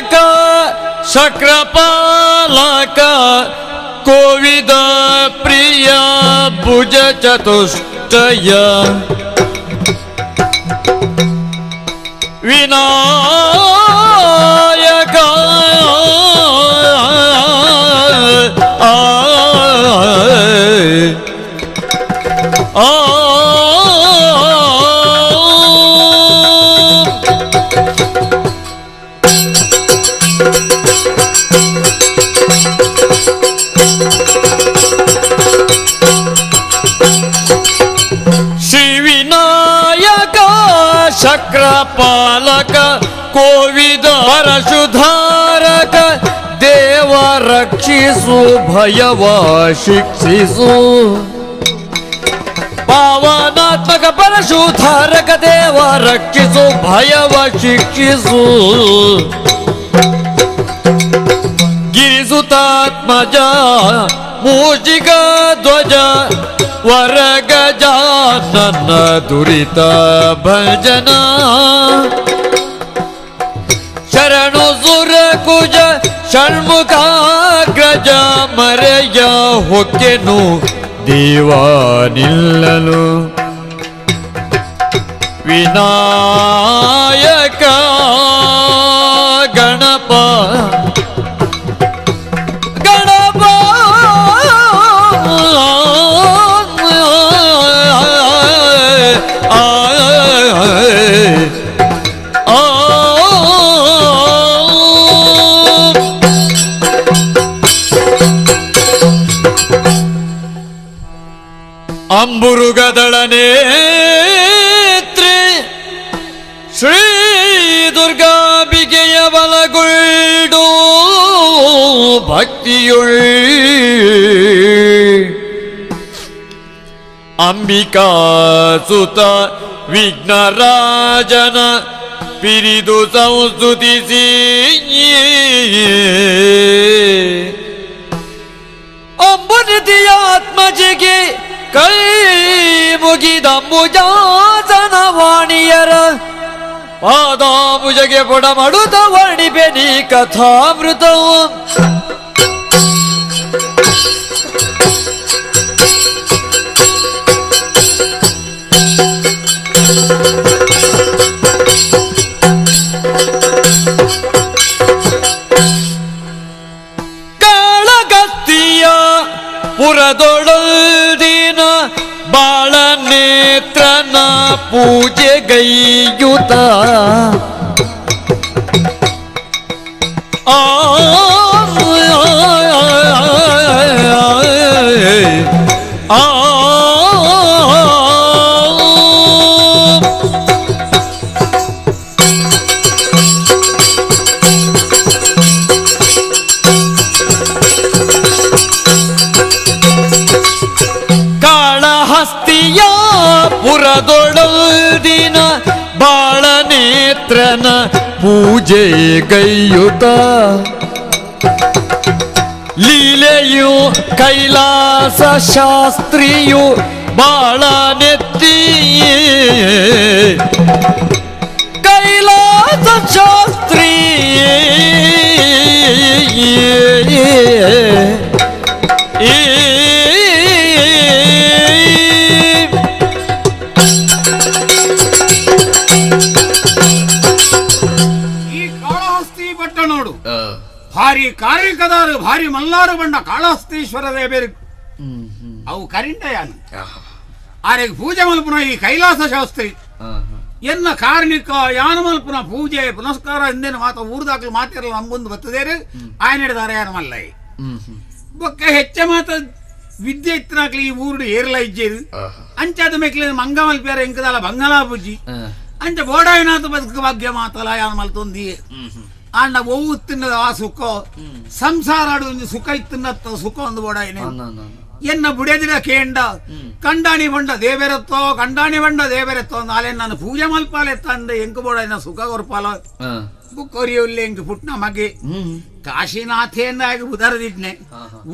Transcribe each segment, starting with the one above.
Vinayaka ಶಕ್ರಪಾಲಕ ಕೋವಿದ ಪ್ರಿಯ ಭುಜ ಚತುಷ್ಟಯ ವಿನಾಯಕ ಆ ಶ್ರೀ ವಿನಾಯಕ ಶಕ್ರಪಾಲಕ ಕೋವಿದ ಪರಶುಧಾರಕ ದೇವ ರಕ್ಷಿಸು ಭಯವ ಶಿಕ್ಷಿಸು ಪಾವನಾತ್ಮಕ ಪರಶುಧಾರಕ ದೇವ ರಕ್ಷಿಸು ಭಯವ ಶಿಕ್ಷಿಸು ಗಿರಿಸುತಾತ್ಮಜ ಮೂಷಿಕ ಧ್ವಜ ವರಗಜಾನನ ದುರಿತ ಭಜನ ಶರಣು ಸುರಕುಜ ಷಣ್ಮುಖಾಗ್ರಜ ಮರೆಯ ಹೊಕ್ಕೆನು ದೇವ ನಿಲ್ಲಲು ವಿನಾಯಕ ಗಣಪ ಗಣಪ ಅಂಬುರುಗದಳ ನೇತ್ರಿ ಶ್ರೀ ದುರ್ಗಾಂಬಿಕೆಯ ಬಲಗುಳ್ಡು ಭಕ್ತಿಯುಳ್ ಅಂಬಿಕಾ ಸುತ ವಿಘ್ನರಾಜನ ಪಿರಿದು ಸಂಸ್ತುತಿಸಿ ಅಂಬುನಿಧಿಯಾತ್ಮಜಿಗೆ ಕೈ ಮುಗಿದಂಬುಜಾಸನ ವಾಣಿಯರ ಪಾದಾಂಬುಜಗೆ ಪೊಡಮಡುತ ವರ್ಣಿಪೆ ನೀ ಕಥಾಮೃತವು. ಕಾಳಗಸ್ತಿಯ ಪುರದೊಳದಿನ ಬಾಳ ನೇತ್ರನ ಪೂಜೆಗೈಯುತ ಆ ಆ ಕಾಳಹಸ್ತಿಯ ಪುರದೊಳದಿನ ಬಾಳ ನೇತ್ರನ ಪೂಜೆಗೈಯುತ ಲೀಲೆಯು ಕೈಲಾಸ ಶಾಸ್ತ್ರಿಯು ಬಾಳ ನೆತ್ತಿ ಕೈಲಾಸ ಶಾಸ್ತ್ರಿ ಈ ಕಾಳಹಸ್ತಿ ಬಟ್ಟ ನೋಡು, ಭಾರಿ ಕಾರ್ಯಕದಾರು ಭಾರಿ ಮಲ್ಲಾರು ಬಣ್ಣ ಕಾಳಹಸ್ತೀಶ್ವರ ದೇವೇರು ಅವು ಕರಿಂಡಯಾನ ಆರೆಗ್ ಪೂಜೆ ಮಲ್ಪುನ ಈ ಕೈಲಾಸ ಶಾಸ್ತ್ರಿ ಎನ್ನ ಕಾರ್ಣಿಕ ಯಾನ ಮಲ್ಪುನ ಪೂಜೆ ಪುನಸ್ಕಾರ ಹಿಂದೇನು ಮಾತ ಊರ್ದಾಕ್ಲು ಮಾತಿರಲ್ಲ ನಂಬುಂದು ಬತ್ತದೇರು ಆಯನ ಹಿಡಿದಾರೆ ಯಾನ ಮಲ್ಲೈ ಬೊಕ್ಕ ಹೆಚ್ಚ ಮಾತ ವಿದ್ಯೆ ಇತ್ತನಾಕ್ಲಿ ಈ ಊರುಡು ಏರ್ಲ ಇಜ್ಜೇರು ಅಂಚಾದ ಮೇಕ್ಲೆ ಮಂಗ ಮಲ್ಪಿಯಾರ ಎಂಕದಾಲ ಬಂಗಲಾ ಬುಜ್ಜಿ ಅಂಚ ಬೋಡಾಯಿನಾಥ ಬದುಕು ಭಾಗ್ಯ ಮಾತಲ ಯಾನ ಮಲ್ತೊಂದಿ ಆಂಡ ಒವ್ವು ತಿನ್ನದ ಆ ಸುಖ ಸಂಸಾರ ಒಂಜಿ ಸುಖ ಇತ್ತಿನ್ನತ್ತ ಸುಖ ಒಂದು ಬೋಡಾಯಿನ ಎನ್ನ ಬುಡೆದಿರ ಕೇಂಡ ಕಂಡಾಣಿ ಬಂಡ ದೇವೆರತ್ತೋ ಕಂಡಾಣಿ ಬಂಡ ದೇವೆರತ್ತೋ ನಾಳೆ ನಾನು ಪೂಜೆ ಮಲ್ಪಾಲೆತ್ತ ಅಂದ ಎಂಕು ಬೋಡಾಯಿನ ಸುಖ ಕೊರ್ಪಾಲ ಬುಕ್ಕೊರಿಯುಲ್ಲೆ ಎಂಕು ಪುಟ್ನ ಮಗೆ ಕಾಶಿನಾಥೇಂದಾಗಿ ಉದರದಿಟ್ನೆ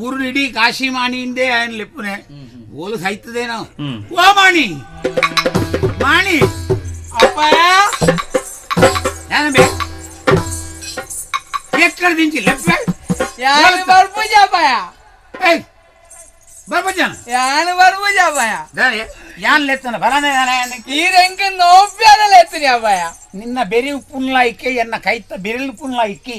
ಊರು ಇಡೀ ಕಾಶಿ ಮಾಣಿಯಿಂದೇ ఆయన ಲೆಪ್ಪುನೆ ಓಲು ಸೈತದೇನೋ ಓ ಮಾಣಿ ಮಾಣಿ ಅಪ್ಪ ನಾನು ಬೇ ಎಕ್ಕಡ ದಿಂಚಿ ಲೆಪ್ಪೆ ಯಾನು ಬರ್ಪುಜಾಪಯ ಏಯ್ ಬರ್ಪುಜಾನ ಯಾನು ಬರ್ಪುಜಾಪಯ ದಾನೆ ಯಾನ್ ಲೆತ್ತನ ಬರನೆ ದಾನೆ ಈ ರಂಗ ನೋಪ್ಯಾದ ಲೆತ್ತನಿ ಅಪ್ಪಯ ನಿನ್ನ ಬೆರಿ ಪುನ್ಲಾಯಿಕೆ ಎನ್ನ ಕೈತ ಬೆರಿಲ್ ಪುನ್ಲಾಯಿಕೆ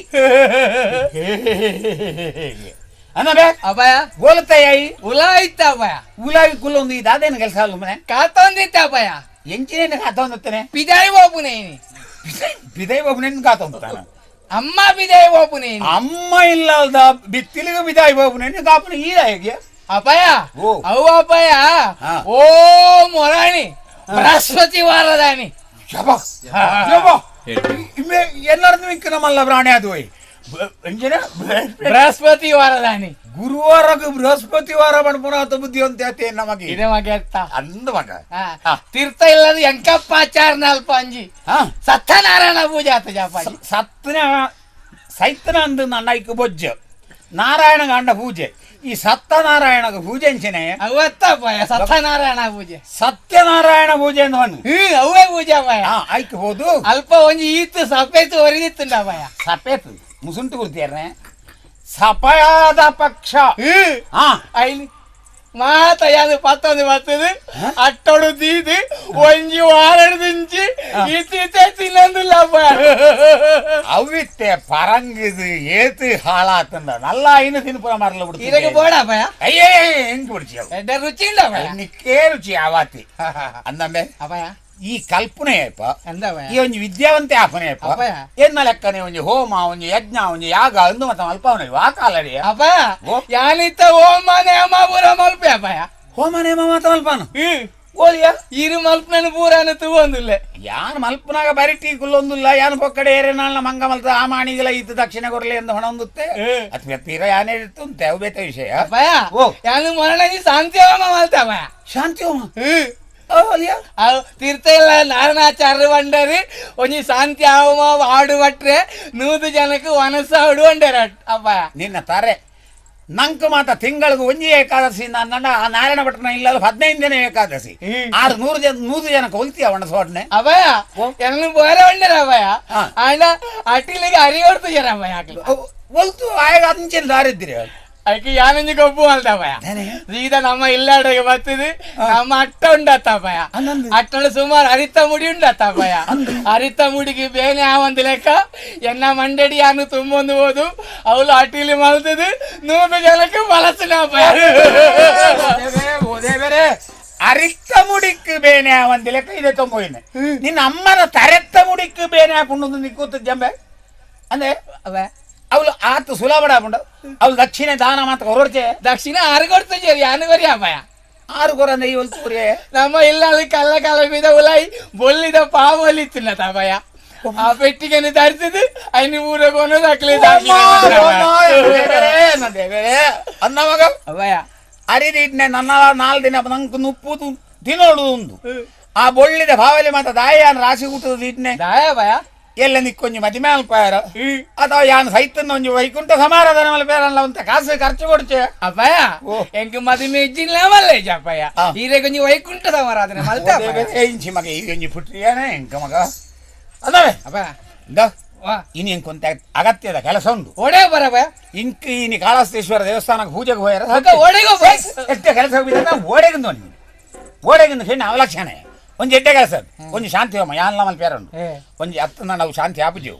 ಅನ್ನ ಬೇ ಅಭಯ ಗೋಲತ್ತಾಯಿ ಉಲಾ ಇತ್ತ ಅಭಯ ಉಲಾವಿ ಕುಲ್ಲೊಂದು ಇದಾದೇನು ಕೆಲಸ ಅಲ್ಲ ಮನೆ ಕಾತೊಂದಿತ್ತ ಅಭಯ ಎಂಚಿನೇನು ಕಾತೊಂದತ್ತನೆ ಪಿದಾಯಿ ಒಬ್ಬನೇ ಬಿದಾಯಿ ಒಬ್ಬನೇನು ಕಾತೊಂತಾನ ಅಮ್ಮ ಬಿದಾಯಿ ಒಬ್ಬನೇ ಅಮ್ಮ ಇಲ್ಲದ ಬಿತ್ತಿಲಿಗ ಬಿದಾಯಿ ಒಬ್ಬನೇನು ಕಾಪನ ಈರಾಯಿಗೆ ಅಪಾಯ ಅವು ಅಪಾಯ ಓ ಮೊರಾಣಿ ಬೃಹಸ್ಪತಿ ವಾರದಾನಿ ಎಲ್ಲರನ್ನು ಮಿಕ್ಕ ನಮ್ಮಲ್ಲ ಪ್ರಾಣಿ ಅದು ಬೃಹಸ್ಪತಿ ವಾರದಾನಿ ಗುರುವಾರ ಬೃಹಸ್ಪತಿ ವಾರ ಪಣಪುನಾಥ ಬುದ್ಧಿ ಅಂತ ನಮಗೆ ಇದೇ ಮಗ ಅಂದ ಮಗ ತೀರ್ಥ ಇಲ್ಲದ ಎಂಕಪ್ಪಾಚಾರ ನಲ್ಪ ಅಂಜಿ ಸತ್ಯನಾರಾಯಣ ಪೂಜೆ ಆತ ಜಾಪಾಜಿ ಸತ್ನ ಸೈತನ ಅಂದು ನನ್ನ ಬೊಜ್ಜ ನಾರಾಯಣ ಗಾಂಡ ಪೂಜೆ ಈ ಸತ್ಯನಾರಾಯಣ ಪೂಜೆ ಅಂಚನೆ ಅವತ್ತಪ್ಪ ಸತ್ಯನಾರಾಯಣ ಪೂಜೆ ಸತ್ಯನಾರಾಯಣ ಪೂಜೆ ಅಂದವನು ಅವೇ ಪೂಜೆ ಅಪ್ಪಾಯ ಆಯ್ತು ಹೋದು ಅಲ್ಪ ಒಂಜಿ ಈತು ಸಪೇತು ಒರಿದಿತ್ತುಂಡ ಅಪ್ಪಾಯ ಸಪೇತು ಮುಸುಂಟು ಕೊಡ್ತೀರ ಸಪಯಾದ ಪಕ್ಷ ಐಲಿ ಮಾತ ಯಾವ್ದು ಪತ್ತೊಂದು ಬರ್ತದೆ ಅಟ್ಟೊಡು ದೀದು ಒಂಜಿ ವಾರಡು ದಿಂಚಿ ಈತೀತೆ ತಿನ್ನೊಂದಿಲ್ಲ ಅವಿತ್ತೆ ಪರಂಗಿದು ಏತು ಹಾಳಾತಂದ ನಲ್ಲ ಐನು ತಿನ್ಪುರ ಮಾರಲ್ಲ ಬಿಡ್ತೀನಿ ಇದಕ್ಕೆ ಬೋಡ ಅಪ್ಪಯ್ಯ ಅಯ್ಯೇ ಹೆಂಗ್ ಬಿಡ್ಸಿ ಎಡ್ಡ ರುಚಿ ಇಲ್ಲ ನಿಕ್ಕೇ ರುಚಿ ಆವಾತಿ ಅಂದಮ್ಮೆ ಅಪ್ಪಯ್ಯ ಈ ಕಲ್ಪನೆ ಅಪ್ಪ ಅಂದವ ಈ ಒಂಜಿ ವಿದ್ಯಾವಂತೆ ಆಪನೆ ಅಪ್ಪ ಅಪ್ಪಯ್ಯ ಏನ್ ಲೆಕ್ಕನೆ ಒಂಜಿ ಹೋಮ ಒಂಜಿ ಯಜ್ಞ ಒಂಜಿ ಯಾಗ ಅಂದು ಮತ್ತೆ ಅಲ್ಪವನ ವಾಕಾಲಡಿ ಅಪ್ಪಯ್ಯ ಯಾನಿತ್ತ ಹೋಮ ನೇಮ ಪೂರ ಮಲ್ಪೆ ಅಪ್ಪಯ್ಯ ಹೋಮ ನೇಮ ಮಾತ ಮಲ್ಪಾನು ಓಲಿಯ ಇರು ಮಲ್ಪನ ಪೂರಾನು ತೂವೊಂದಿಲ್ಲ ಯಾನ್ ಮಲ್ಪನಾಗ ಬರಿಟಿ ಕುಲ್ಲೊಂದಿಲ್ಲ ಯಾನ್ ಪೊಕ್ಕಡೆ ಏರೆ ನಾಳ್ನ ಮಂಗ ಮಲ್ತ ಆ ಮಾಣಿಗೆಲ್ಲ ಇತ್ತು ದಕ್ಷಿಣ ಕೊರಲೆ ಎಂದು ಹೊಣ ಹೊಂದುತ್ತೆ ಅಥವಾ ತೀರ ಯಾನೇ ಇತ್ತು ಅಂತ ಅವು ಬೇತ ವಿಷಯ ಅಪ್ಪಯ್ಯ ಯಾನು ಮರಣ ಶಾಂತಿ ಹೋಮ ಮಲ್ತ ಅಪ್ಪಯ್ಯ ಶಾಂತಿ ಹೋಮ ತೀರ್ಥ ಇಲ್ಲ ನಾರಾಯಣಾಚಾರ್ಯ ಬಂಡರಿ ಒಂಜಿ ಶಾಂತಿ ಆವಮ ಆಡು ಬಟ್ರೆ 100 ಜನಕ್ಕೆ ವನಸ ಆಡು ಬಂಡರ ಅಪ್ಪ ನಿನ್ನ ತಾರೆ ನಂಕ ಮಾತ ತಿಂಗಳಿಗೆ ಒಂಜಿ ಏಕಾದಶಿ ನನ್ನ ಆ ನಾರಾಯಣ ಭಟ್ನ ಇಲ್ಲ 15 ದಿನ ಏಕಾದಶಿ 600 ಜನ 100 ಜನಕ್ಕೆ ಹೊಲ್ತೀಯ ಒಣ ಸೋಡ್ನೆ ಅಭಯ ಎಲ್ಲ ಬೋರೆ ಬಂಡರ ಅಭಯ ಆಂಡ ಅಟಿಲಿಗೆ ಅರಿ ಹೊಡ್ತು ಜನ ಅಭಯ ಹಾಕ್ಲು ಒಲ್ತು ಆಗ ಅಂಚಿನ ದಾರಿದ್ರಿ ಅದಕ್ಕೆ ಯಾನಂಜಿ ಗೊಬ್ಬು ಅಲ್ದಪ್ಪಯ್ಯ ಸೀದಾ ನಮ್ಮ ಇಲ್ಲಾಡಿಗೆ ಬರ್ತದೆ ನಮ್ಮ ಅಟ್ಟ ಉಂಡತ್ತಪ್ಪಯ್ಯ ಅಟ್ಟಳು ಸುಮಾರು ಅರಿತ ಮುಡಿ ಉಂಡತ್ತಪ್ಪಯ್ಯ ಅರಿತ ಮುಡಿಗೆ ಬೇನೆ ಆವಂದು ಲೆಕ್ಕ ಎನ್ನ ಮಂಡಡಿ ಯಾನು ತುಂಬೊಂದು ಹೋದು ಅವಳು ಅಟಿಲಿ ಮಲ್ತದೆ 100 ಜನಕ್ಕೆ ಬಳಸಿನಪ್ಪಯ್ಯ ಬೇರೆ ಅರಿತ ಮುಡಿಕ್ ಬೇನೆ ಆವಂದು ಲೆಕ್ಕ ಇದೆ ತೊಂಬೋಯಿನ ನಿನ್ನ ಅಮ್ಮನ ತರೆತ್ತ ಮುಡಿಕ್ ಬೇನೆ ಹಾಕೊಂಡು ನಿಕ್ಕೂತ ಜಂಬೆ ಅಂದ್ರೆ ಅವಳು ಆತ ಸುಲಭ ಹಾಕೊಂಡು ಅವಳು ದಕ್ಷಿಣ ದಾನ ಮಾತ್ರ ಹೊರಡ್ಚೆ ದಕ್ಷಿಣ ಆರು ಕೊಡ್ತೇವೆ ಯಾನು ಬರಿ ಅಪ್ಪಯ್ಯ ಆರು ಕೊರ ಅಂದ್ರೆ ಈ ಹೊಲ್ತೂರಿ ನಮ್ಮ ಇಲ್ಲ ಅಲ್ಲಿ ಕಲ್ಲ ಕಲ್ಲ ಬೀದ ಉಲಾಯಿ ಬೊಲ್ಲಿದ ಪಾವಲಿ ತಿನ್ನ ತಪಯ್ಯ ಆ ಪೆಟ್ಟಿಗೆಯನ್ನು ಧರಿಸಿದ್ದು ಐನು ಊರ ಕೊನೋದು ಹಾಕ್ಲಿ ಅನ್ನ ಮಗ ಅಭಯ ಅರಿದಿಟ್ನೆ ನನ್ನ 4 ದಿನ ನಂಗೆ ನುಪ್ಪು ತಿನ್ನೋಡು ಒಂದು ಆ ಬೊಳ್ಳಿದ ಭಾವಲಿ ಮಾತ ದಾಯ ರಾಶಿ ಊಟದ ಇಟ್ನೆ ದಾಯ ಭಯ ಎಲ್ಲ ನಿಕ್ಕೊಂಜಿ ಮದಿಮೆ ಅಲ್ಪಾಯರ ಅಥವಾ ಯಾನ್ ಸೈತನ್ನ ಒಂಜಿ ವೈಕುಂಠ ಸಮಾರಾಧನೆ ಮಲ್ಪೇರಲ್ಲ ಅಂತ ಕಾಸು ಖರ್ಚು ಕೊಡ್ಚೆ ಅಪ್ಪಯ್ಯ ಎಂಕ್ ಮದಿಮೆ ಇಜ್ಜಿಲ್ಲ ಮಲ್ಲೆ ಅಪ್ಪಯ್ಯ ಈರೆ ಕೊಂಜಿ ವೈಕುಂಠ ಸಮಾರಾಧನೆ ಮಲ್ತ ಇಂಚಿ ಮಗ ಈ ಒಂಜಿ ಪುಟ್ರಿಯಾನೆ ಎಂಕ ಮಗ ಅದಾವೆ ಅಪ್ಪಯ್ಯ ಇಂದ ಇನಿ ಎಂಕೊಂತ ಅಗತ್ಯದ ಕೆಲಸ ಉಂಟು ಓಡೆ ಬರಬ ಇಂಕ್ ಇನಿ ಕಾಳಹಸ್ತೇಶ್ವರ ದೇವಸ್ಥಾನಕ್ಕೆ ಪೂಜೆಗೆ ಹೋಯಾರ ಓಡೆಗೋ ಎಷ್ಟೇ ಕೆಲಸ ಹೋಗಿದ್ದ ಓಡೆಗಿಂದು ನೀನು ಓಡೆಗಿಂದು ಹೆಣ್ಣು ಅವಲಕ್ಷಣೆ ಒಂಜಿ ಎಡ್ಡೆ ಕೆಲಸ ಒಂಜಿ ಶಾಂತಿ ಹೋಮ ಯಾನ್ಲ ಮಲ್ಪೇರ ಉಂಟು ಒಂಜಿ ಅತ್ತ ನಾವು ಶಾಂತಿ ಆಪುಜೆವು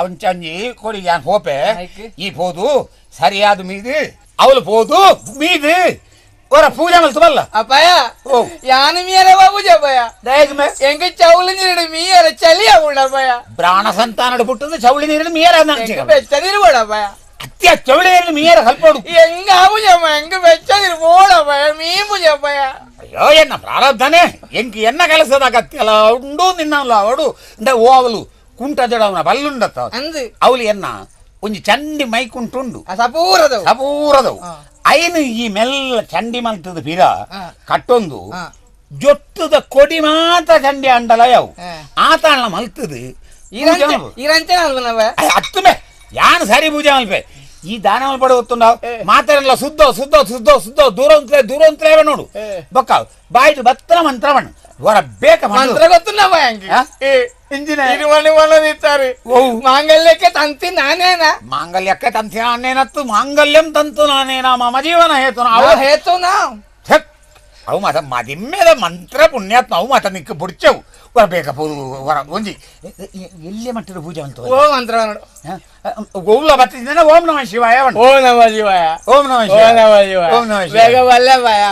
ಅವನ್ ಚಂಜಿ ಕೊಡಿ ಯಾನ್ ಹೋಪೆ ಈ ಪೋದು ಸರಿಯಾದ ಮೀದು ಅವಳು ಪೋದು ಮೀದು ಅವರ ಪೂಜೆ ಮಲ್ತು ಬಲ್ಲ ಅಪ್ಪಯ್ಯ ಯಾನು ಮೀಯರ ಬಾಬುಜಿ ಅಪ್ಪಯ್ಯ ಎಂಗ ಚೌಳಿ ನೀರು ಮೀಯರ ಚಳಿ ಆಗುಂಡ ಅಪ್ಪಯ್ಯ ಪ್ರಾಣ ಸಂತಾನ ಪುಟ್ಟದು ಚೌಳಿ ನೀರು ಮೀಯರ ಬೆಚ್ಚದಿರು ಅಪ್ಪಯ್ಯ ಅತ್ಯ ಚೌಳಿ ನೀರು ಮೀಯರ ಸ್ವಲ್ಪ ಎಂಗ ಆಬುಜಮ್ಮ ಎಂಗ ಬೆಚ್ಚದಿರು ಬೋಡಪ್ಪಯ್ಯ ಮೀ ಪೂಜಪ್ಪಯ್ಯ ಅಯ್ಯೋ ಎನ್ನ ಪ್ರಾರಬ್ಧನೆ ಎಂಕ್ ಎನ್ನ ಕೆಲಸದ ಅಗತ್ಯಲ ಉಂಡು ನಿನ್ನಲ್ಲ ಅವಡು ಅಂದ ಓ ಅವಲು ಕುಂಟ ಜಡವನ ಬಲ್ಲುಂಡತ್ತ ಅವಳು ಎನ್ನ ಒಂಜಿ ಚಂಡಿ ಮೈಕುಂಟುಂಡು ಸಪೂರದವು ಸಪೂರದವು ಐನು ಈ ಮೆಲ್ಲ ಚಂಡಿ ಮಲ್ತದ ಪಿರ ಕಟ್ಟೊಂದು ಜೊತ್ತದ ಕೊಡಿ ಮಾತ್ರ ಚಂಡಿ ಅಂಡಲ ಯಾವು ಆತಾಳ ಮಲ್ತದು ಅತ್ತುಮೆ ಯಾನು ಸರಿ ಪೂಜೆ ಮಲ್ಪೆ ಈ ದಾನ ಮಲ್ಪಡೆ ಗೊತ್ತುಂಡ ಮಾತಾಡಲ್ಲ ಸುದ್ದ ಸುದ್ದ ಸುದ್ದ ಸುದ್ದ ದೂರ ಅಂತಲೇ ದೂರ ಅಂತಲೇ ನೋಡು ಬೊಕ್ಕ ಬಾಯ್ದು ಬತ್ತನ ಮಂತ್ರವಣ್ಣು ವರ ಬೇಕ ಮಂತ್ರ ಗೊತ್ತು ನಮ್ಮ ಇಂಜಿನ ಇರುವಣಿ ಮಾಂಗಲ್ಯಕ್ಕೆ ತಂತಿ ನಾನೇನಾ ಮಾಂಗಲ್ಯಕ್ಕೆ ತಂತಿ ನಾನೇನತ್ತು ಮಾಂಗಲ್ಯಂ ತಂತು ನಾನೇನಾ ಮಮ ಜೀವನ ಹೇತು ಅವ ಹೇತು ನಾ ಅವು ಮಾತ ಮದಿಮ್ಮೆದ ಮಂತ್ರ ಪುಣ್ಯಾತ್ಮ ಅವು ಮಾತ ನಿಕ್ಕ ಬುಡ್ಚವು ವರ ಬೇಕ ವರ ಒಂಜಿ ಎಲ್ಲಿ ಮಟ್ಟದ ಪೂಜೆ ಅಂತ ಓ ಮಂತ್ರ ನೋಡು ಗೋವುಲ ಬತ್ತಿದ್ದೇನೆ ಓಂ ನಮಃ ಶಿವಾಯ ಓಂ ನಮಃ ಶಿವಾಯ ಓಂ ನಮಃ ಶಿವಾಯ ಓಂ ನಮಃ ಶಿವಾಯ ಓಂ ನಮಃ ಶಿವಾಯ ಬೇಗ ಬಲ್ಲೆ ಭಯ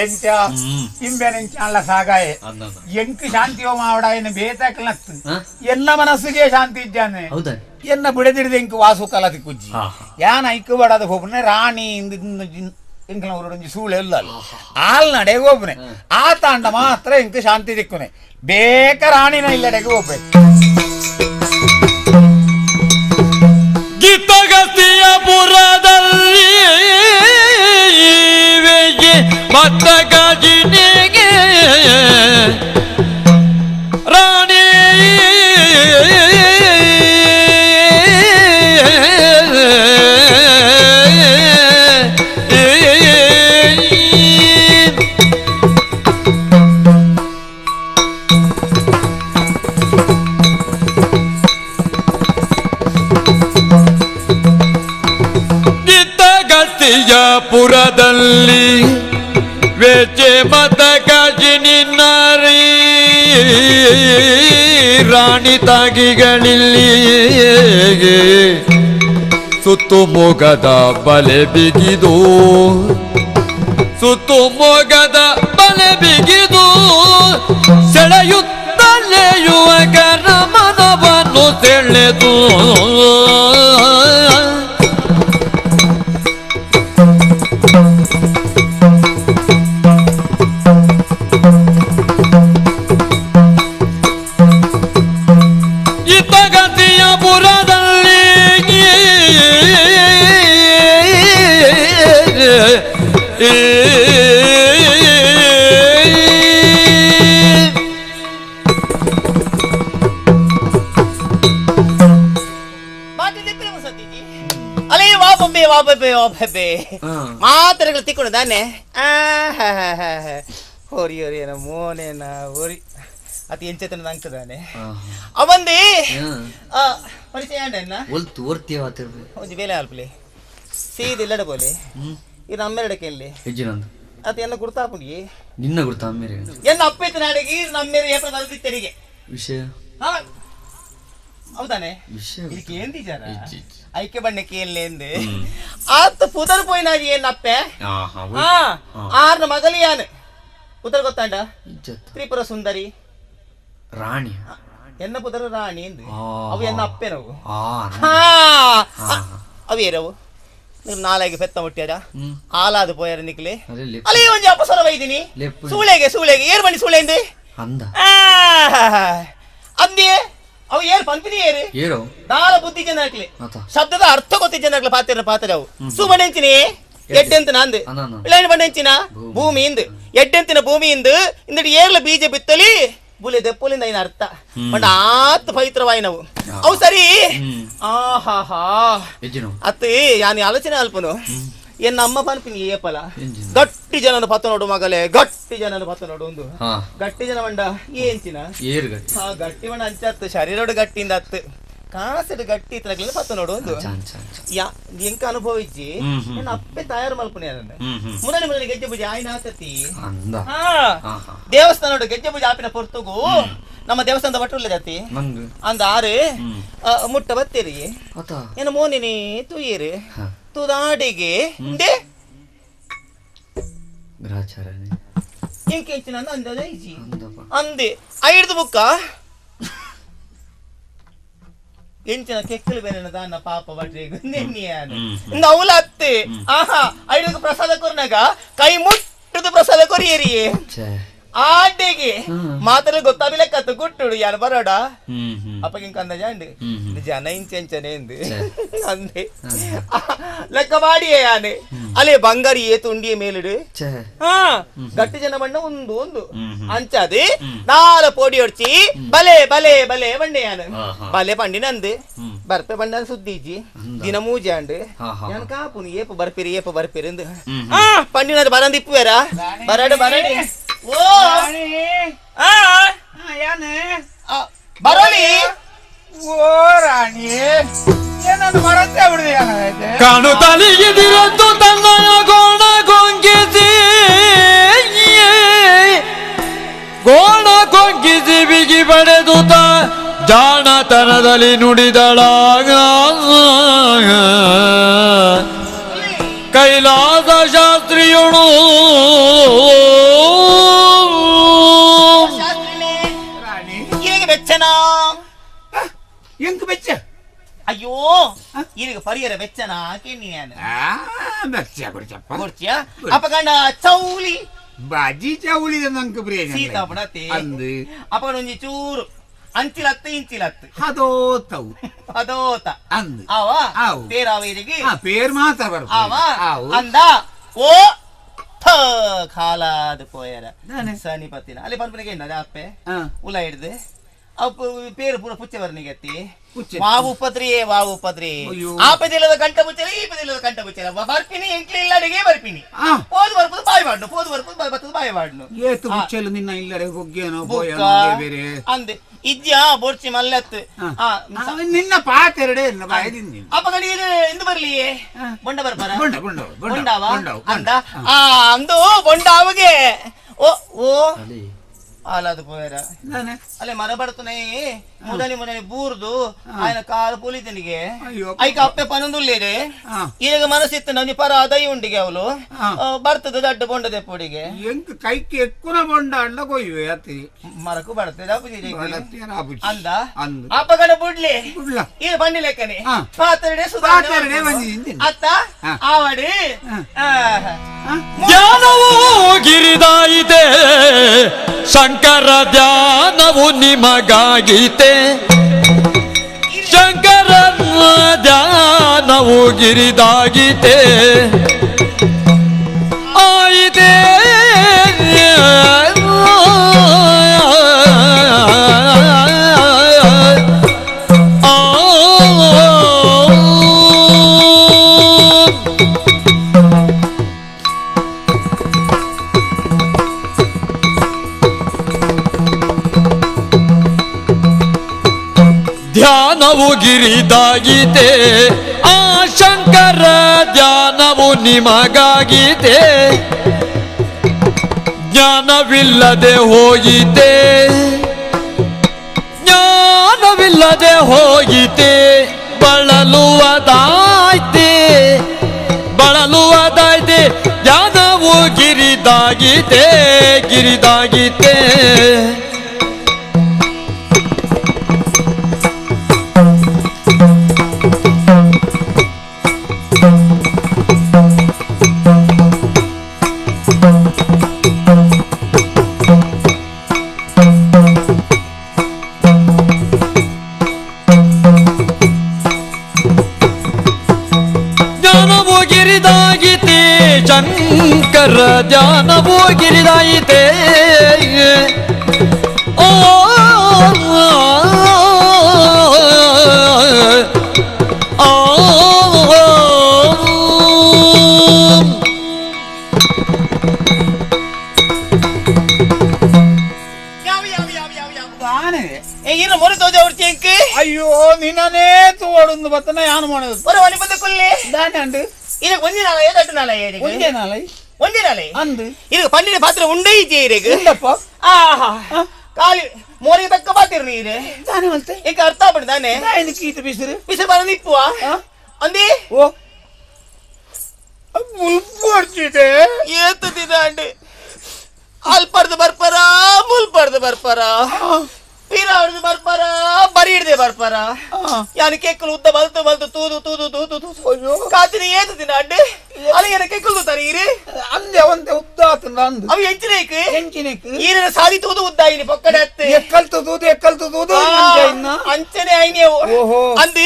ಎಂಚ ಇಂಬೆನೆಂಚಾಲ ಸಾಗಾಯೆ ಎಂಕ್ ಶಾಂತಿ ಓಂ ಆವಡ ಬೇತಾಕಲತ್ತು ಎನ್ನ ಮನಸ್ಸಿಗೆ ಶಾಂತಿ ಇದ್ದಾನೆ ಎನ್ನ ಬಿಡದಿಡಿದ ಎಂಕ್ ವಾಸು ಕಲ ತಿಕ್ಕುಜ್ಜಿ ಯಾನ ಐಕ್ಕು ಬಡದ ಹೋಗ್ನೆ ರಾಣಿ ಎಂಕ್ಲ ಒಂಜಿ ಸೂಳೆ ಇಲ್ಲ ಆಲ್ ನಡೆಗೆ ಒಬ್ಬನೆ ಆ ತಾಂಡ ಮಾತ್ರ ಎಂಕ್ ಶಾಂತಿ ದಿಕ್ಕುನೆ ಬೇಕ ರಾಣಿನ ಇಲ್ಲಡೆಗೆ ಒಬ್ಬೆ ಗೀತಗತಿಯ ಪುರದಲ್ಲಿ ಮತ್ತ ಗಾಜಿನಿಗೆ ರಾಣಿ ಗೀತಗತಿಯ ಪುರದಲ್ಲಿ ವೇಚೆ ಮತ ಕಾಜಿನಿ ನಾರಿ ರಾಣಿ ತಾಗಿಗಳಿಲ್ಲಿ ಸುತ್ತು ಮೊಗದ ಬಲೆ ಬಿಗಿದು ಸುತ್ತು ಮೊಗದ ಬಲೆ ಬಿಗಿದು ಸೆಳೆಯುತ್ತಲೇ ಯುವಕರ ಮನವನ್ನು ಸೆಳೆದು ಇತಗತಿಯ ಪುರದಲ್ಲಿ ಅಲೇ ವಾ ಬೊಂಬೆ ವಾ ಬೊಂಬೆ ವಾ ಬೊಂಬೆ ಮಾತ್ರೆಗಳು ತಿಕ್ಕೊಂಡು ತಾನೆ ಹೋರಿ ಹೋರಿ ಏನ ಮೋನೇನ ಹೋರಿ ಅತಿ ಎಂಚತನ ಅಂಕದಾನೆ ಅವಂದಿ ಪರಿಚಯ ಅಂಡನ್ನ ಒಲ್ತು ಓರ್ತಿಯ ವಾತಿರ್ಬೆ ಒಂಜಿ ಬೇಲೆ ಆಲ್ಪಲೆ ಸೀದ ಇಲ್ಲಡ ಬೋಲೆ ಇದು ಅಮ್ಮೆರಡಕ್ಕೆ ಇಲ್ಲಿ ಹೆಜ್ಜಿನಂದು ಅತಿ ಎನ್ನ ಗುರ್ತಾಪುಂಡಿ ನಿನ್ನ ಗುರ್ತ ಅಮ್ಮೇರೆ ಎನ್ನ ಅಪ್ಪಿತ್ತು ನಾಡಿಗೆ ನಮ್ಮೇರೆ ಏಪ್ರ ತಲುಪಿತ್ತೆರಿಗೆ ವಿಷಯ ಹೌದಾನೆ ವಿಷಯ ಇದಕ್ಕೆ ಏನ್ ಜನ ಐಕೆ ಬಣ್ಣಕ್ಕೆ ಏನ್ಲೇಂದು ಆತ ಪುದರ್ ಪೋಯಿನಾಜಿ ಏನ್ ಅಪ್ಪೆ ಆರ್ನ ಮಗಲಿಯಾನು ಪುದರ್ ಗೊತ್ತಾಂಡ ತ್ರಿಪುರ ಸುಂದರಿ ರಾಣಿ ಎನ್ನ ಪುದರ ರಾಣಿ ಎಂದು ಅವು ಎನ್ನ ಅಪ್ಪೆನವು ಅವು ಏರವು ನೀವು ನಾಳೆಗೆ ಪೆತ್ತ ಮುಟ್ಟ್ಯಾರ ಆಲಾದ ಪೋಯಾರ ನಿಕ್ಲೆ ಅಲ್ಲಿ ಒಂಜಿ ಅಪಸರ ಬೈದಿನಿ ಸೂಳೆಗೆ ಸೂಳೆಗೆ ಏರ್ ಬನ್ನಿ ಸೂಳೆ ಎಂದೆ ಅಂದಿಯೇ ಅವು ಏರ್ ಪಂಪಿನಿ ಏರು ಏರೋ ದಾಲ ಬುದ್ಧಿ ಜನ ಹಾಕ್ಲಿ ಶಬ್ದದ ಅರ್ಥ ಗೊತ್ತಿ ಜನ ಹಾಕ್ಲಿ ಪಾತ್ರ ಪಾತ್ರ ಅವು ಸು ಬಣ್ಣೆಂಚಿನಿ ಎಡ್ಡೆಂತ ನಂದು ಇಳ್ಳೆಣ್ಣು ಬಣ್ಣೆಂಚಿನ ಭೂಮಿ ಇಂದು ಎಡ್ಡೆಂತಿನ ಭೂಮಿ ಇಂದು ಇಂದಡಿ ಏರ್ಲ ಬೀಜ ಬಿತ್ತಲಿ ಬುಲೆ ದೆಪ್ಪುಲಿಂದ ಐನ ಅರ್ಥ ಬಟ್ ಆತ್ ಪವಿತ್ರವಾಯಿನವು ಅವು ಸರಿ ಆಹಾ ಹಾ ಅತ್ತು ಯಾನ್ ಆಲೋಚನೆ ಅಲ್ಪನು ಎನ್ನ ಅಮ್ಮ ಪನ್ಪಿನಿ ಏಪಲ ಗಟ್ಟಿ ಜನನ ಪತ್ತ ನೋಡು ಮಗಲೇ ಗಟ್ಟಿ ಜನನ ಪತ್ತ ನೋಡು ಒಂದು ಗಟ್ಟಿ ಜನ ಮಂಡ ಏಂಚಿನ ಆ ಗಟ್ಟಿ ಮಂಡ ಅಂಚತ್ತು ಶರೀರೋಡು ಗಟ್ಟಿಯಿಂದ ಅತ್ತು ಕಾಸಡು ಗಟ್ಟಿ ಇತ್ತನಗ್ಲಿಂದ ಪತ್ತ ನೋಡು ಒಂದು ಯಾ ಎಂಕ ಅನುಭವ ಇಜ್ಜಿ ನನ್ನ ಅಪ್ಪೆ ತಯಾರು ಮಲ್ಪುನಿ ಅದನ್ನ ಮುರಳಿ ಮುರಳಿ ಗೆಜ್ಜೆ ಪೂಜೆ ಆಯ್ನ ಆತತಿ ದೇವಸ್ಥಾನ ಗೆಜ್ಜೆ ಪೂಜೆ ಆಪಿನ ಪೊರ್ತುಗು ನಮ್ಮ ದೇವಸ್ಥಾನದ ಭಟ್ರುಲ್ಲ ಜಾತಿ ಅಂದ ಆರು ಮುಟ್ಟ ಬತ್ತೀರಿ ಏನ ಮೋನಿನಿ ತುಯ್ಯಿರಿ ತುದಾಡಿಗೆ ಎಂಕೆಂಚಿನ ಅಂದಾಜ ಇಜ್ಜಿ ಅಂದೆ ಐಡ್ದು ಬುಕ್ಕ ಎಂಚಿನ ಕೆಕ್ಕಲು ಬೇರೆ ದಾನ ಪಾಪ ಭಟ್ರಿಗೆ ನೆನ್ನಿಯಾನು ಅವಲ ಅತ್ತೆ ಆಹಾ ಐದು ಪ್ರಸಾದ ಕೊರ್ನಾಗ ಕೈ ಮುಟ್ಟದು ಪ್ರಸಾದ ಕೊರಿಯರಿಯೇ ಆಡ್ಡೆಗೆ ಮಾತ್ರ ಗೊತ್ತಾಬಿಲೆಕ್ಕತ್ತು ಗುಟ್ಟುಡು ಯಾರು ಬರೋಡ ಅಪ್ಪಗಿಂಕ ಅಂದ ಜಾಂಡು ಜನ ಇಂಚೆಂಚನೆ ಎಂದು ಅಂದೆ ಲೆಕ್ಕ ಮಾಡಿಯೇ ಯಾನೆ ಅಲ್ಲೇ ಬಂಗಾರಿ ಏತು ಉಂಡಿಯ ಮೇಲಿಡು ಹಾ ಗಟ್ಟಿ ಜನ ಬಣ್ಣ ಒಂದು ಒಂದು ಅಂಚಾದೆ ನಾಲ ಪೋಡಿ ಹೊಡ್ಚಿ ಬಲೆ ಬಲೆ ಬಲೆ ಬಂಡೆ ಯಾನು ಬಲೆ ಪಂಡಿನಂದು ಬರ್ಪೆ ಬಂಡ ಸುದ್ದಿಜ್ಜಿ ದಿನ ಮೂಜಾಂಡು ಯಾನ್ ಕಾಪುನು ಏಪ ಬರ್ಪಿರಿ ಏಪ ಬರ್ಪಿರಿ ಅಂದು ಪಂಡಿನ ಬರಂದಿಪ್ಪುವೇರ ಬರಡು ಬರಡಿ. ಓ ಆ ಯಾನೆ ಬರೋಲಿ ಓ ರಾಣಿ ಏನನ್ನು ಮರತೆ ಬಿಡಿದೆ. ಕಾಣು ತಲೆಗೆದಿರದ್ದು ತನ್ನಯ ಗೋಣ ಕೊಂಗಿಸಿ ಗೋಣ ಕೊಂಗಿಸಿ ಬಿಗಿ ಪಡೆದು ತ ಜಾಣತನದಲ್ಲಿ ನುಡಿದಳಾಗ ಕೈಲಾಸ ಶಾಸ್ತ್ರಿಯುಣು. ಶಾಸ್ತ್ರಿನೇ ರಾಣಿ ಈಗ ಬೆಚ್ಚನಾ? ಎಂಕ್ ಬೆಚ್ಚ? ಅಯ್ಯೋ ಈಗ ಪರಿಯರ ಬೆಚ್ಚನ ಕೇಳಿ ನಾನು. ಬೆಚ್ಚ ಕೊಡ್ಚಪ್ಪ. ಕೊಡ್ಚಿಯ ಅಪಗಂಡ ಚೌಲಿ ಬಾಜಿ ಚೌಲಿ ನಂಗೆ ಪ್ರಿಯ ಸೀತಾಪಣತೆ ಅಂದು ಅಪಗಂಡ ಒಂಜಿ ಚೂರು ಅಂಚಿಲತ್ತು ಇಂಚಿಲತ್ತು ಅದೋತವು ಅದೋತ ಅಂದು ಆವ ಆವು. ಪೇರಾವೇರಿಗೆ ಆ ಪೇರ್ ಮಾತ್ರ ಬರ್ಪ ಆವ ಆವು ಅಂದ ಓ ಥ ಖಾಲಾದ ಪೋಯರ ದಾನೆ? ಸನಿಪತ್ತಿನ ಅಲ್ಲಿ ಪನ್ಪನಿಗೆ ಏನದ ಅಪ್ಪೆ ಆ. ಉಲ ಹಿಡ್ದು ಅಪ್ಪ ಪೇರು ಪೂರ ಪುಚ್ಚೆ ಬರ್ನಿಗೆ ಅತ್ತಿ ಪುಚ್ಚೆ. ವಾವು ಉಪದ್ರಿ ವಾವು ಉಪದ್ರಿ ಅಯ್ಯೋ. ಆ ಪದಿಲ್ಲದ ಕಂಠ ಮುಚ್ಚಲ ಈ ಪದಿಲ್ಲದ ಕಂಠ ಮುಚ್ಚಲ ಬರ್ಪಿನಿ ಎಂಕ್ಲಿ ಇಲ್ಲ ಅಡಿಗೆ ಬರ್ಪಿನಿ ಆ. ಪೋದು ಬರ್ಪುದು ಬಾಯಿ ಮಾಡ್ನು ಪೋದು ಬರ್ಪುದು ಬಾಯಿ ಬರ್ತದ ಬಾಯಿ ಮಾಡ್ನು ಏತು ಮುಚ್ಚಲು ನಿನ್ನ ಇಲ್ಲರೆ ಬೊಗ್ಗೇನೋ ಬುಕ್ಕ ಬೋಯನೋ ಬೇರೆ ಅಂದೆ ಇಜ್ಜಾ ಬೋರ್ಚಿ ಮಲ್ಲತ್ತು ಆ. ಆ, ನಿನ್ನ ಪಾತೆರಡೆ ಎನ್ನ ಬಾಯದಿಂದ ನೀನು. ಅಪ್ಪ ಇದು ಎಂದು ಬರ್ಲಿಯೇ ಬೊಂಡ ಬರ್ಪಾರ ಬೊಂಡ, ಬೊಂಡ, ಬೊಂಡ, ಬೊಂಡಾವ ಬೊಂಡಾವ, ಬೊಂಡ. ಅಂದ ಆ ಅಂದು ಬೊಂಡಾವಗೆ ಓ ಓ ಅಲ್ಲಿ ಅಲ್ಲದು ಪೋಯರ ನಾನೆ ಅಲ್ಲೇ ಮರ ಬಡ್ತನೆ ಮುದನಿ ಮುದನಿ ಬೂರ್ದು ఆయన ಕಾಲು ಪುಲಿತನಿಗೆ ಅಯ್ಯೋ. ಐಕ ಅಪ್ಪೆ ಪನೊಂದುಲ್ಲೇರೆ ಆ. ಈಗ ಮನಸ್ಸಿತ್ತು ನನ್ನಿ ಪರ ಅದೈ ಉಂಡಿಗೆ ಅವಳು ಆ. ಬರ್ತದೆ ದಡ್ಡ ಬೊಂಡದೆ ಪುಡಿಗೆ ಎಂಕ್ ಕೈಗೆ ಎಕ್ಕುನ ಬೊಂಡ ಅಂಡ ಕೊಯ್ಯುವೆ ಅತಿ ಮರಕು ಬರ್ತದೆ ಅಪ್ಪುಜಿ ಬಡತ್ತಿ ಅಂದ ಅಂದು ಅಪ್ಪಗನ ಬುಡ್ಲಿ ಬುಡ್ಲ. ಇದು ಬಂಡಿ ಲೆಕ್ಕನೆ ಆ. ಪಾತ್ರೆಡೆ ಸುಧಾರಣೆ ಪಾತ್ರೆಡೆ ಬಂದಿದ್ದೀನಿ. ಅತ್ತ ಆ. ಆವಡಿ ಆ. ಆ. ಧ್ಯಾನವು ಗಿರಿದಾಯಿತೆ ಶಂಕರ ಧ್ಯಾನವು ನಿಮಗಾಗಿತೆ ಶಂಕರ ಧ್ಯಾನವು ಗಿರಿದಾಗಿತೆ ಆಯಿತೆ ಆ. ಧ್ಯಾನವು ಗಿರಿದಾಗಿದೆ ಆ ಶಂಕರ ಧ್ಯಾನವು ನಿಮಗಾಗಿದೆ ಜ್ಞಾನವಿಲ್ಲದೆ ಹೋಯಿತೆ ಜ್ಞಾನವಿಲ್ಲದೆ ಹೋಯಿತೆ ಬಳಲುವದಾಯ್ತೆ ಬಳಲುವದಾಯ್ತೆ ಜ್ಞಾನವು ಗಿರಿದಾಗಿದೆ ಗಿರಿದಾಗಿದೆ. ಜ್ಞಾನವು ಗಿರಿದಾಗಿತೆ ಶಂಕರ ಜ್ಞಾನವು ಗಿರಿದಾಯಿತೆ ಓ ಆ, ಯಾವ ಯಾವ ಯಾವ ಯಾವ ಯಾವ ತಾನೆ ಏ ಇನ್ನು ಮೊರೆ ತೋಜ ಅವ್ರ ಚೆಂಕ್ ಅಯ್ಯೋ ನಿನ್ನನೇ ತೋಡುಂದು ಬತ್ತನ ಯಾನು ಮಾಡೋದು ಒರ ಒಲಿ ಬಂದ ಕುಲ್ಲೆ ದಾನೆ ಅಂಡು ಇದು ಒಂದೇ ನಾಳ ಏದಟ್ಟು ನಾಳ ಏರಿಗೆ ಒಂದೇ ನಾಳೆ ಒಂದೇ ನಾಳೆ ಅಂದು ಇದು ಪಂಡಿನ ಪಾತ್ರ ಉಂಡೇ ಇಜ್ಜೆ ಇರೆಗ್ ಉಂಡಪ್ಪ ಆಹಾ ಕಾಲಿ ಮೋರಿಗೆ ತಕ್ಕ ಪಾತಿರ್ ನೀರು ದಾನೆ ಮಲ್ತೆ ಎಂಕ ಅರ್ಥ ಆಗ್ಬಿಡು ತಾನೆ ದಾನೆ ಕೀತ ಬಿಸಿರು ಬಿಸಿರು ಬರ ನಿಪ್ಪುವ ಆ? ಅಂದಿ ಓ ಮುಲ್ಪು ಅಡ್ಚಿದೆ ಏತದಿದಾಂಡು ಅಲ್ಪರ್ದು ಬರ್ಪರ ಮುಲ್ಪರ್ದು ಬರ್ಪರ ಪಿರಾವಡ್ದು ಬರ್ಪರ ಬರಿ ಹಿಡ್ದೆ ಬರ್ಪರ ಯಾನು ಕೆಕ್ಕಲು ಉದ್ದ ಬಲ್ತು ಬಲ್ತು ತೂದು ತೂದು ತೂದು ತೂದು ಅಯ್ಯೋ ಕಾತಿನ ಏತದಿನ ಅಡ್ಡು ಅಲ್ಲಿಗೆ ಕೆಕ್ಕಲು ತೂತಾರೆ ಈರು ಅಂದೆ ಒಂದೆ ಉದ್ದ ಆತಂದ ಅಂದು ಅವು ಎಂಚಿನೇಕ್ ಎಂಚಿನೆಕ್ ಈರಿನ ಸಾದಿ ತೂದು ಉದ್ದ ಐನಿ ಪೊಕ್ಕಡೆ ಅತ್ತೆ ಎಕ್ಕಲ್ತು ತೂದು ಎಕ್ಕಲ್ತು ತೂದು ಇನ್ನ ಅಂಚನೆ ಐನಿ ಅವು ಓಹೋ. ಅಂದು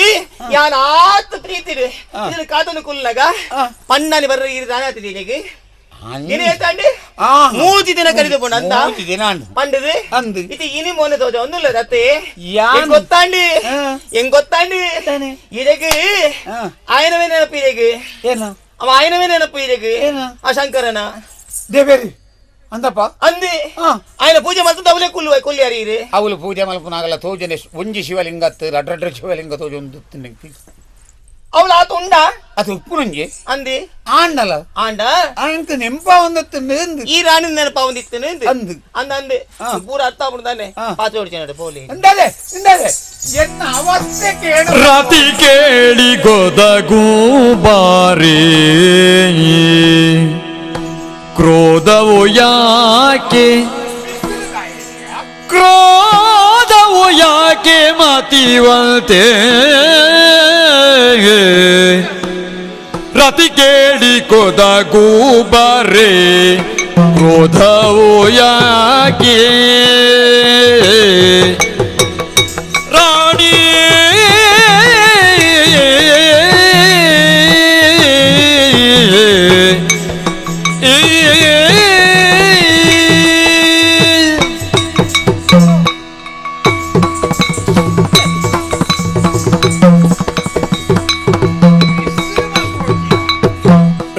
ಯಾನ್ ಆತ್ ಪ್ರೀತಿರು ಇದನ್ನ ಕಾತನು ಕುಲ್ಲಗ ಆ. ಪಣ್ಣಾನಿ ಬರ್ರ ಈರು ದಾನ ಆತಿದೆ ನಿನಗೆ ನೀನು ಹೇಳ್ತಾಂಡಿ ಆ ಮೂಜಿ ದಿನ ಕರಿದು ಪೋಣ ಅಂದ ಮೂಜಿ ದಿನ ಅಂದು. ಪಂಡದು ಅಂದು. ಇದು ಇನಿ ಮೋನೆ ತೋಜ ಒಂದುಲ್ಲ ದತ್ತೆ ಯಾನ್? ಎಂಗ್ ಗೊತ್ತಾಂಡಿ ಆ. ಎಂಗ್ ಗೊತ್ತಾಂಡಿ ತಾನೆ. ಇದಕ್ಕೆ ಆ. ಆಯನವೇ ನೆನಪು ಇದಕ್ಕೆ ಏನ ಅವ ಆಯನವೇ ನೆನಪು ಇದಕ್ಕೆ ಏನ? ಆ ಶಂಕರನ ದೇವೇರಿ ಅಂದಪ್ಪ ಅಂದೆ ಆಯ್ನ ಪೂಜೆ ಮಲ್ತು ಅವಲೇ ಕುಲ್ಲು ಕೊಲ್ಲಿಯಾರಿ ಇರೆ ಅವಳು ಪೂಜೆ ಮಲ್ಪುನಾಗಲ್ಲ ತೋಜನೆ ಒಂಜಿ ಶಿವಲಿಂಗ ರಡ್ರಡ್ರ ಶಿವಲಿಂಗ ತೋಜ ಒಂದು ಅವಳು ಆತ ಉಂಡ ಅದು ಉಪ್ಪುನಂಜಿ ಅಂದೆ ಆಂಡಲ ಆಂಡ ಅಂಕ ನೆಂಪ ಒಂದತ್ತು ಈ ರಾಣಿ ನೆನಪ ಒಂದಿತ್ತು ಅಂದು ಅಂದ ಅಂದೆ ಪೂರ ಅರ್ಥ ಆಗ್ಬಿಡ್ತಾನೆ ಪಾತ್ರೆ ಹೊಡಿಚೆ ಪೋಲಿ ಅಂದಾದೆ ಅಂದಾದೆ ಎನ್ನ ಅವಸ್ಥೆ ಕೇಳು ರತಿ ಕೇಳಿ ಗೊದಗೂ ಬಾರಿ ಕ್ರೋಧವು ಯಾಕೆ ಕ್ರೋಧವು ಯಾಕೆ ಮತಿವಂತೆ ರತಿ ಕೇಳಿ ಕೊದಗೂ ಬಾರೆ ಕ್ರೋಧವು ಯಾಕೆ ರಾಣಿ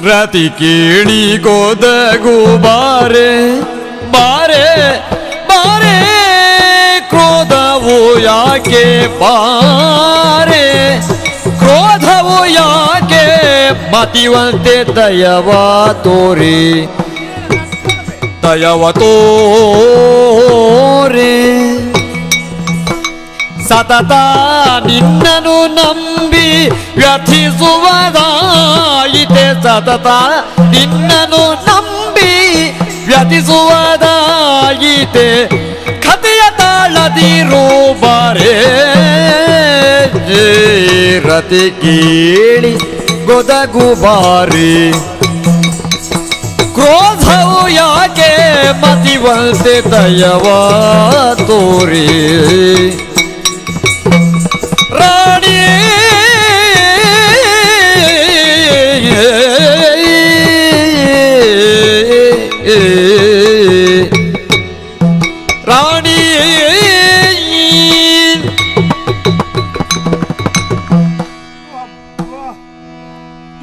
ರತಿ ಕೇಳಿ ಗೊದಗು ಬಾರೆ ಬಾರೆ ಬಾರೆ ಕ್ರೋಧವು ಯಾಕೆ ಬಾರೆ ಕ್ರೋಧವು ಯಾಕೆ ಮತಿವಂತೆ ದಯವ ತೋರಿ ದಯವ ತೋರಿ ಸತತ ನಿನ್ನನು ನಂಬಿ ವ್ಯಥಿಸುವದಾಯಿತೆ ಸತತ ನಿನ್ನನು ನಂಬಿ ವ್ಯಥಿಸುವದಾಯಿತೆ ಕಥೆಯ ತಾಳದಿರು ಬಾರೆ ರತಿ ಕೇಳಿ ಗೊದಗು ಬಾರಿ ಕ್ರೋಧವು ಯಾಕೆ ಮತಿವಂತೆ ದಯವ ತೋರಿ ರಾಣಿ ರಾಣಿ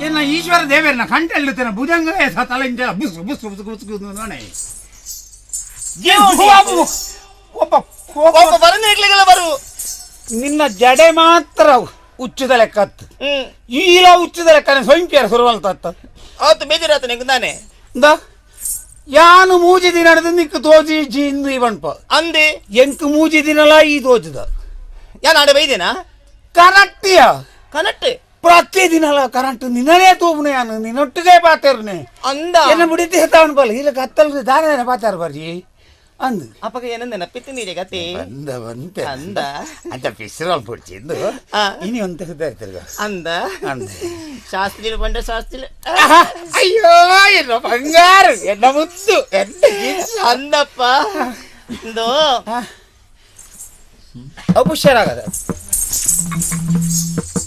ಏನ ಈಶ್ವರ ದೇವೇರ್ನ ಕಂಟೆಳ್ಳುತ್ತೇನೆ ಭುಜಂಗ ತಲೆ ಬುಸ್ ಬುಸ್ ಬುಸ್ ಬುಸ್ ನೋಣೆ ಒಬ್ಬ ಒಬ್ಬ ಬರಂದ್ರೆ ಬರು ನಿನ್ನ ಜಡೆ ಮಾತ್ರ ಉಚ್ಚದ ಲೆಕ್ಕತ್ತು ಈಲ ಉಚ್ಚದ ಲೆಕ್ಕನೆ ಸ್ವಯಂಪಿಯರ ಸುರುವಲ್ತತ್ತ ಅವತ್ತು ಬೇಜಾರಾತ ನಿಂಗೆ ಇಂದ ಯಾನು ಮೂಜಿ ದಿನ ನಿಕ್ಕು ತೋಜಿ ಜೀಂದು ಇವನ್ಪ ಅಂದೆ ಎಂಕ್ ಮೂಜಿ ದಿನಲ ಈ ತೋಜದ ಯಾನ್ ಆಡೆ ಬೈದೇನಾ ಕರೆಕ್ಟಿಯ ಕರೆಕ್ಟ್ ಪ್ರತಿದಿನಲ ಕರೆಂಟ್ ನಿನ್ನನೇ ತೂಬುನೆ ಯಾನು ನಿನ್ನೊಟ್ಟಿಗೆ ಪಾತೇರ್ನೆ ಅಂದ ಎನ್ನ ಬಿಡಿತಿ ಹೆತ್ತಾವನ್ ಬಲ್ಲ ಇಲ್ಲ ಕತ್ತಲ್ ದಾನ ಪಾತಾರ ಬರ್ಜಿ ಅಂದು ಅಪ್ಪಗ ಏನಂದ ಪಿತ್ತು ನೀರೆ ಗತಿ ಬಂದ ಬಂತೆ ಅಂದ ಅಂತ ಪಿಸ್ರಲ್ ಪುಡ್ಚಿಂದು ಇನಿ ಒಂತ ಇರ್ತಿರ್ಗ ಅಂದ ಅಂದ ಶಾಸ್ತ್ರಿ ಬಂಡ ಶಾಸ್ತ್ರಿ ಅಯ್ಯೋ ಎನ್ನ ಬಂಗಾರ ಎನ್ನ ಮುದ್ದು ಎನ್ನ ಅಂದಪ್ಪ ಇಂದು ಹುಷಾರಾಗದ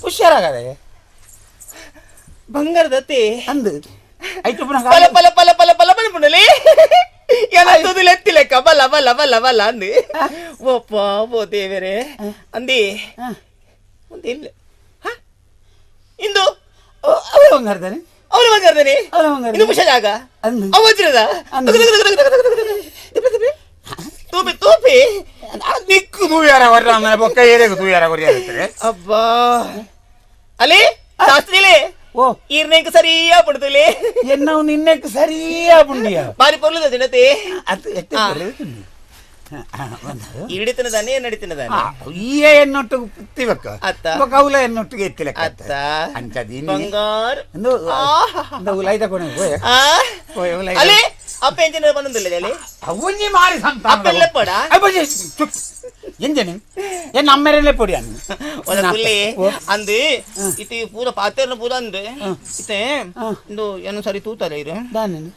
ಹುಷಾರಾಗದ ಬಂಗಾರದತ್ತಿ ಅಂದು ಆಯ್ತು ಪುನಃ ಪಲ ಪಲ ಪಲ ಪಲ ಪಲ ಪಲ ಪುನಲಿ ಏನತ್ತದು ಎತ್ತಿಲೆಕ್ಕ ಬಲ ಬಲ ಬಲ ಬಲ ಅಂದು ಒಪ್ಪ ಓ ದೇವರೇ ಅಂದಿ ಒಂದು ಇಲ್ಲ ಇಂದು ಅವರ ಬಂಗಾರದಾನೆ ಅವರ ಬಂಗಾರದಾನೆ ಇನ್ನು ಖುಷಿ ಜಾಗ ಅವ ವಜ್ರದ ತೂಪಿ ತೂಪಿ ನಿಕ್ಕು ತೂಯಾರ ಹೊರ ಬೊಕ್ಕ ಏರಿಯಾಗ ತೂಯಾರ ಹೊರ ಅಬ್ಬಾ ಅಲ್ಲಿ ಶಾಸ್ತ್ರಿಲೇ ಓ ಈರ್ನೆಂಕ್ ಸರಿಯಾ ಪಡ್ತಲೇ ಎನ್ನವು ನಿನ್ನೆಕ್ ಸರಿಯಾ ಪುಂಡಿಯ ಬಾರಿ ಪೊರ್ಲುದ ದಿನತೆ ಅದು ಎತ್ತೆ ಹಿಡಿತನದಾನೆ ನಡಿತನದಾನೆ ಈ ಎನ್ನೊಟ್ಟು ಪುತ್ತಿವಕ್ಕ ಅತ್ತ ಕೌಲ ಎನ್ನೊಟ್ಟಿಗೆ ಎತ್ತಿಲಕ್ಕ ಅತ್ತ ಅಂಚದಿ ಬಂಗಾರ ಉಲಾಯ್ದ ಕೊನೆ ಅಲ್ಲಿ ಅಪ್ಪ ಎಂಜಿನ ಬಂದಿಲ್ಲ ಅಲ್ಲಿ ಅವನಿ ಮಾರಿ ಸಂತ ಅಪ್ಪೆಲ್ಲ ಪಡ ಎಂಜನಿ ಎನ್ನ ಅಮ್ಮೆರಲ್ಲೇ ಪೊಡಿ ಅನ್ನು ಒಲ ಪುಲ್ಲಿ ಅಂದು ಇತಿ ಪೂರ ಪಾತೆರ್ನ ಪೂರ ಅಂದು ಇತ್ತೆ ಇಂದು ಏನು ಸರಿ ತೂತಲ್ಲ ಇರು ದಾನೇನು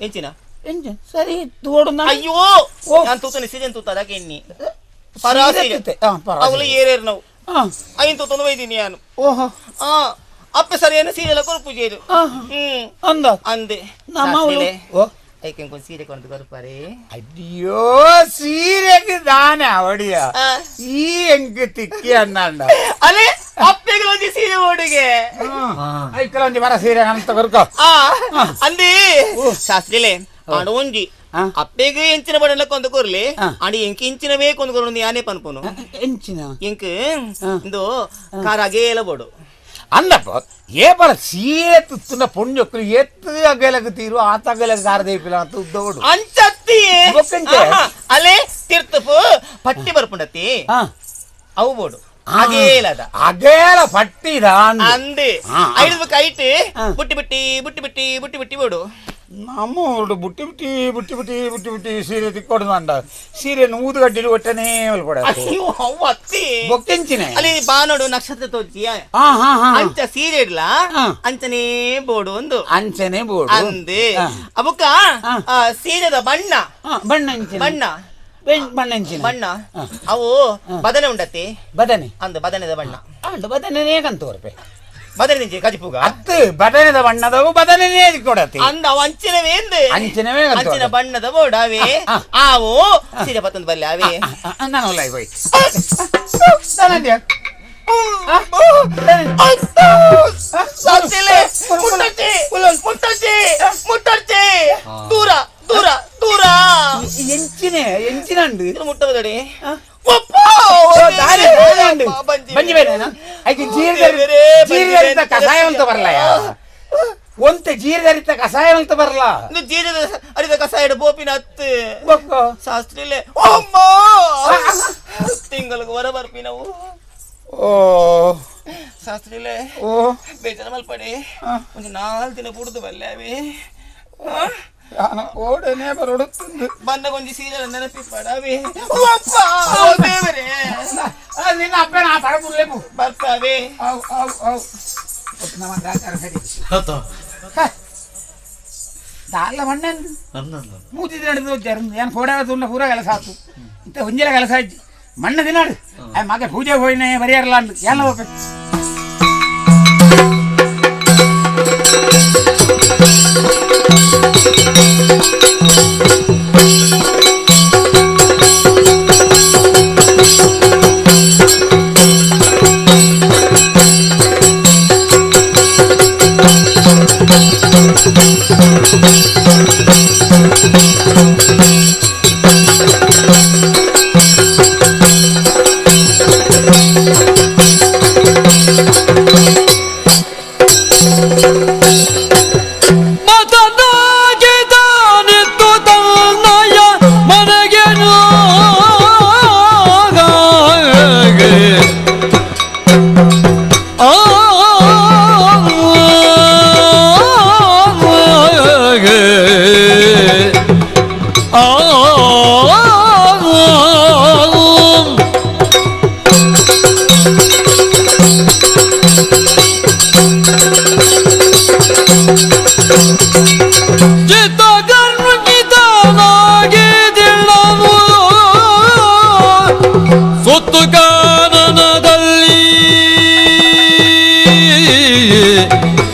ಎಂಚಿನ ಎಂಜ ಸರಿ ತೋಡು ಅಯ್ಯೋ ನಾನು ತೂತನೆ ಸೀಸನ್ ತೂತ ಅದಕ್ಕೆ ಎನ್ನಿ ಪರಾಸೀರೆ ಅವಳು ಏರೇರು ನಾವು ಐನ್ ತೂತೊಂದು ಒಯ್ದೀನಿ ನಾನು ಓಹೋ ಅಪ್ಪೆ ಸರಿಯನ್ನು ಸೀರೆಲ್ಲ ಕೊರು ಪೂಜೆರು ಅಂದ ಅಂದೆ ನಮ್ಮ ಐಕೆ ಸೀರೆ ಕೊಂಡು ಕೊರ್ಪಾರೆ ಅಯ್ಯೋ ಸೀರೆಗೆ ದಾನೆ ಅವಡಿಯ ಈ ಎಂಕ್ ತಿಕ್ಕಿ ಅನ್ನ ಅಲೆ ಅಪ್ಪೆಗೆ ಒಂಜಿ ಸೀರೆ ಓಡುಗೆ ಐಕಲ ಒಂಜಿ ಮರ ಸೀರೆ ಅಂತ ಕೊರ್ಕೋ ಅಂದಿ ಶಾಸ್ತ್ರಿಲೆ ಆಂಡ ಒಂಜಿ ಅಪ್ಪೆಗೆ ಎಂಚಿನ ಬಡಲ ಕೊಂದು ಕೊರ್ಲಿ ಅಂಡ ಎಂಕ್ ಇಂಚಿನ ಬೇಕು ಒಂದು ಕೊರ್ಲು ಯಾನೇ ಪನ್ಪುನು ಎಂಚಿನ ಎಂಕ್ ಇಂದು ಕಾರ್ ಅಗೇಲ ಬೋಡು ಅಂದಪ್ಪ ಏ ಬರ ಸೀರೆ ತುತ್ತುನ ಪುಣ್ಯಕ್ಕಲು ಎತ್ತು ಅಗಲಗ ತೀರು ಆತ ಅಗಲಗ ಕಾರದೇಪಿಲ ಅಂತ ಉದ್ದೋಡು ಅಂಚತ್ತಿ ಅಲೆ ತಿರ್ತಪು ಪಟ್ಟಿ ಬರ್ಪುಂಡತ್ತಿ ಅವು ಬೋಡು ಅಗೇಲದ ಅಗೇಲ ಪಟ್ಟಿ ಅಂದೆ ಐದು ಐಟ್ ಬುಟ್ಟಿ ಬುಟ್ಟಿ ಬುಟ್ಟಿ ಬುಟ್ಟಿ ಬುಟ್ಟಿ ಬುಟ್ಟಿ ಬೋಡು ನಮ್ಮ ಊರು ಬುಟ್ಟಿ ಬುಟ್ಟಿ ಬುಟ್ಟಿ ಬುಟ್ಟಿ ಬುಟ್ಟಿ ಬುಟ್ಟಿ ಸೀರೆ ತಿಕ್ಕೊಡು ಅಂಡ ಸೀರೆ ಊದುಗಡ್ಡಿಲು ಒಟ್ಟನೇ ಕೊಡ ಬೊಕ್ಕೆಂಚಿನ ಅಲ್ಲಿ ಬಾನೋಡು ನಕ್ಷತ್ರ ತೋಜಿ ಅಂಚ ಸೀರೆ ಇಡ್ಲ ಅಂಚನೇ ಬೋಡು ಒಂದು ಅಂಚನೆ ಬೋಡು ಅಂದೆ ಅವಕ್ಕ ಸೀರೆದ ಬಣ್ಣ ಬಣ್ಣ ಬಣ್ಣ ಬಣ್ಣ ಬಣ್ಣ ಅವು ಬದನೆ ಉಂಡತ್ತಿ ಬದನೆ ಅಂದು ಬದನೆದ ಬಣ್ಣ ಅಂಡ ಬದನೆ ಕಂತೋರ್ಪೆ ಬದನೆ ಕಜಿಪುಗ ಅತ್ತು ಬದನೆದ ಬಣ್ಣದವು ಬದನೆ ಕೊಡತಿ ಅಂದ ಅವು ಅಂಚಿನವೇ ಅಂಚಿನವೇ ಅಂಚಿನ ಬಣ್ಣದ ಬೋಡಾವೆ ಆವು ಸೀರೆ ಪತ್ತೊಂದು ಬಲ್ಲೆ ಅವೇ ನಾನು ಹೋಯ್ ದೂರ ದೂರ ದೂರ ಎಂಚಿನ ಎಂಚಿನ ಮುಟ್ಟಬದಡಿ ಜೀರಿದರಿತ ಕಷಾಯ ಅಂತ ಬರಲ್ಲ ಒಂತೆ ಜೀರಿದರಿತ ಕಷಾಯ ಅಂತ ಬರಲ್ಲ ಜೀರಿದ ಅರಿದ ಕಷಾಯ ಬೋಪಿನ ಹತ್ತು ಶಾಸ್ತ್ರಿಲೆ ತಿಂಗಳಿಗೆ ಹೊರ ಬರ್ಪಿನವು ಓ ಶಾಸ್ತ್ರಿಲೆ ಓ ಬೇಜಾರ ಮಲ್ಪಡಿ ಒಂದು 4 ದಿನ ಬುಡ್ದು ಬಲ್ಲೆ ಅವೇ ಓಡನೆ ಬರೋಡುತ್ತಂದು ಬಣ್ಣ ಕೊಂಚ ಸೀರೆ ನೆನಪಿ ಪಡವೆ ನಿನ್ನ ಅಪ್ಪನ ಆ ಪಡ ಬರ್ತಾವೆ ಅವು ಅವು ಅವು ದಾಲ ಮಣ್ಣಂದು ಮೂತಿ ನಡೆದು ಏನು ಫೋಡ ತುಂಡ ಪೂರ ಕೆಲಸ ಆತು ಇಂಥ ಒಂಜಿಲ ಕೆಲಸ ಆಯ್ತು ಮಣ್ಣ ದಿನಾಡು ಮಗ ಪೂಜೆ ಹೋಯ್ನೆ ಬರಿಯಾರಲ್ಲ ಅಂದು ಎಲ್ಲ ಹೋಗ್ಬೇಕು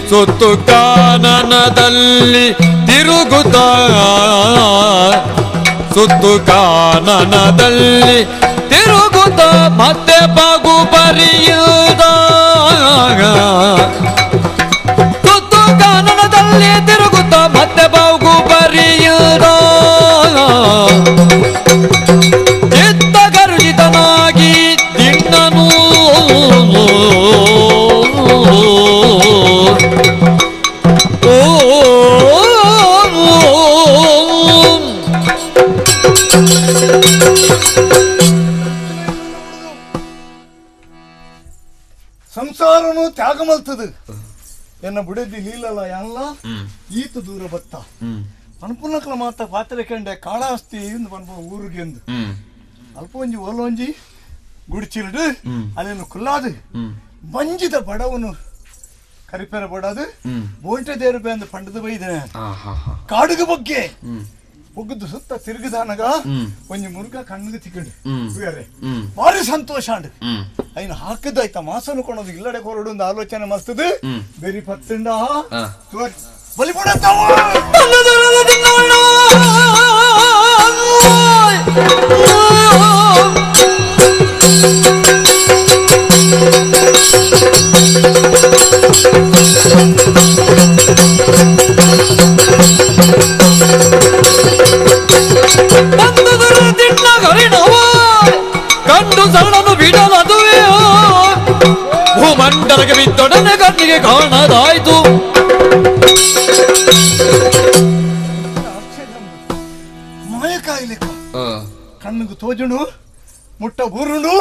ಸುತ್ತು ಕಾನನದಲ್ಲಿ ತಿರುಗುತ್ತ ಸುತ್ತು ಕಾನನದಲ್ಲಿ ತಿರುಗುತ್ತ ಮತ್ತೆ ಬಾಗು ಬರಿಯುತ್ತ ಸುತ್ತು ಕಾನನದಲ್ಲಿ ತಿರುಗುತ್ತ ಮತ್ತೆ ಬಾಗು ಬರಿಯುತ್ತ ಚಿತ್ತ ಗರುಜಿತನಾಗಿ ದಿಣ್ಣನು ಸಂಸಾರನು ತ್ಯಾಗ ಮಲ್ತದು ಎನ್ನ ಬುಡದಿ ಲೀಲಲ್ಲ ಯಾನಲ್ಲ ಈತ ದೂರ ಬತ್ತ ಅನ್ಪುನಕ್ಲ ಮಾತ ಪಾತ್ರೆ ಕಂಡೆ ಕಾಳಾಸ್ತಿ ಎಂದು ಪನ್ಪ ಊರಿಗೆ ಎಂದು ಅಲ್ಪ ಒಂಜಿ ಓಲೊಂಜಿ ಗುಡಿಚಿಲ್ಡು ಅಲ್ಲೇನು ಕುಲ್ಲಾದು ಮಂಜಿದ ಬಡವನು ಕರಿಪೆರ ಬಡದು ಬೋಂಟೆ ದೇರು ಅಂದು ಪಂಡದ ಬೈದನೆ ಕಾಡುಗ ಬಗ್ಗೆ ಒಗ್ಗದು ಸುತ್ತ ತಿರುಗಿದಾನಗ ಒಂಜಿ ಮುರುಗ ಕಣ್ಣಿಗೆ ತಿಕ್ಕಂಡು ಭಾರಿ ಸಂತೋಷ ಅಂಡ್ ಐನ ಹಾಕದಾಯ್ತ ಮಾಸನು ಕೊಣದು ಇಲ್ಲಡೆ ಕೊರಡು ಒಂದು ಆಲೋಚನೆ ಮಸ್ತದು ಬೆರಿ ಪತ್ತಂಡ ಬಲಿಪುಡತ್ತವ ಕಂಡು ಸರಣನು ಬಿಡಲದುವೆ ಭೂಮಂಡಲಕ್ಕೆ ಬಿದ್ದೊಡನೆ ಕಣ್ಣಿಗೆ ಕಾಣದಾಯ್ತು. ಮಾಯ ಕಾಯಿಲೆಕ್ಕ ಕಣ್ಣಿಗೆ ತೋಜುಂಡು ಮುಟ್ಟ ಬೂರುಂಡು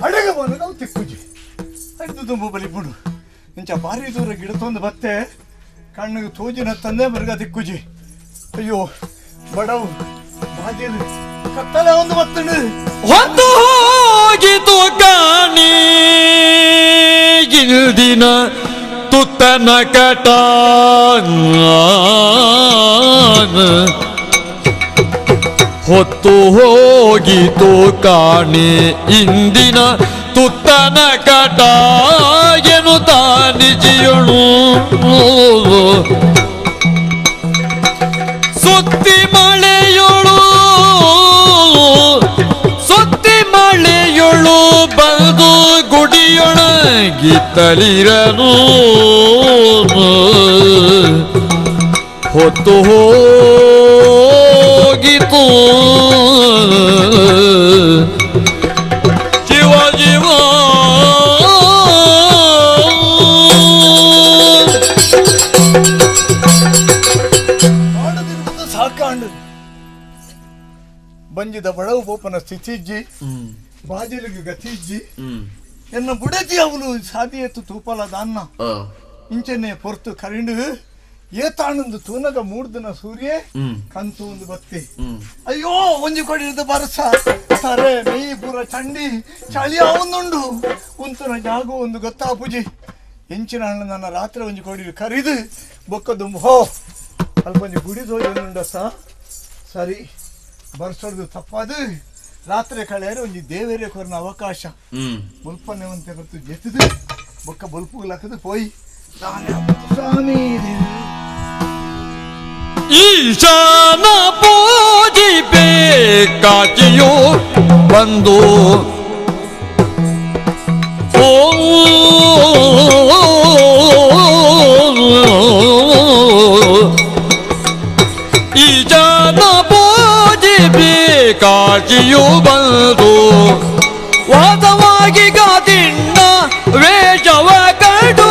ಅಡಗ ಬಂದು ನಾವು ತಿಕ್ಕುಜಿ ಅಡ್ದು ತುಂಬ ಬಲಿಪುಂಡು ಇಂಚ ಭಾರಿ ದೂರ ಗಿಡ ತಂದು ಬತ್ತೆ ಕಣ್ಣಿಗೆ ತೋಜಿನ ತಂದೆ ಮರ್ಗ ತಿಕ್ಕುಜಿ. ಅಯ್ಯೋ ಬಡವು ಬಾಜಿಲು ಕತ್ತಲೆ ಒಂದು ಬತ್ತಂಡು ಹೊತ್ತು ಹೋಗಿತು ಕಾಣಿ ಗಿಲ್ದಿನ ತುತ್ತನ ಕಟ ಹೊತ್ತು ಹೋಗಿತು ಕಾಣಿ ಇಂದಿನ ತುತ್ತನ ಕಟ ಎನ್ನುತ್ತಾ ನಿಜಿಯಳು ಸುತ್ತಿ ಮಳೆಯೊಳು ಸುತ್ತಿ ಮಳೆಯೊಳು ಬಂದು ಗುಡಿಯೊಳಗಿತ್ತಲಿರನು ಹೊತ್ತು ಹೋಗಿತು ಶಿವ ಶಿವ. ಸಾಕಾಂಡು ಬಂಜಿದ ಬಡವು ಪೋಪನ ಸ್ಥಿತಿಜ್ಜಿ ಬಾಜಲಿಗೆ ಗತಿಜ್ಜಿ ಎನ್ನ ಬುಡಜಿ ಅವನು ಸಾದಿಯತ್ತು ತೂಪಲ ದಾನ್ನ ಇಂಚನೆ ಪೊರ್ತು ಕರಿಂಡು ಏತಾಣಂದು ತೂನಗ ಮೂರ್ದನ ಸೂರ್ಯ ಕಂತು ಒಂದು ಬತ್ತಿ. ಅಯ್ಯೋ ಒಂಜಿ ಕೊಡಿರದ ಬರಸ ಸರೆ ಮೇಯಿ ಪೂರ ಚಂಡಿ ಚಳಿ ಒಂದುಂಡು ಉಂತನ ಜಾಗ ಒಂದು ಗೊತ್ತಾಪುಜಿ ಎಂಚಿನ ಹಣ್ಣು ನನ್ನ ರಾತ್ರಿ ಒಂಜಿ ಕೊಡಿ ಕರಿದು ಬೊಕ್ಕದುಂಬು ಹೋ ಅಲ್ಪ ಒಂಜಿ ಗುಡಿ ತೋಜೊಂದುಂಡ ಸರಿ ಬರ್ಸೋದು ತಪ್ಪಾದು ರಾತ್ರಿ ಕಳೆಯರೆ ಒಂಜಿ ದೇವರೇ ಕೊರನ ಅವಕಾಶ ಬೊಲ್ಪನೆ ಒಂತೆ ಬರ್ತು ಜೆತ್ತದು ಬೊಕ್ಕ ಬೊಲ್ಪುಗ್ಲಾಕದು ಪೋಯಿ ಸ್ವಾಮಿ ಈಶಾನ ಪೂಜಿಬೇಕಾಚಿಯೋ ಬಂದು ಈಶಾನ ಪೂಜಿಬೇಕಾಚಿಯೋ ಬಂದು ವಾದವಾಗಿ ಗಾದಿಣ್ಣ ವೇಷವ ಕಂಡು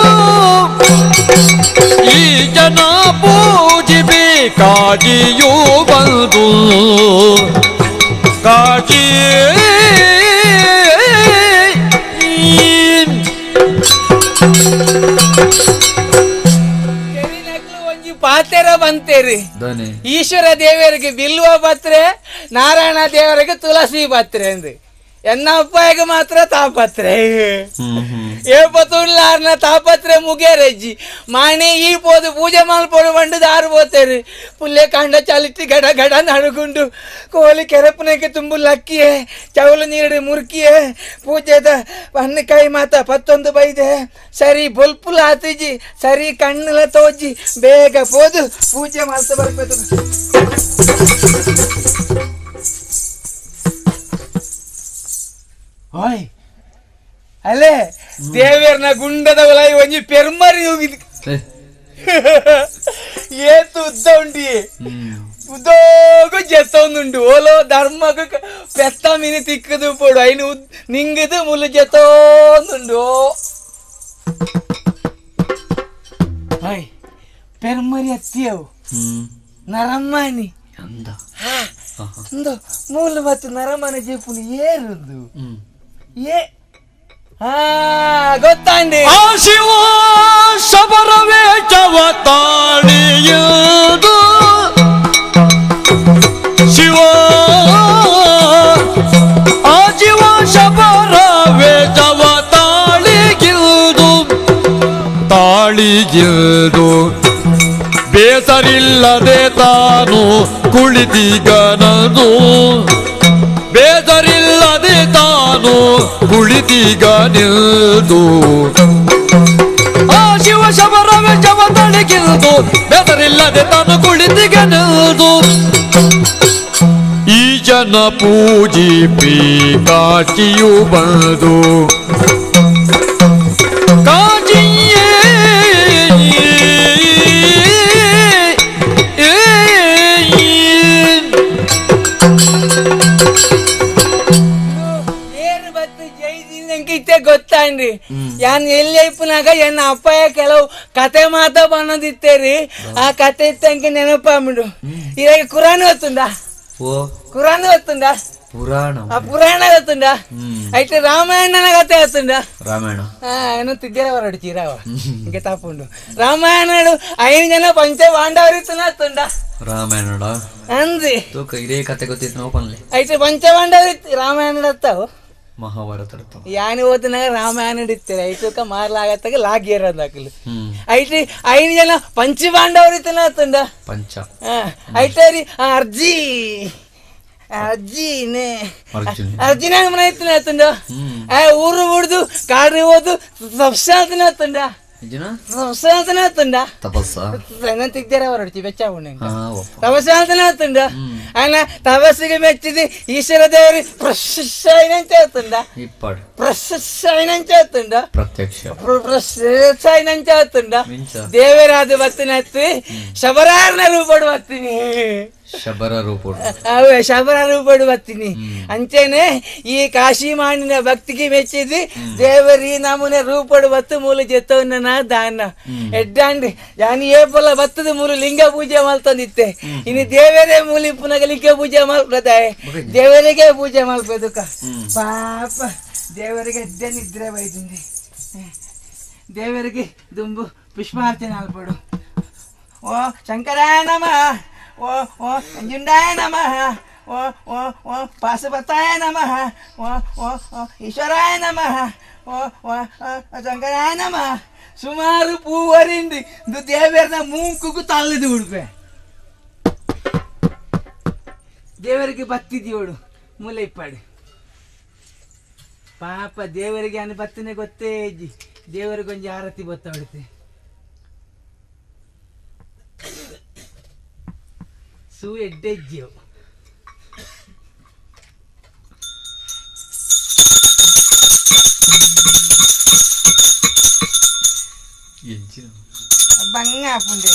ಈ ಜನ ಪೂಜಿಬೇಕಾಜಿಯೂ ಬಂದು ಕಾಶಿ ಒಂಜಿ ಪಾತೆರ ಬಂತೇರಿ ಈಶ್ವರ ದೇವರಿಗೆ ಬಿಲ್ವ ಪತ್ರೆ ನಾರಾಯಣ ದೇವರಿಗೆ ತುಳಸಿ ಪತ್ರೆ ಅಂದು ಎನ್ನ ಅಪ್ಪಾಯಿಗೆ ಮಾತ್ರ ತಾಪತ್ರೆ ಏಪತುಲ್ಲಾರ್ನ ತಾಪತ್ರೆ ಮುಗಿಯರಜ್ಜಿ ಮಾಣಿ ಈ ಪೋದು ಪೂಜೆ ಮಲ್ಪೊಡು ಬಂಡು ದಾರು ಪೋತೇರಿ ಪುಲ್ಲೆ ಕಾಂಡ ಚಲಿಟ್ಟು ಗಡ ಗಡ ನಡುಗುಂಡು ಕೋಲಿ ಕೆರಪನಕ್ಕೆ ತುಂಬು ಲಕ್ಕಿಯೇ ಚೌಲು ನೀರು ಮುರುಕಿಯೇ ಪೂಜೆದ ಹಣ್ಣು ಮಾತ ಪತ್ತೊಂದು ಬೈದೆ ಸರಿ ಬೊಲ್ಪುಲ ಆತಿಜಿ ಸರಿ ಕಣ್ಣುಲ ತೋಜಿ ಬೇಗ ಪೋದು ಪೂಜೆ ಮಾಡ್ತಾ ಬರ್ಬೇಕು. ಓಯ್ ಅಲ್ಲೇ ದೇವೇರ್ನ ಗುಂಡದ ಒಳಗೆ ಒಂಜಿ ಪೆರ್ಮರಿ ಹೋಗಿದ್ ಏತು ಉದ್ದ ಉಂಡಿ ಉದ್ದೋಗು ಜೆತ್ತೊಂದುಂಡು ಓಲೋ ಧರ್ಮಗ ಪೆತ್ತ ಮೀನು ತಿಕ್ಕದು ಪೋಡು ಐನು ನಿಂಗದು ಮುಲ್ಲು ಜೆತ್ತೊಂದುಂಡು. ಓಯ್ ಪೆರ್ಮರಿ ಅತ್ತಿಯವು ನರಮ್ಮನಿ ಅಂದು ಮೂಲ ಮತ್ತು ನರಮನೆ ಜೇಪುನು ಏರುಂದು ಏ ಹಾ ಗೊತ್ತಾಂಡಿ ಆ ಶಿವ ಶಬರವೇ ಚವತಾಳಿಯದು ಶಿವ ಆ ಶಿವ ಶಬರವೇ ಚವತಾಳಿಗಿಲ್ದು ತಾಳಿಗಿಲ್ದು ಬೇಸರಿಲ್ಲದೆ ತಾನು ಕುಳಿತಿಗನದು ಬೇಸರಿಲ್ಲದೆ ತಾನು ಕುಳಿತಿಗನಿಲ್ದು ಆ ಶಿವ ಶಬರವೇ ಚವತಾಳಿಗಿಲ್ದು ಬೇಸರಿಲ್ಲದೆ ಶಬರರಿಲ್ಲದೆ ತಾನು ಕುಳಿತಿಗನದು ಈ ಜನ ಪೂಜಿಪಿ ಕಾಚಿಯು ಬಂದು ಕಾಚಿಯೇ ಗೊತ್ತಾನ್ರಿ ಯಾನ್ ಎಲ್ಲಿ ಐಪುನಾಗ ಎನ್ನ ಅಪ್ಪಯ್ಯ ಕೆಲವು ಕತೆ ಮಾತ ಬನ್ನದಿತ್ತೇರಿ. ಆ ಕತೆ ಇತ್ತಂಕ ನೆನಪಾಂಬಿಡು. ಇವಾಗ ಕುರಾನ್ ಗೊತ್ತುಂಡ? ಕುರಾನ್ ಗೊತ್ತುಂಡ? ಪುರಾಣ. ಆ ಪುರಾಣ ಗೊತ್ತುಂಡ? ಐತೆ ರಾಮಾಯಣನ ಕತೆ ಗೊತ್ತುಂಡ? ರಾಮಾಯಣ ಏನೋ ತಿದ್ದಿರ ಹೊರಡು ಚೀರಾವ ಇಂಕೆ ತಪ್ಪುಂಡು. ರಾಮಾಯಣ 5 ಜನ ಪಂಚ ಪಾಂಡವರಿತ್ತನ ಗೊತ್ತುಂಡ? ರಾಮಾಯಣ ಅಂದ್ರಿ ಇದೇ ಕತೆ ಗೊತ್ತಿತ್ತು ಓಪನ್ಲಿ. ಐತೆ ಪಂಚ ಪಾಂಡವರಿತ್ತು ರಾಮಾಯಣ ಅತ್ತಾವು ಮಹಾಭಾರತ ಯಾನಿ ಓದಿನಾಗ ರಾಮಾಯಣ ಇಡ್ತಾರೆ ಐತುಕ ಮಾರ್ಲಾಗತ್ತಾಗ ಲಾಗಿಯರ್ ಹಾಕಲು ಐತಿ 5 ಜನ ಪಂಚ ಪಾಂಡವರು ತಂಡ ಪಂಚ ಐತೆ ರೀ. ಅರ್ಜಿ ಅರ್ಜಿನೇ ಅರ್ಜಿನ ಮನೆ ತಂಡ ಆ ಊರು ಬಿಡ್ದು ಕಾಡು ಹೋದು ತಪಸ್ಸಾತನ ತಂಡ ತಪಸ್ಸಾತನ ತಂಡ ತಪಸ್ಸ ತಿಗ್ದಾರ ಹೊರಡ್ತಿ ಬೆಚ್ಚ ತಪಸ್ಸಾತನ ತಂಡ ಅಣ್ಣ ತಪಸ್ಸಿಗೆ ಮೆಚ್ಚಿದ ಈಶ್ವರ ದೇವರು ಪ್ರಶಸ್ತ ತಂಡ ಪ್ರಶಸ್ತ ತಂಡ ಪ್ರತ್ಯಕ್ಷ ಪ್ರಶಸ್ತ ತಂಡ ದೇವರಾದ ಬತ್ತಿನತ್ತಿ ಶಬರಾರ್ನ ರೂಪಡು ಬರ್ತೀನಿ ಶಬರ ರೂಪಡು ಅವೇ ಶಬರ ರೂಪಡು ಬರ್ತೀನಿ. ಅಂಚೆನೆ ಈ ಕಾಶಿ ಮಾಡಿನ ಭಕ್ತಿಗೆ ಮೆಚ್ಚಿದ್ ದೇವರಿ ನಮೂನೆ ರೂಪಡು ಬತ್ತು ಮೂಲ ಜೆತ್ತವನ್ನ ದಾನ ಎಡ್ಡಾಂಡ್ರಿ ಯಾನ್ ಏಪಲ ಬತ್ತದ ಮೂಲ ಲಿಂಗ ಪೂಜೆ ಮಲ್ತಂದಿತ್ತೆ. ಇನ್ನು ದೇವರೇ ಮೂಲಿ ಪುನಗ ಲಿಂಗ ಪೂಜೆ ಮಲ್ಪದಾಯ ದೇವರಿಗೆ ಪೂಜೆ ಮಲ್ಪದುಕ ಪಾಪ ದೇವರಿಗೆ ಎಡ್ಡೆ ನಿದ್ರೆ ಬೈದಿಂದೆ. ದೇವರಿಗೆ ದುಂಬು ಪುಷ್ಪಾರ್ಚನೆ ಅಲ್ಪಡು. ಓ ಶಂಕರಾಯ ನಮಃ, ಓ ಓ ಅಂಜುಂಡಾಯ ನಮಃ, ಓ ಓ ಓ ಪಾಶುಪತಾಯ ನಮಃ, ಓ ಓ ಓ ಈಶ್ವರಾಯ ನಮಃ, ಓ ಓ ಶಂಕರಾಯ ನಮಃ. ಸುಮಾರು ಪೂವರಿಂದ ಇದು ದೇವರನ್ನ ಮೂಂಕುಗೂ ತಲ್ಲದು ಉಡುಪೆ ದೇವರಿಗೆ ಬತ್ತಿದ್ದೀವಳು ಮೂಲೆ ಇಪ್ಪಾಡು ಪಾಪ ದೇವರಿಗೆ ಅನ್ನ ಬತ್ತಿನೇ ಗೊತ್ತೇ ಇಜ್ಜಿ. ದೇವರಿಗೊಂಜಿ ಆರತಿ ಬತ್ತ ಹೊಡಿತೆ ಸೂ ಎಡ್ಡೆಜ್ಜಿಯವು. ಬಂಗ ಹಾಪುಂಡೆ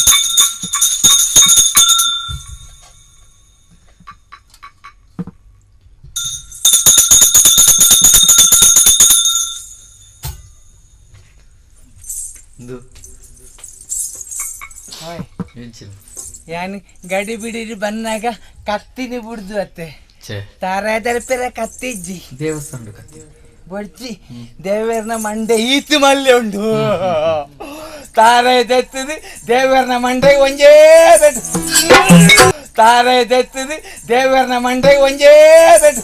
ಯಾನ್ ಗಡಿ ಬಿಡಿ ಬಂದಾಗ ಕತ್ತಿನಿ ಬಿಡ್ದು ಅತ್ತೆ ತಾರ ತರಪೆರ ಕತ್ತಿಜ್ಜಿ ದೇವಸ್ಥಾನ ಕತ್ತಿ ಬಡ್ಜಿ ದೇವರನ ಮಂಡೆ ಈತು ಮಲ್ಲೆ ಉಂಡು ತಾರ ಎತ್ತದು ದೇವರನ ಮಂಡೆ ಒಂಜೇ ಬೆಟ್ಟು ತಾರ ಎತ್ತದು ದೇವರನ ಮಂಡೆ ಒಂಜೇ ಬೆಟ್ಟು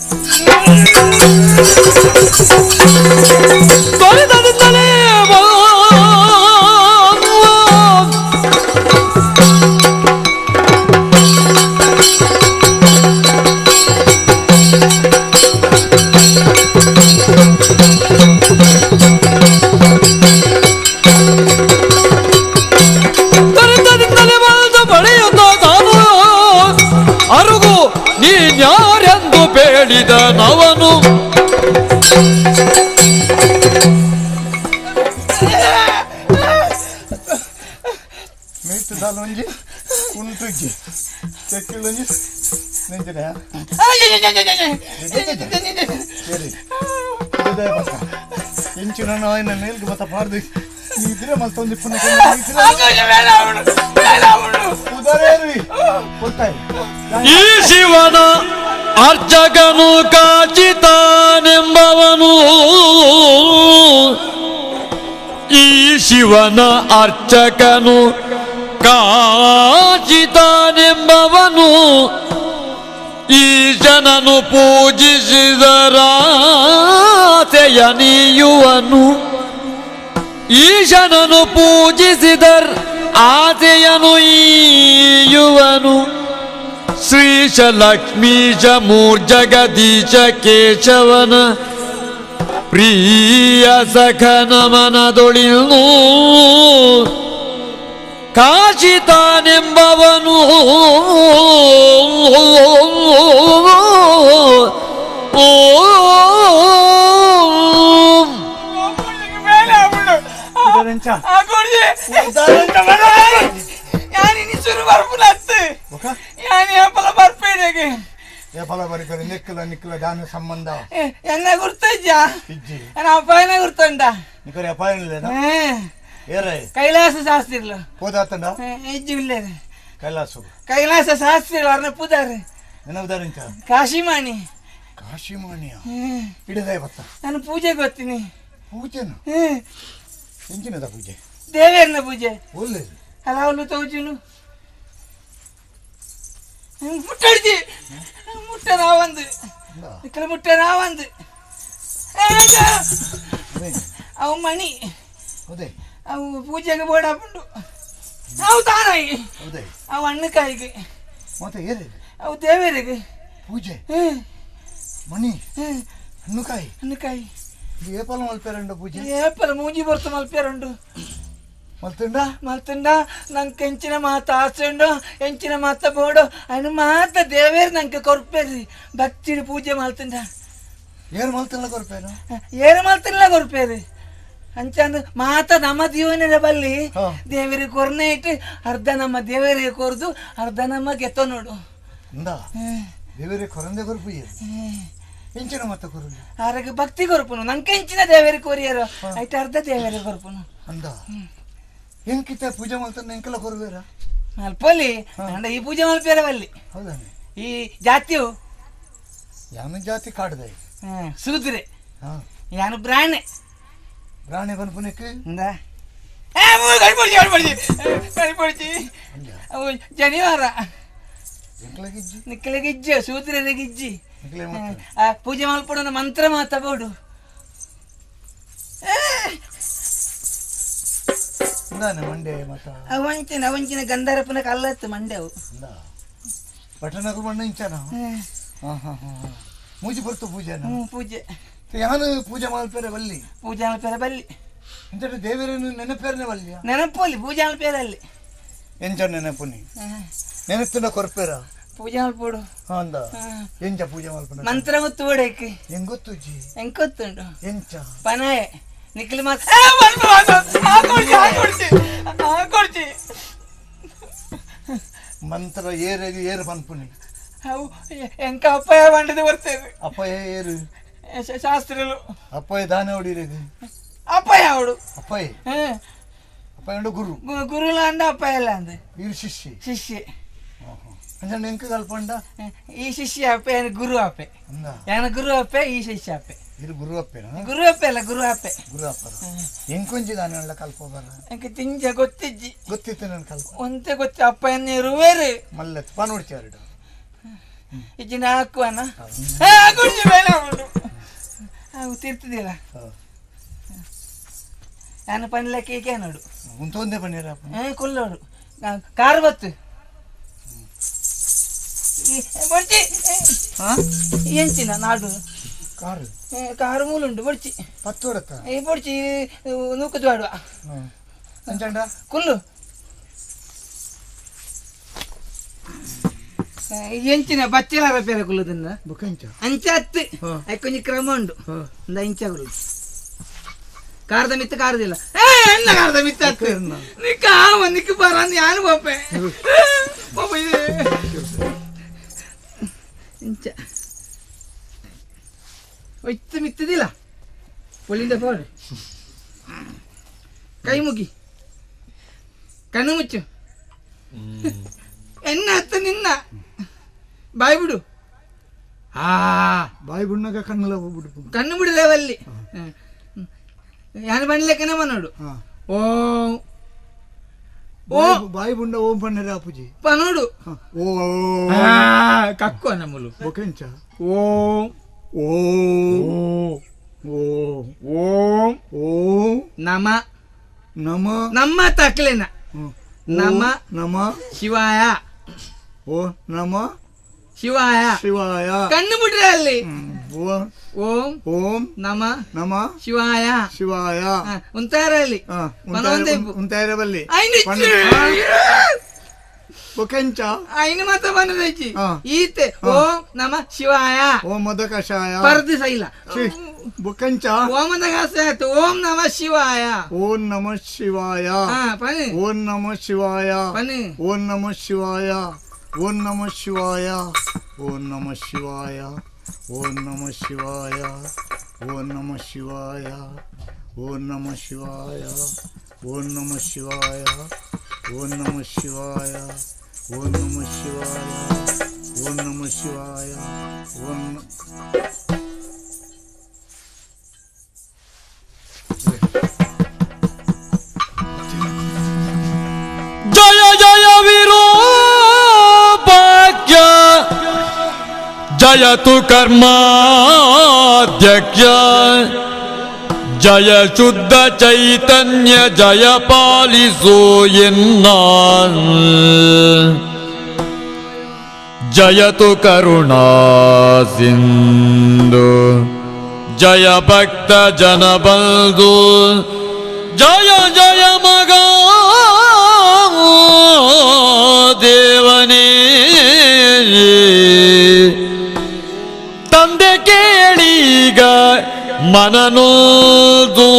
ಅರುಗು ನೀನ್ಯಾರೆಂದು ಬೇಡಿದನವನು ಮೇಯ್ತದಾಲೊಂಜಿ ಕುಂಟುಜ್ಜಿ ಚೆಕ್ಕಿಳೊಂಜಿ ನೆಂಜಿನ ಎಂಚಿನ ನಾಯಿನ ಮೇಲ್ಗೆ ಬತ್ತ ಪಾರ್ದು ಇದ್ರೆ ಮಲ್ತೊಂದು ಈ ಶಿವನ ಅರ್ಚಕನು ಕಾಚಿತಾನೆಂಬವನು ಈ ಶಿವನ ಅರ್ಚಕನು ಕಾಚಿತಾನೆಂಬವನು ಈ ಜನನು ಪೂಜಿಸಿದರಾತೆಯ ನೀಯುವನು ಈಶನನು ಪೂಜಿಸಿದರ್ ಆಸೆಯನು ಈಯುವನು ಶ್ರೀಶ ಲಕ್ಷ್ಮೀಶ ಮೂರ್ಜಗದೀಶ ಕೇಶವನ ಪ್ರಿಯ ಸಖನ ಮನದೊಳಿನು ಕಾಶಿತಾನೆಂಬವನು ನಿಕ್ಕಲ ದಾನ ಸಂಬಂಧ ಎನ್ನ ಗುರ್ತಜ್ಜ ಅಪಾಯನ ಗುರ್ತಂಡ ನಿಕರೆ ಅಪಾಯ ಇಲ್ಲ ಕೈಲಾಸ ಶಾಸ್ತ್ರಿಗಳು ಹೋದಾತಂಡ ಇಜ್ಜಿ ಇಲ್ಲ ಕೈಲಾಸ ಕೈಲಾಸ ಶಾಸ್ತ್ರಿಗಳು ಅವ್ರನ್ನ ಪೂಜಾರಿ ಏನದಾರಿಂಚ ಕಾಶಿಮಾಣಿ ಕಾಶಿಮಾಣಿಯ ಹಿಡಿದೇ ಬತ್ತ ನಾನು ಪೂಜೆ ಗೊತ್ತೀನಿ ಪೂಜೆನ ಎಂಚಿನದ ಪೂಜೆ ದೇವೇರ್ನ ಪೂಜೆ ಒಳ್ಳೆ ಅಲ್ಲ ಅವನು ತೌಜುನು ಮುಟ್ಟಡಿಜಿ ಮುಟ್ಟ ನಾವಂದು ನಿಕ್ಕಲ ಮುಟ್ಟ ನಾವಂದು ಅವು ಮಣಿ ಅವು ಪೂಜೆಗೆ ಬೋಡಾಪುಂಡು ಅವು ತಾನಾಗಿ ಅವು ಹಣ್ಣುಕಾಯಿಗೆ ಮತ್ತೆ ಅವು ದೇವರಿಗೆ ಪೂಜೆ ಮಣಿ ಹಣ್ಣುಕಾಯಿ ಹಣ್ಣುಕಾಯಿ ಏಪಲ ಮಲ್ಪೇರುಂಡು ಪೂಜೆ ಏಪಲ ಮೂಂಜಿ ಬರ್ತು ಮಲ್ಪೇರುಂಡು ಮಲ್ತುಂಡ ಮಲ್ತುಂಡ ನಂಗೆ ಎಂಚಿನ ಮಾತ ಆಸೆ ಉಂಡು ಎಂಚಿನ ಮಾತ ಬೋಡು ಅಯ್ನ ಮಾತ ದೇವೇರು ನಂಗೆ ಕೊರ್ಪೇರಿ ಭಕ್ತಿಡು ಪೂಜೆ ಮಲ್ತುಂಡ ಏರು ಮಲ್ತಿಲ್ಲ ಕೊರ್ಪೇರು ಏರು ಮಲ್ತಿಲ್ಲ ಕೊರ್ಪೇರಿ ಅಂಚಂದು ಮಾತ ನಮ್ಮ ಜೀವನದ ಬಲ್ಲಿ ದೇವರಿಗೆ ಕೊರ್ನೆ ಇಟ್ಟು ಅರ್ಧ ನಮ್ಮ ದೇವರಿಗೆ ಕೊರ್ದು ಅರ್ಧ ನಮ್ಮ ಗೆತ್ತ ನೋಡು ದೇವರಿಗೆ ಕೊರಂದೆ ಕೊರ್ಪು ಎಂಚಿನ ಮಾತ ಕೊರು ಆರೋಗ್ಯ ಭಕ್ತಿ ಕೊರ್ಪುನು ನಂಗೆ ಎಂಚಿನ ದೇವರಿಗೆ ಕೊರಿಯರು ಆಯ್ತು ಅರ್ಧ ದೇವರಿಗೆ ಕೊರ್ಪುನು ಅಂದ ಎಂಕಿತ ಪೂಜೆ ಮಾಡ್ತಾನೆ ಎಂಕೆಲ್ಲ ಕೊರ್ಬೇರ ಮಲ್ಪಲ್ಲಿ ಅಂಡ ಈ ಪೂಜೆ ಮಲ್ಪೇರವಲ್ಲಿ ಹೌದಾನೆ ಈ ಜಾತಿಯು ಯಾನು ಜಾತಿ ಕಾಡ್ದೆ ಸೂದ್ರೆ ಯಾನು ಬ್ರಾಣೆ ಬ್ರಾಣೆ ಬನ್ಪುನಕ್ಕೆ ಅವು ಜನಿವಾರ ನಿಕ್ಕಲಿಗಿಜ್ಜಿ ಸೂತ್ರರಿಗಿಜ್ಜಿ ಆ ಪೂಜೆ ಮಲ್ಪಡೋಣ ಮಂತ್ರ ಮಾತಾಬೋಡು ಮಂಡೆ ಮಾತ ಅವಂಚಿನ ಅವಂಚಿನ ಗಂಧಾರಪ್ಪನ ಕಲ್ಲತ್ತು ಮಂಡೆ ಅವು ಪಟ್ಟಣಕ್ಕೂ ಮಣ್ಣ ಇಂಚಾನ ಮೂಜಿ ಬರ್ತು ಪೂಜೆ ಪೂಜೆ ಯಾನು ಪೂಜೆ ಮಲ್ಪೇರೆ ಬಲ್ಲಿ ಪೂಜೆ ಮಲ್ಪೇರೆ ಬಲ್ಲಿ ಇಂಥ ದೇವರನ್ನು ನೆನಪೇರನೆ ಬಲ್ಲಿ ನೆನಪಲ್ಲಿ ಪೂಜೆ ಮಲ್ಪೇರಲ್ಲಿ ಎಂಚ ನೆನಪುನಿ ನೆನಪಿನ ಕೊರ್ಪೇರ ಪೂಜೆ ಮಲ್ಪೋಡು ಅಂದ ಎಂಚ ಪೂಜೆ ಮಲ್ಪನ ಮಂತ್ರ ಗೊತ್ತು ಓಡಕ್ಕೆ ಹೆಂಗ್ ಗೊತ್ತು ಜಿ ಹೆಂಗ್ ಗೊತ್ತುಂಟು ಎಂಚ ಪನಾಯೆ ನಿಖಿಲ್ ಮಾತ್ರ ಮಂತ್ರ ಏರು ಏರು ಪನ್ಪುನಿ ಅವು ಎಂಕ ಅಪ್ಪಯ್ಯ ಬಂಡದೆ ಬರ್ತೇವೆ ಅಪ್ಪಯ್ಯ ಏರು ಶಾಸ್ತ್ರಲು ಅಪ್ಪಯ್ಯ ದಾನ ಹೊಡಿರೇದು ಅಪ್ಪಯ್ಯ ಅವಡು ಅಪ್ಪಯ್ಯ ಅಪ್ಪಯ್ಯ ಉಂಡು ಗುರು ಗುರುಲ ಅಂದ ಅಪ್ಪಯ್ಯ ಅಲ್ಲ ಅಂದ ಇರು ಶಿಷ್ಯ ಶಿಷ್ಯ ಅಂಚಂಡ ಎಂಕ ಕಲ್ಪಂಡ ಈ ಶಿಷ್ಯ ಅಪ್ಪೆ ಗುರು ಅಪ್ಪೆ ಯಾನ ಗುರು ಅಪ್ಪೆ ಈ ಶಿಷ್ಯ ಅಪ್ಪೆ ಇದು ಗುರು ಅಪ್ಪೆನಾ ಗುರು ಅಪ್ಪೆ ಅಲ್ಲ ಗುರು ಅಪ್ಪೆ ಗುರು ಅಪ್ಪನ ಎಂಕೊಂಜಿ ದಾನ ಕಲ್ಪ ಬರ ಎಂಕ ತಿಂಜ ಗೊತ್ತಿಜ್ಜಿ ಗೊತ್ತಿತ್ತು ನನ್ನ ಕಲ್ಪ ಒಂತೆ ಗೊತ್ತಿ ಅಪ್ಪಯ್ಯನ ಇರುವೇರು ಮಲ್ಲ ಪಾನೋಡ್ಚಾರಡು ಇಜ್ಜಿನ ಹಾಕುವನ ಗುಂಜಿ ಮೇಲೆ ಉಂಟು ಅವು ತಿರ್ತದಿಲ್ಲ ನಾನು ಪನ್ಲಕ್ಕೆ ಈಕೆ ನೋಡು ಉಂತೊಂದೇ ಪನ್ನೀರ ಕುಲ್ಲೋಡು ಕಾರ್ ಬತ್ತು ಬಡ್ಚಿ ಎಂಚಿನ ನಾಡು ಕಾರು ಕಾರು ಮೂಲುಂಟು ಬಡ್ಚಿ ಪತ್ತು ಹೊಡತ್ತ ಈ ಬಡ್ಚಿ ನೂಕುದು ಆಡುವ ಅಂಚಂಡ ಕುಲ್ಲು ಎಂಚಿನ ಬಚ್ಚಲಾರ ಪೇರ ಕುಲ್ಲುದನ್ನ ಬುಕ್ಕಂಚ ಅಂಚ ಅತ್ತು ಕೊಂಚ ಕ್ರಮ ಉಂಟು ಇಂದ ಇಂಚ ಕುಲ್ಲು ಕಾರದ ಮಿತ್ತ ಕಾರದಿಲ್ಲ ಏ ಅಣ್ಣ ಕಾರದ ಮಿತ್ತ ಅತ್ತು ನಿಕ್ಕ ಆವ ನಿಕ್ಕ ಬರ ಯಾನು ಪಾಪೆ ಪಾಪ ಇದು ಇಂಚ ಒಯ್ತು ಮಿತ್ತದಿಲ್ಲ ಪೊಲಿಂದ ಪೋರೆ ಕೈ ಮುಗಿ ಕಣ್ಣು ಮುಚ್ಚು ಎನ್ನ ಹತ್ತ ನಿನ್ನ ಬಾಯ್ ಬಿಡು ಆ ಬಾಯಿ ಬಿಣ್ಣಾಗ ಕಣ್ಣೆಲ್ಲ ಬಿಡು ಕಣ್ಣು ಬಿಡಲೇವಲ್ಲಿ ಯಾರು ಬಣ್ಲೆಕ್ಕನ ನೋಡು ಓ ಓ ಬಾಯಿ ಬುಂಡ ಓಂ ಪಣ್ಣರ ಅಪ್ಪುಜಿ ಪನೋಡು ಓ ಕಕ್ಕೋ ನಮ್ಮಲು ಬೊಕೆಂಚ ಓಂ ಓ ಓ ಓಂ ಓ ನಮ ನಮ ನಮ್ಮ ತಕ್ಲೇನ ನಮ ನಮ ಶಿವಾಯ ಓ ನಮ ಶಿವಾಯ ಶಿವಾಯ ಕಣ್ಣು ಬಿಟ್ರೆ ಅಲ್ಲಿ ಓಂ ಓಂ ನಮ ನಮ ಶಿವಾಯ ಶಿವಾಯ. ಉಂತಾರಲ್ಲಿ ಉಂತಾರಬಲ್ಲಿ ಬೊಕೆಂಚ ಐನು ಮತ ಬಂದೈಚಿ ಈತೆ. ಓಂ ನಮ ಶಿವಾಯ. ಓಂ ಮದ ಕಷಾಯ ಪರ್ದು ಸೈಲ ಬೊಕೆಂಚ ಓಮದ ಕಷಾಯ. ಓಂ ನಮ ಶಿವಾಯ. ಓಂ ನಮ ಶಿವಾಯ. ಓಂ ನಮ ಶಿವಾಯ. ಓಂ ನಮ ಶಿವಾಯ. ಓಂ ನಮ ಶಿವಾಯ. ಓಂ ನಮ ಶಿವಾಯ. ಓಂ ನಮ ಶಿವಾಯ. ಓಂ ನಮ ಶಿವಾಯ. ಓಂ ನಮ ಶಿವಾಯ. ಓಂ ನಮ ಶಿವಾಯ. ಓಂ ನಮ ಶಿವಾಯ. ಓಂ ನಮ ಶಿವಾಯ. ಓಂ ನಮ ಶಿವಾಯ. ಓಂ ಜಯ ಜಯ ವಿರೂಪಾಖ್ಯ ಜಯತು ಕರ್ಮಾಧ್ಯಕ್ಷ ಜಯ ಶುದ್ಧ ಚೈತನ್ಯ ಜಯ ಪಾಲಿಸೋ ಎನ್ನ ಜಯತು ಕರುಣಾ ಸಿಂಧು ಜಯ ಭಕ್ತ ಜನಬಂಧು ಜಯ ಜಯ ಮಗ ದೇವನೇ. ತಂದೆ ಕೇಳೀಗ ಮನನೋದು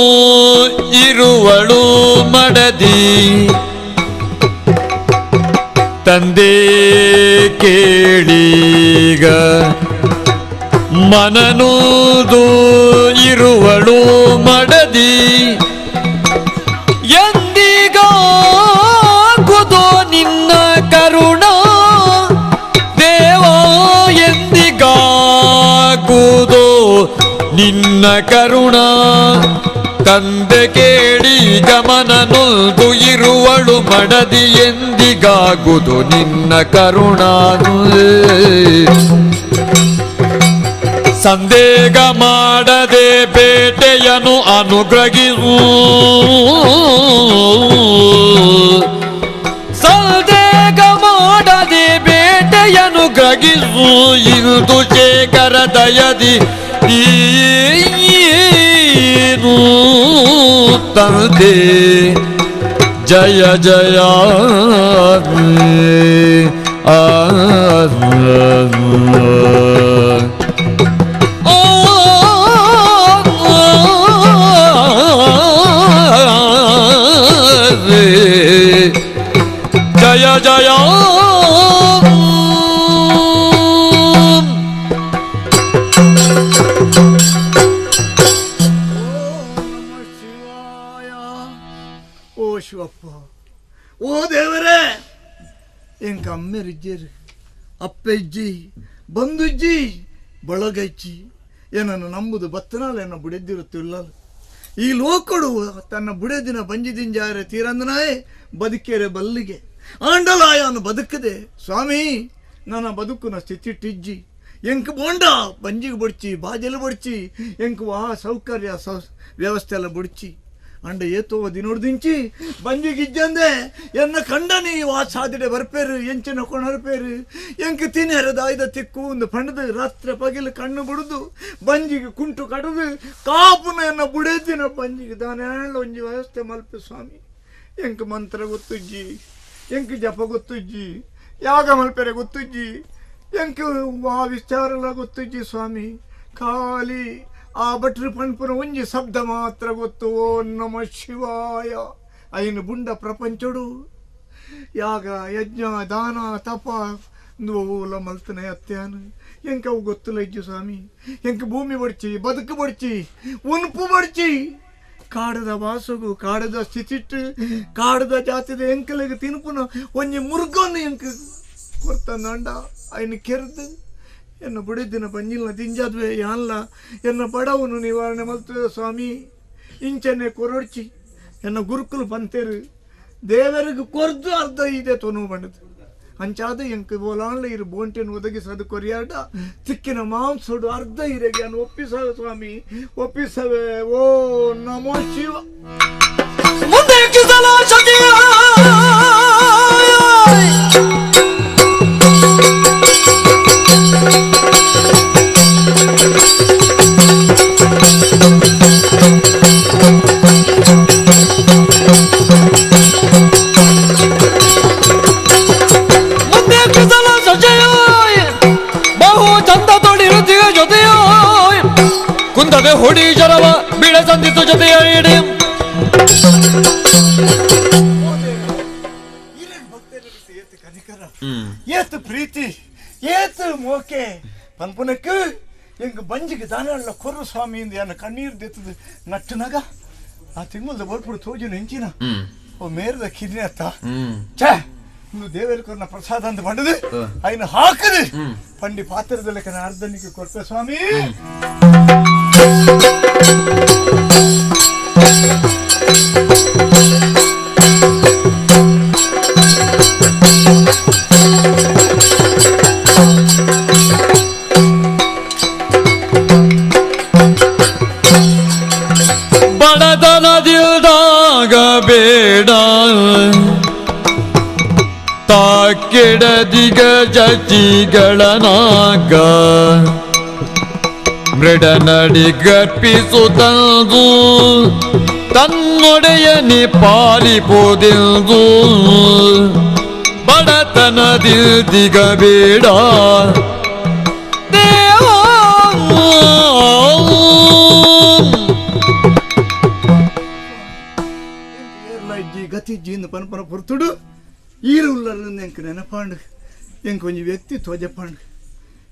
ಇರುವಳು ಮಡದಿ. ತಂದೆ ಕೇಳೀಗ ಮನನೋದು ಇರುವಳು ಮಡದಿ. ಎಂದಿಗಾಗುವುದೋ ನಿನ್ನ ಕರುಣ ದೇವ, ಎಂದಿಗಾಗುವುದೋ ನಿನ್ನ ಕರುಣ. ತಂದೆ ಕೇಳಿ ಗಮನನೊಂದು ಇರುವಳು ಮಡದಿ, ಎಂದಿಗಾಗುವುದು ನಿನ್ನ ಕರುಣ. ಸಂದೇಹ ಮಾಡದೆ ಬೇಟೆಯನು ಅನುಗ್ರಹಿಸು, ಸಂದೇಹ ಮಾಡದೆ ಬೇಟೆಯನು ಗ್ರಹಿಸು. ಇಂದು ಶೇಖರ ದಯದಿ ನೀನು ತಂದೆ. ಜಯ ಜಯ ಆ ಜಯ ಜಯ. ಓ ಶಿವಪ್ಪ, ಓ ದೇವರೇ, ಎಂಕ ಅಮ್ಮೆರಿಜ್ಜೇರು ಅಪ್ಪೆಜ್ಜಿ ಬಂದುಜ್ಜಿ ಬಳಗಜ್ಜಿ ಏನನ್ನು ನಂಬುದು ಬತ್ತನಾಲ ಎನ್ನ ಬುಡೆದಿರುತ್ತಿಲ್ಲ. ಈ ಲೋಕಡು ತನ್ನ ಬುಡೆದಿನ ಬಂಜಿದಿಂಜಾರೆ ತೀರಂದನಾಯೇ ಬದುಕೇರೆ ಬಲ್ಲಿಗೆ ಆಂಡಲಾಯನು ಬದುಕದೆ. ಸ್ವಾಮಿ, ನನ್ನ ಬದುಕುನ ಸ್ಥಿತಿಟ್ಟಿಜ್ಜಿ ಎಂಕ್ ಬೋಂಡ ಬಂಜಿಗೆ ಬಡ್ಚಿ ಬಾಜಲು ಬಡ್ಚಿ ಎಂಕ್ ವಾ ಸೌಕರ್ಯ ವ್ಯವಸ್ಥೆ ಎಲ್ಲ ಬುಡ್ಚಿ ಅಂಡ ಏತೋ ದಿನೋಡ್ದಿಂಚಿ ಬಂಜಿಗಿಜ್ಜಂದೆ ಎನ್ನ ಕಂಡನಿ ವಾ ಸಾದಿಡೆ ಬರ್ಪೇರು ಎಂಚಿನ ಕೊಣರ್ಪೇರು ಎಂಕ್ ತಿನ್ನೆರ ದಾಯ್ದ ತಿಕ್ಕು ಒಂದು ಪಂಡದು ರಾತ್ರಿ ಪಗಿಲು ಕಣ್ಣು ಬಿಡುದು ಬಂಜಿಗೆ ಕುಂಟು ಕಡದು ಕಾಪುನ ಎನ್ನ ಬುಡೇದಿನ ಬಂಜಿಗೆ ದಾನ ಒಂಜಿ ವ್ಯವಸ್ಥೆ ಮಲ್ಪೆ ಸ್ವಾಮಿ. ಎಂಕ್ ಮಂತ್ರ ಗೊತ್ತುಜ್ಜಿ, ಎಂಕ್ ಜಪ ಗೊತ್ತುಜ್ಜಿ, ಯಾಗ ಮಲ್ಪೆರೆ ಗೊತ್ತುಜ್ಜಿ, ಎಂಕ್ ವಾ ವಿಚಾರಲ ಗೊತ್ತುಜ್ಜಿ ಸ್ವಾಮಿ. ಖಾಲಿ ಆ ಭಟ್ರು ಪಣ್ಪುನ ಒಂಜಿ ಶಬ್ದ ಮಾತ್ರ ಗೊತ್ತು, ಓ ನಮ ಶಿವಾಯ. ಐನು ಬುಂಡ ಪ್ರಪಂಚಡು ಯಾಗ ಯಜ್ಞ ದಾನ ತಪ ಓಲ ಮಲ್ತನೆ ಅತ್ಯಾನು ಎಂಕವು ಗೊತ್ತುಲ ಇಜ್ಜು ಸ್ವಾಮಿ. ಎಂಕ ಭೂಮಿ ಬಡ್ಚಿ ಬದುಕು ಬಡ್ಚಿ ಉನ್ಪು ಬಡ್ಚಿ ಕಾಡದ ವಾಸುಗು ಕಾಡದ ಸ್ಥಿತಿಟ್ಟು ಕಾಡದ ಜಾತಿದ ಎಂಕಲಿಗೆ ತಿನ್ಪುನ ಒಂಜಿ ಮುರುಗನ್ನು ಎಂಕ ಕೊರ್ತಂದಾಂಡ ಐನು ಕೆರೆದು ಎನ್ನ ಬುಡಿದಿನ ಬಂಜಿಲ್ನ ದಿಂಜಾದ್ವೆ ಯಾನ್ಲ ಎನ್ನ ಬಡವನು ನಿವಾರಣೆ ಮಲ್ತುವೆ ಸ್ವಾಮಿ. ಇಂಚನೆ ಕೊರೊಡ್ಚಿ ಎನ್ನ ಗುರುಕುಲು ಪಂತೇರು ದೇವರಿಗೆ ಕೊರ್ದು ಅರ್ಧ ಇದೆ ತೊನು ಬಂಡದು ಅಂಚಾದ ಎಂಕ್ ಬೋಲಾನ್ಲ ಇರು ಬೋಂಟೆನು ಒದಗಿಸದು ಕೊರಿಯಾಡ ತಿಕ್ಕಿನ ಮಾಂಸೋಡು ಅರ್ಧ ಇರೆಗೆ ಅನ್ನು ಒಪ್ಪಿಸವೆ ಸ್ವಾಮಿ, ಒಪ್ಪಿಸವೆ. ಓ ನಮೋ ಶಿವ. ಮುಂದೆ ಜೊತೆ ಹುಡಿ ಜರವ ಬಿಡ ಸಂದಿತ್ತು ಜೊತೆಯ ಇಡಿ. ಏತು ಪ್ರೀತಿ ಏತು ಮೋಕೆ ಪನ್ಪುನಕ್ಕೆ ಎಂಗ್ ಬಂಜಿಗೆ ದಾನಲ್ಲ ಕೊರ್ರು ಸ್ವಾಮಿಯಿಂದ ಯಾನ ಕಣ್ಣೀರು ದೆತ್ತದು ನಟ್ಟುನಗ ಆ ತಿಂಗಳದ ಬರ್ಪುಡು ತೋಜಿನ ಹೆಂಚಿನ ಓ ಮೇರದ ಕಿಡ್ನಿ ಅತ್ತ ಛೇ ಇನ್ನು ದೇವೇರು ಕೊರ್ನ ಪ್ರಸಾದ ಅಂತ ಬಂಡದು ಅಯ್ನ ಹಾಕದು ಪಂಡಿ ಪಾತ್ರದಲ್ಲಿ ಕನ ಅರ್ಧನಿಗೆ ಕೊರ್ಪೆ ಸ್ವಾಮಿ. ಬಡತನದಿಲ್ದಾಗ ಬೇಡ ತಾಕೆಡದಿಗ ಜಚಿಗಳನಾಗ ಮೃಡನಡಿ ಗರ್ಪಿಸುತ್ತಂದು ತನ್ನೊಡೆಯನಿ ಪಾಲಿಪುದೆಂದು ಬಡತನದಿಲ್ದಿಗ ಬೇಡ ದೇವ. ಗತಿಜ್ಜಿಯಿಂದ ಪನಪನ ಪೊರ್ತುಡು ಈರುಲ್ಲರನ್ನು ಎಂಕ್ ನೆನಪಾಂಡು ಎಂಕ್ ಒಂಜಿ ವ್ಯಕ್ತಿ ತೋಜಪಾಂಡು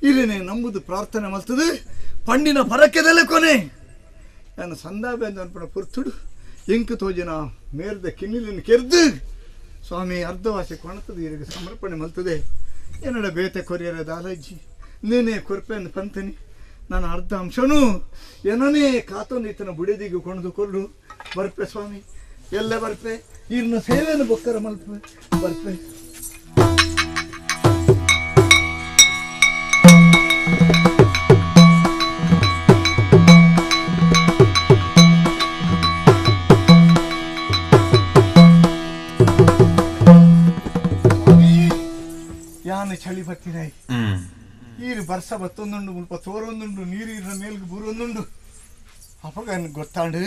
ಇಲ್ಲನೆ ನಂಬುದು ಪ್ರಾರ್ಥನೆ ಮಲ್ತದು ಪಂಡಿನ ಪರಕೆದಲ್ಲೇ ಕೊನೆ ನಾನು ಸಂದಾಬೆ ಅಂತ ಅನ್ಪನ ಪೊರ್ತುಡು ಎಂಕ್ ತೋಜಿನ ಮೇರ್ದ ಕಿನ್ನಿಲಿನ ಕೆರ್ದು ಸ್ವಾಮಿ ಅರ್ಧವಾಸಿ ಕೊಣತದು ಇರಿಗೆ ಸಮರ್ಪಣೆ ಮಲ್ತದೆ ಏನಡ ಬೇತೆ ಕೊರಿಯರ ದಾಲಜ್ಜಿ ನೇನೆ ಕೊರ್ಪೆ ಅಂದ್ ಪಂತನಿ ನಾನು ಅರ್ಧ ಅಂಶನೂ ಏನನೇ ಕಾತೊಂದು ಈತನ ಬುಡದಿಗೆ ಕೊಣದು ಕೊಲ್ಲು ಬರ್ಪೆ ಸ್ವಾಮಿ ಎಲ್ಲ ಬರ್ಪೆ ಇನ್ನು ಸೇವೆಯನ್ನು ಬೊಕ್ಕರ ಮಲ್ಪೆ ಬರ್ಪೆ. ಯಾನು ಚಳಿ ಬತ್ತಿನಾಯಿ ಈರು ಬರ್ಸ ಬತ್ತೊಂದುಂಡು ಮುಲ್ಪ ತೋರೊಂದುಂಡು ನೀರು ಇರ ಮೇಲ್ಗೆ ಬೂರೊಂದುಂಡು ಅಪಗ ಗೊತ್ತಾಂಡು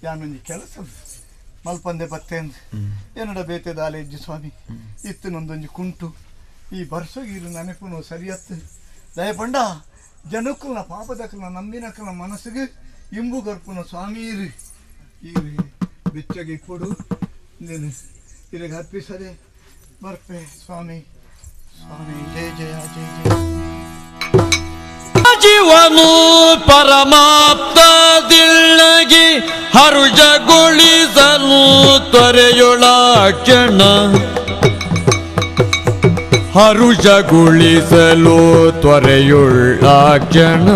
ಯಾನೊಂಜಿ ಕೆಲಸ ಮಲ್ಪಂದೆ ಬತ್ತೇಂದು ಏನಡ ಬೇತೆ ದಾಲೇಜ್ಜು ಸ್ವಾಮಿ ಇತ್ತು ನೊಂದೊಂಜಿ ಕುಂಟು ಈ ಬರ್ಸೋಗಿರು ನೆನಪುನು ಸರಿಯತ್ತು ದಯಪಂಡ ಜನಕ್ಕುನ ಪಾಪದಕ್ಕನ ನಂಬಿನಕ್ಕನ ಮನಸ್ಸಿಗೆ ಇಂಬು ಗರ್ಪುನ ಸ್ವಾಮಿ ಇರು ಈರು ಬೆಚ್ಚಗೆ ಇಪ್ಪಡು ನೀನು ಇರಿಗೆ ಅರ್ಪಿಸದೆ ಬರ್ಪೆ ಸ್ವಾಮಿ ಸ್ವಾಮಿ ಜಯ ಜಯ ಜಯ ಜಯ. ಜೀವನು ಪರಮಾಪ್ತದಿಲ್ಲಗಿ ಹರುಷಗೊಳಿಸಲು ತ್ವರೆಯೊಳಕ್ಷಣ ಹರುಷಗೊಳಿಸಲು ತ್ವರೆಯುಳ್ಳಕ್ಷಣ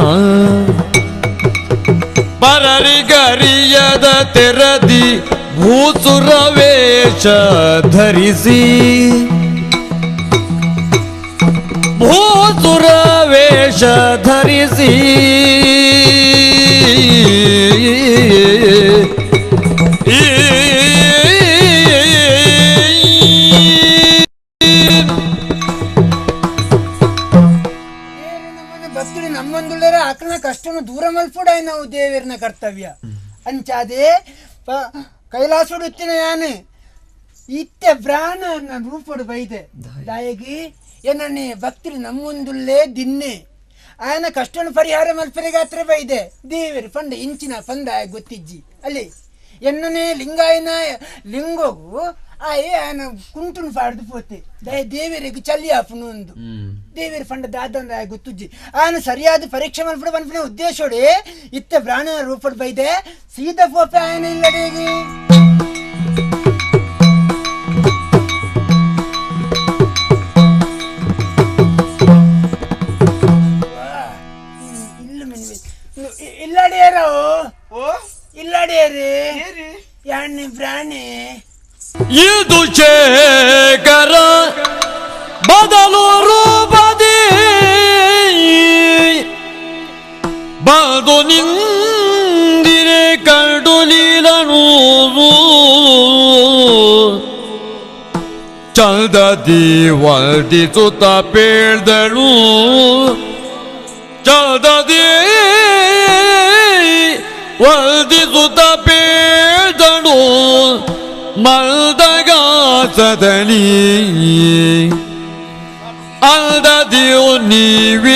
ಪರರಿಗರಿಯದ ತೆರದಿ ಭೂಸುರವೇಷ ಧರಿಸಿ ಭೂಸುರವೇಷ ಧರಿಸಿ ಭಕ್ತರು ನಮ್ಮೊಂದುಳ್ಳರ ಆಕನ ಕಷ್ಟನು ದೂರ ಮಲ್ಪುಡ ನಾವು ದೇವರನ ಕರ್ತವ್ಯ ಅಂಚಾದೆ ಕೈಲಾಸುಡುತ್ತಿನ ಯಾನು ಇತ್ತೆ ಬ್ರಾಣ ರೂಪಡು ಬೈದೆ ದಾಯಗಿ ಏನನ್ನೇ ಭಕ್ತರು ನಮ್ಮೊಂದುಲ್ಲೇ ದಿನ್ನೆ ಆಯನ ಕಷ್ಟನು ಪರಿಹಾರ ಮಲ್ಪರಿಗಾತ್ರ ಬೈದೆ ದೇವರು ಪಂಡ ಇಂಚಿನ ಪಂದ ಗೊತ್ತಿಜ್ಜಿ ಅಲ್ಲಿ ಎನ್ನನೇ ಲಿಂಗಾಯನ ಲಿಂಗೋಗು ಆಯೆ ಆಯನ ಕುಂಟುನು ಪಾಡ್ದು ಪೋತೆ ದಯ ದೇವರಿಗೆ ಚಲಿ ಆಪುನು ಒಂದು ದೇವರು ಫಂಡ ದಾದಂದ ಗೊತ್ತುಜ್ಜಿ ಆಯನ ಸರಿಯಾದ ಪರೀಕ್ಷೆ ಮಲ್ಪಡ ಪನ್ಪಿನ ಉದ್ದೇಶೋಡೆ ಇತ್ತ ಬ್ರಾಣ ರೂಪಡ್ ಬೈದೆ ಸೀದಾ ಪೋಪೆ ಆಯನ ಇಲ್ಲಡೇಗಿ. ಇಲ್ಲಡೇರೋ ಇಲ್ಲಡೇರಿ ಯಾಣಿ ಪ್ರಾಣಿ ಇದು ಶೇಖರ ಬದಲು ರೂಪದಿ ಬದು ನಿಂದಿರೆ ಕಂಡು ಲೀಲನು ಚಂದದಿ ವಂದಿಸುತ್ತ ಪೇಳ್ದಳು ಚಂದದಿ ವಂದಿಸುತ್ತ ಪೇಳ್ದಳು ಮಲ್ದಗಾಸದನಿ ಅಲ್ದದಿಯು ನೀವಿಲ್ಲೈತರೆ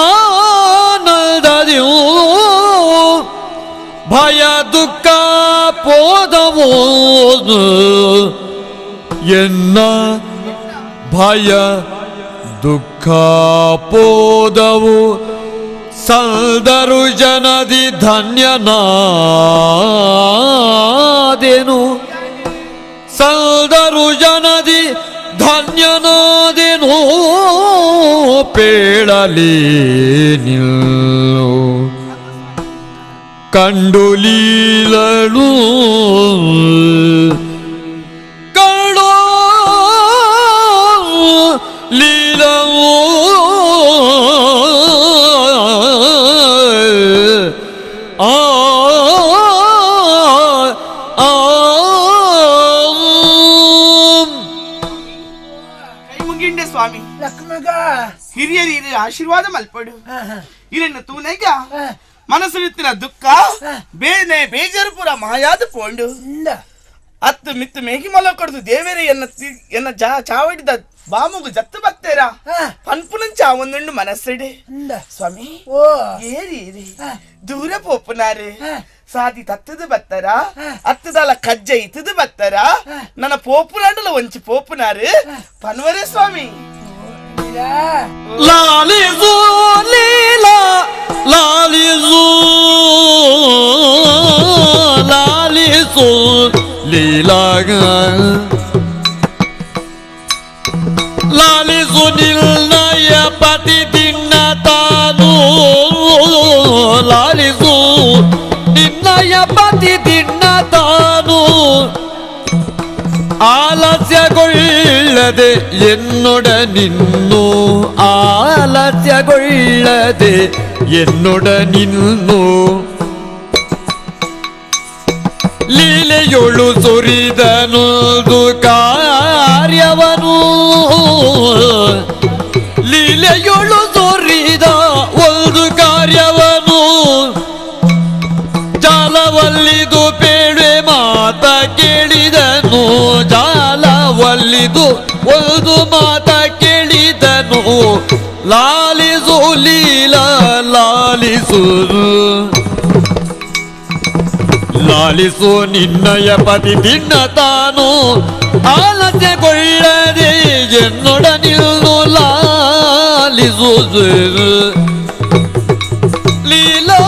ಆನಂದದಿ ಭಯ ದುಃಖ ಪೋದವು ಎನ್ನ ಭಯ ದುಃಖ ಪೋದವು ಸಲ್ದರು ಜನದಿ ಧನ್ಯನಾದೆನು ಸಲ್ದರು ಜನದಿ ಧನ್ಯನಾದೆನು ಪೇಳಲಿ ನಿಲ್ಲು ಕಂಡು ಲೀಲಳು ಕಂಡು ಲೀಲವು ಆ ಕೈ ಮುಗಿಂಡೆ ಸ್ವಾಮಿ. ಲಕ್ಷ್ಮಗ ಹಿರಿಯರು ಆಶೀರ್ವಾದ ಮಲ್ಪಡು. ಇರನ್ನು ತೂನೈಗ ಮನಸ್ಸು ದುಃಖ ಬೇನೆ ಬೇಜಾರು ಪೂರ ಮಾಯಾದ ಪೋಂಡು ಅತ್ತು ಮಿತ್ತು ಮೇಗಿ ಮೊಲ ಕೊಡುದು ದೇವೇರೆ ಎನ್ನ ಎನ್ನ ಚಾವಡಿದ ಬಾಮುಗು ಜತ್ತು ಬತ್ತೇರಾ ಪನ್ಪುನಂಚ ಒಂದುಂಡು ಮನಸ್ಸಿಡೆ ಸ್ವಾಮಿ. ಓ ಏರಿ ಏರಿ ದೂರ ಪೋಪುನಾರು ಸಾದಿ ತತ್ತದು ಬತ್ತಾರ ಅತ್ತದಾಲ ಕಜ್ಜ ಇತ್ತದು ಬತ್ತಾರ ನನ್ನ ಪೋಪುನಾಡಲ ಒಂಚಿ ಪೋಪುನಾರು ಪನ್ವರೇ ಸ್ವಾಮಿ. ಲಾಲಿಸು ಲೀಲಾ ಲಾಲಿಸು ಲಾಲಿಸು ಲೀಲಾ ಲಾಲಿಸು ನಿಲ್ನಯ ಪತಿ ದಿನ್ನ ತಾನು ಲಾಲಿಸು ನಿನ್ನಯ ಪತಿ ದಿನ್ನ ತಾನು ಆಲಸ್ಯಗೊಳ್ಳದೆ ಎನ್ನೊಡ ನಿನ್ನು ಆಲಸ್ಯಗೊಳ್ಳದೆ ಎನ್ನೊಡ ನಿನ್ನು ಲೀಲೆಯೊಳು ಸುರಿದನುದು ಕಾರ್ಯವನು ಲೀಲೆಯೊಳು ಸುರಿದ ಒಂದು ಕಾರ್ಯವನು ಜಾಲವಲ್ಲಿದು ಬೇಡೆ ಮಾತ ಕೇಳಿದನು ಜಾಲವಲ್ಲಿದು ಒಂದು ಮಾತ ಕೇಳಿದನು ಲಾಲಿಸು ಲೀಲಾ ಲಾಲಿಸು ಲಾಲಿಸು ನಿನ್ನಯ ಪತಿ ದಿನ್ನ ತಾನು ಆಲಸ್ಯಗೊಳ್ಳದೆ ಎನ್ನೊಡ ನಿಲ್ಲು ಲಾಲಿಸು ಲೀಲಾ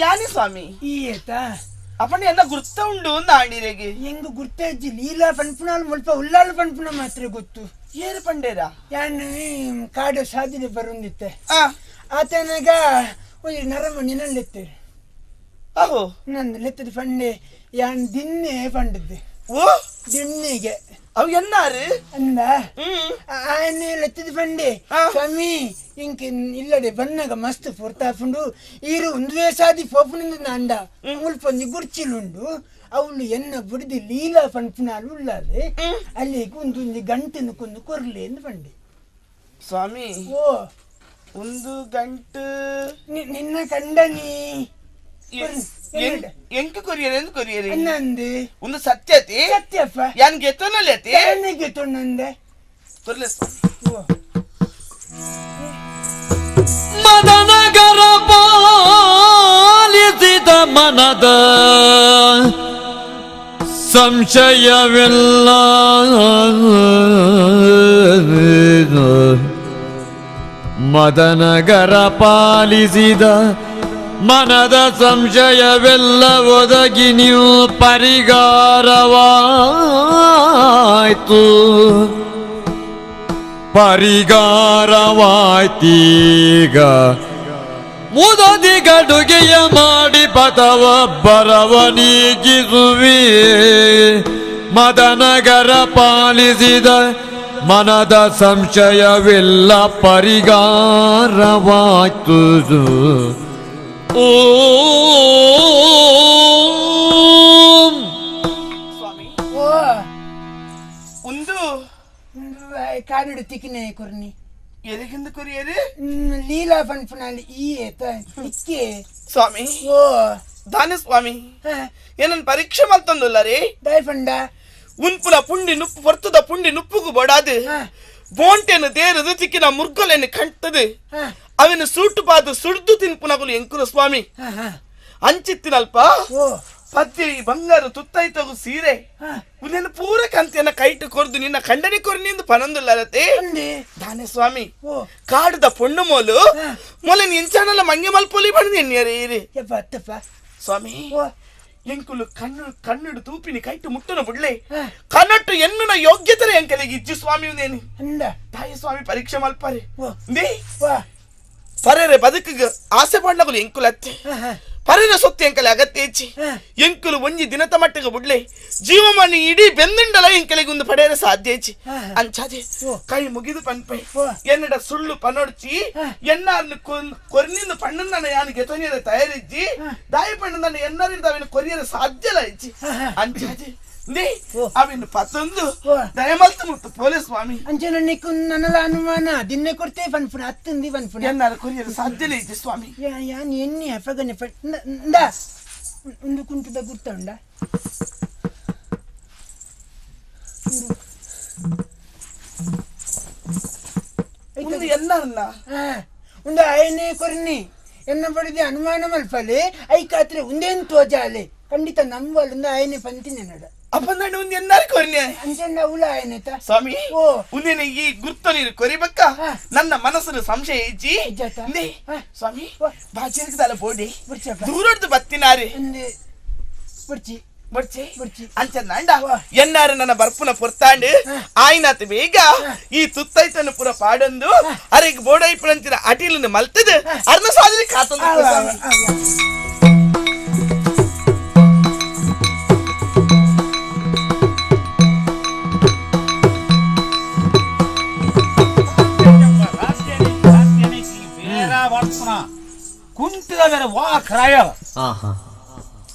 ಯಾನಿ ಸ್ವಾಮಿ ಈತ ಅಪ್ಪಣ್ಣ ಎಲ್ಲ ಗುರ್ತ ಉಂಡು ನಾಡಿರೆಗೆ ಹೆಂಗ ಗುರ್ತಾಜ್ಜಿ ಲೀಲಾ ಪನ್ಪುನಾಲ್ ಮುಲ್ಪ ಉಲ್ಲಾಲ್ ಪನ್ಪುನ ಮಾತ್ರ ಗೊತ್ತು. ಏರು ಪಂಡೇರ ಯಾನ್ ಕಾಡು ಸಾಧಿದೆ ಬರುಂದಿತ್ತೆ ಆತನಾಗ ಒಂಜಿ ನರಮ ನಿನಲ್ಲೆತ್ತೆ ಅಹೋ ನಂದು ಲೆತ್ತದ ಪಂಡೆ ಯಾನ್ ದಿನ್ನೆ ಪಂಡದ್ದೆ. ಓ ದಿನ್ನೆಗೆ ಅವು ಎನ್ನಾರು ಅಂದ ಆನೆ ಲೆತ್ತದ ಪಂಡೆ ಸ್ವಾಮಿ ಇಂಕ ಇಲ್ಲಡೆ ಬನ್ನಗ ಮಸ್ತ್ ಪೊರ್ತಾಪುಂಡು ಈರು ಒಂದುವೇ ಸಾದಿ ಪೋಪುನಿಂದ ನಾಂಡ ಮುಲ್ಪ ಒಂಜಿ ಗುರ್ಚಿಲುಂಡು ಅವಳು ಎನ್ನ ಬುಡಿದಿ ಲೀಲಾ ಪನ್ಪುನಾಲು ಉಳ್ಳಾರೆ ಅಲ್ಲಿ ಒಂದೊಂದು ಗಂಟೆನು ಕೊಂದು ಕೊರ್ಲಿ ಎಂದು ಪಂಡೆ. ಸ್ವಾಮಿ ಓ ಒಂದು ಗಂಟು ನಿನ್ನ ಕಂಡನಿ ಎಂಕ ಕೊರಿಯರ್ ಎಂದು ಕೊರಿಯರ್ ಅನ್ನಂದು ಒಂದು ಸತ್ಯತಿ ಸತ್ಯಪ್ಪ ಯಾನ್ ಗೆತ್ತೊನಲ್ಲತಿ ಗೆತ್ತೊನಂದೆ ಕೊರ್ಲೆ. ಮದನಗರ ಪಾಲಿಸಿದ ಮನದ ಸಂಶಯವಿಲ್ಲ ಮದನಗರ ಪಾಲಿಸಿದ ಮನದ ಸಂಶಯವೆಲ್ಲ ಒದಗಿ ನೀವು ಪರಿಗಾರವಾಯ್ತು ಪರಿಗಾರವಾಯ್ತೀಗ ಮುದದಿ ಗಡುಗೆಯ ಮಾಡಿ ಪದವ ಬರವ ನೀಗಿಸುವಿ ಮದನಗರ ಪಾಲಿಸಿದ ಮನದ ಸಂಶಯವಿಲ್ಲ ಪರಿಗಾರವಾಯ್ತು. ಓಂ ಸ್ವಾಮಿ ಓ ಒಂದು ಕಾನಡು ತಿಕ್ಕಿನೆ ಕೊರ್ನಿ ಎದಕ್ಕಿಂದ ಕೊರಿಯರು ಲೀಲಾ ಪನ್ಪುನಲ್ಲಿ ಈ ಏತ ಇಕ್ಕೆ ಸ್ವಾಮಿ ಓ ದಾನೆ ಸ್ವಾಮಿ ಏನನ್ ಪರೀಕ್ಷೆ ಮಲ್ತಂದುಲ್ಲ ರೀ ದಾಯ್ ಪಂಡ ಉನ್ಪುಲ ಪುಂಡಿ ನುಪ್ಪು ಹೊರ್ತದ ಪುಂಡಿ ನುಪ್ಪುಗು ಬಡಾದು ಬೋಂಟೆನು ದೇರದು ತಿಕ್ಕಿನ ಮುರ್ಗೊಲೆನು ಕಂಟದು ಅವನ ಸೂಟು ಪಾದು ಸುಡ್ದು ತಿನ್ಪುನಗುಲು ಎಂಕುಲು ಸ್ವಾಮಿ ಅಂಚಿತ್ತಿನಲ್ಪ ಪತ್ತಿ ಬಂಗಾರ ತುತ್ತೈತಗು ಸೀರೆ ಉನ್ನೆನ ಪೂರ ಕಂತಿಯನ್ನ ಕೈಟು ಕೊರ್ದು ನಿನ್ನ ಖಂಡನೆ ಕೊರ್ನಿಂದು ಪನೊಂದುಲ್ಲರತೆ ದಾನೆ ಸ್ವಾಮಿ ಕಾಡುದ ಪೊಣ್ಣು ಮೋಲು ಮೊಲೆ ನಿಂಚಾನಲ್ಲ ಮಂಗೆ ಮಲ್ಪೊಲಿ ಬಣ್ಣ ಎಣ್ಣಿಯರೇ ಇರಿ ಸ್ವಾಮಿ ಎಂಕುಲು ಕಣ್ಣು ಕಣ್ಣುಡು ತೂಪಿನಿ ಕೈಟು ಮುಟ್ಟುನ ಬುಡ್ಲೆ ಕನ್ನಟ್ಟು ಎನ್ನುನ ಯೋಗ್ಯತೆರ ಎಂಕಲಿಗೆ ಇಜ್ಜು ಸ್ವಾಮಿ ಉಂದೇನಿ ತಾಯಿ ಸ್ವಾಮಿ ಪರೀಕ್ಷೆ ಮಲ್ಪಾರೆ ಪರೆರೆ ಬದುಕಿಗೆ ಆಸೆ ಪಣ್ಣಗುಲು ಎಂಕುಲತ್ತೆ ಪರೆರೆ ಸೊತ್ತು ಎಂಕಲೆ ಅಗತ್ಯ ಹೆಚ್ಚಿ ಎಂಕುಲು ಒಂಜಿ ದಿನತ ಮಟ್ಟಿಗೆ ಬುಡ್ಲೆ ಜೀವಮಾನಿ ಇಡೀ ಬೆಂದಿಂಡಲ ಎಂಕಲಿಗೆ ಒಂದು ಪಡೆಯರೆ ಸಾಧ್ಯ ಹೆಚ್ಚಿ ಅಂಚಾದೆ ಕೈ ಮುಗಿದು ಪನ್ಪೆ ಎನ್ನಡ ಸುಳ್ಳು ಪನೊಡ್ಚಿ ಎನ್ನಾರ್ನು ಕೊರ್ನಿಂದ ಪಣ್ಣನ್ನ ಯಾನು ಗೆತೊನಿಯರ ತಯಾರಿಜ್ಜಿ ದಾಯಿ ಪಣ್ಣನ ಎನ್ನರಿಂದ ಅವಿನ ಕೊರಿಯರ ಸಾಧ್ಯಲ ಹೆಚ್ಚಿ ಅಂಚಾದೆ ಅವಿನ ಪತ್ತೊಂದು ದಯಮಲ್ತು ಮುತ್ತು ಪೋಲೆ ಸ್ವಾಮಿ ಅಂಚನ ನಿಕ್ಕು ನನಲ ಅನುಮಾನ ದಿನ್ನೆ ಕೊಡ್ತೇ ಪನ್ಪುನ ಹತ್ತಂದಿ ಪನ್ಪುನ ಎನ್ನಾರು ಕೊರಿಯರ ಸಾಧ್ಯಲ ಇಜ್ಜಿ ಸ್ವಾಮಿ ಯಾನ್ ಎಣ್ಣೆ ಅಫಗನೆ ಇಂದ ಒಂದು ಕುಂಟದ ಗುರ್ತ ಉಂಡ ಒಂದು ಎನ್ನಾರಲ್ಲ ಒಂದು ಆಯನೇ ಕೊರ್ನಿ ಎನ್ನ ಪಡೆದ ಅನುಮಾನ ಮಲ್ಪಲೆ ಐಕಾತ್ರೆ ಒಂದೇನು ತೋಜಾಲೆ ಖಂಡಿತ ನಂಬಲ್ಲ ಆಯನೆ ಪಂತಿನ ನಡ ಅಪ್ಪಂದಂಡ ಒಂದು ಎನ್ನಾರು ಕೊರ್ನಿ ಅಂಚಂಡ ಉಳ ಆಯನೇತ ಸ್ವಾಮಿ ಉಂದೇನೆ ಈ ಗುರ್ತ ನೀರು ಕೊರಿಬಕ್ಕ ನನ್ನ ಮನಸ್ಸು ಸಂಶಯ ಇಜ್ಜಿ ಸ್ವಾಮಿ ಬಾಚಿರ್ಗದಲ್ಲ ಬೋಡಿ ದೂರಡ್ದು ಬತ್ತಿನಾರಿ ಬುರ್ಚಿ ಬುರ್ಚಿ ಬುರ್ಚಿ ಅಂಚಂಡ ಎನ್ನಾರು ನನ್ನ ಬರ್ಪುನ ಪೊರ್ತಾಂಡು ಆಯ್ನಾತ್ ಬೇಗ ಈ ತುತ್ತೈತನ್ನು ಪುರ ಪಾಡೊಂದು ಅರೆಗ್ ಬೋಡೈಪುನಂಚಿನ ಅಟಿಲನ್ನು ಮಲ್ತದು ಅರ್ನ ಸಾಧನೆ ಕಾತೊಂದು ಸ್ವಾಮಿ. ಕುಂತಿದ ಬೇರೆ ವಾ ಕ್ರಾಯ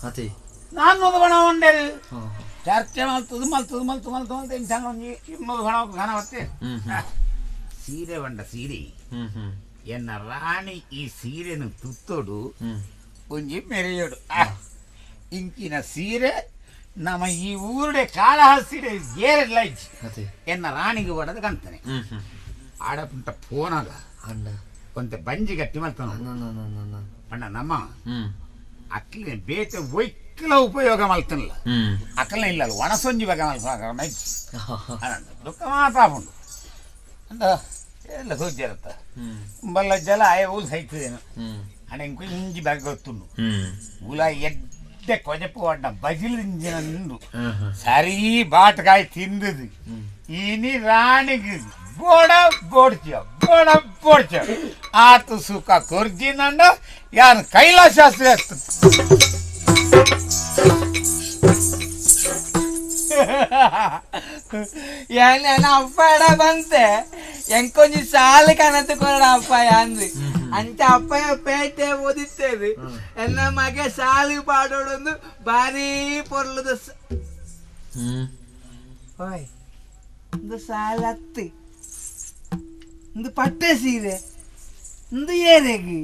ಅದೇ ನಾನು ಒಂದು ಬಣ ಉಂಡೇರಿ ಚರ್ಚೆ ಮಲ್ತದು ಮಲ್ತದು ಮಲ್ತು ಮಲ್ತು ಮಲ್ತು ಇಂಥ ಒಂಜಿ ಇನ್ನೊಂದು ಬಣ ಘನ ಬತ್ತೆ ಸೀರೆ ಬಂಡ ಸೀರೆ ಎನ್ನ ರಾಣಿ ಈ ಸೀರೆನು ತುತ್ತೋಡು ಒಂಜಿ ಮೆರೆಯೋಡು ಇಂಚಿನ ಸೀರೆ ನಮ್ಮ ಈ ಊರುಡೆ ಕಾಳಹಸ್ತಿಡೆ ಏರೆಲ್ಲ ಇಜ್ಜಿ ಎನ್ನ ರಾಣಿಗೆ ಬಡದು ಕಾಣ್ತಾನೆ ಆಡಪುಂಟ ಫೋನಾಗ ಒಂತೆ ಬಂಜಿ ಗಟ್ಟಿ ಮಲ್ತಾನ ಅಣ್ಣ ನಮ್ಮ ಅಕ್ಲಿನ ಬೇತೆ ಒಯ್ಕಲ ಉಪಯೋಗ ಮಲ್ತನಲ್ಲ ಅಕ್ಕಲ್ನ ಇಲ್ಲ ಒಣಸೊಂಜಿ ಬಗೆ ಮಲ್ಪ ದುಃಖ ಮಾತಾಪುಂಡು ಅಂದ ಎಲ್ಲ ಸೋಜ್ಜರತ್ತ ಬಲ್ಲ ಜಲ ಆಯ ಊಲ್ ಸೈತದೇನು ಅಣ್ಣ ಇಂಕು ಇಂಜಿ ಬಗೆ ಗೊತ್ತುಂಡು ಉಲ ಎಡ್ಡೆ ಕೊಜಪು ಅಡ್ಡ ಬಜಿಲ್ ಇಂಜಿನ ನಿಂದು ಸರಿ ಬಾಟ್ಕಾಯಿ ತಿಂದದು ಇನಿ ರಾಣಿಗೆ ಬೋಡ ಬೋಡ್ಚ ಬೋಡ ಬೋಡ್ಚ ಆತು ಸುಖ ಕೊರ್ಜಿನಂಡ ಯಾನು ಕೈಲಾಸ ಏನ ಅಪ್ಪ ಎಡ ಬಂತೆ ಎಂಕೊಂಜಿ ಸಾಲು ಕನತು ಕೊರಡ ಅಪ್ಪ ಅಂದು ಅಂಚ ಅಪ್ಪಯ ಪೇಟೆ ಓದಿತ್ತೇವೆ ಎನ್ನ ಮಗೆ ಸಾಲು ಪಾಡೋಡೊಂದು ಭಾರಿ ಪೊರ್ಲದ ಓಯ್ ಒಂದು ಸಾಲತ್ತು ಒಂದು ಪಟ್ಟೆ ಸೀರೆ ಒಂದು ಏರೆಗೆ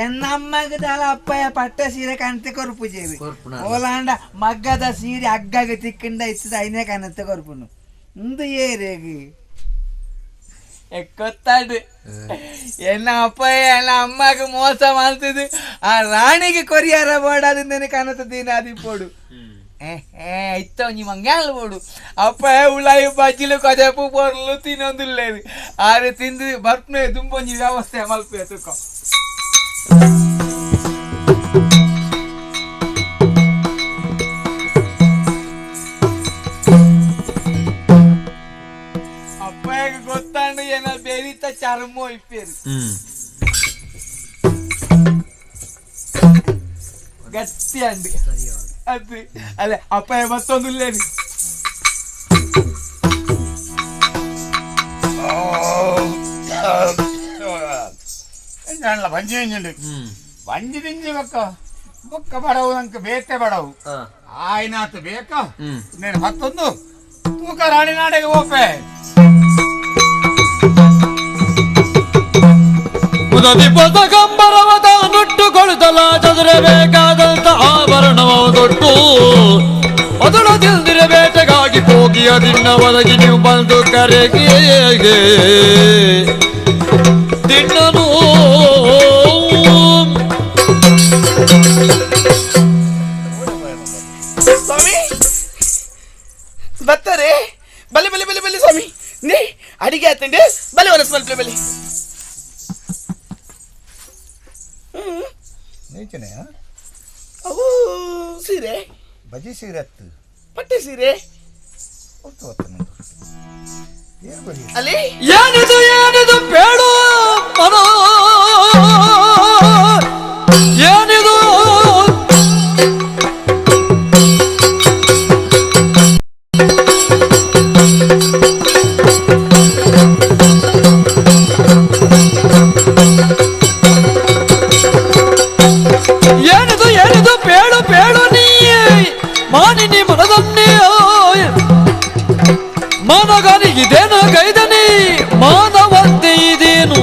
ಎನ್ನಮ್ಮಗದಾಲ ಅಪ್ಪಯ್ಯ ಪಟ್ಟ ಸೀರೆ ಕಣತೆ ಕೊರ್ಪುಜೇರಿ ಓಲಾಂಡ ಮಗ್ಗದ ಸೀರೆ ಅಗ್ಗಾಗ ತಿಕ್ಕಂಡ ಇತ್ತದ ಐನೇ ಕಣತೆ ಕೊರ್ಪುನು ಒಂದು ಏರೆಗೆ ಎಕ್ಕೊತ್ತಾಡು ಎನ್ನ ಅಪ್ಪಯ್ಯ ಎನ್ನ ಅಮ್ಮಗ ಮೋಸ ಮಾಡ್ತಿದ್ದು ಆ ರಾಣಿಗೆ ಕೊರಿಯಾರ ಬೋಡಾದಿಂದೇನೆ ಕಣತ ದಿನ ಅದಿಪ್ಪೋಡು ಇತ್ತ ಒಂಜಿ ಮಂಗ್ಯಾಲ್ ಬೋಡು ಅಪ್ಪ ಉಳಾಯಿ ಬಜ್ಜಿಲು ಕೊಜಪು ಪೊರ್ಲು ತಿನ್ನೊಂದಿಲ್ಲೇರು ಆರೆ ತಿಂದು ಬರ್ಪನೆ ದುಂಬೊಂಜಿ ವ್ಯವಸ್ಥೆ ಮಲ್ಪೆ ತುಕೋ. ಅಪ್ಪಗೆ ಗೊತ್ತಾಂಡು ಏನ ಬೇರಿತ ಚರ್ಮ ಇಪ್ಪೇರು ಗಟ್ಟಿ ಅಂಡು ಅದು ಅಲ್ಲ ಅಪ್ಪಯ್ಯ ಮತ್ತೊಂದು ಇಲ್ಲೇನು. ಬಂಜಿ ಇಂಜುಂಡು ಬಂಜಿ ತಿಂಜಿ ಬೊಕ್ಕ ಬೊಕ್ಕ ಬಡವು ನಂಗೆ ಬೇತೆ ಬಡವು ಆಯ್ನಾತು ಬೇಕಾ నేను ಮತ್ತೊಂದು ತೂಕ ರಾಣಿ ನಾಡೆಗೆ ಓಪೆ. ಮುದದಿ ಪದಗಂಬರವದ ನುಟ್ಟುಕೊಳಿತಲ ಚದುರಬೇಕಾದಂತ ಆಭರಣವ ತೊಟ್ಟು ಮೊದಲು ಬೇಟೆಗಾಗಿ ಹೋಗಿಯ ದಿನ ಒದಗಿ ನೀವು ಬಂದು ಕರೆಗೆ ದಿಣ್ಣನು. ಸ್ವಾಮಿ ಬರ್ತಾರೆ, ಬಲೆ ಬಲೆ ಬಲೆ ಬಲೆ ಸ್ವಾಮಿ, ನೇ ಅಡಿಗೆ ಆತಂಡೆ ಬಲೆ ಒನಸ್ ಮಲ್ಪಲೆ ಬಲೆ. ಅವು ಸೀರೆ ಬಜಿ ಸೀರೆ ಅತ್ತು ಪಟ್ಟೆ ಸೀರೆ ಅಲ್ಲಿ ಏನಿದು ಏನಿದು ಬೇಡ ಮನ ಏನಿದು ಏನಿದು ಏನಿದು ಬೇಡು ಬೇಡು ನೀ ಮಾನಿನಿ ಮನದನ್ನೇ ಮಾನಗಾನಿಗಿದೇನು ಕೈದನಿ ಮಾನವಂತೆ ಇದೇನು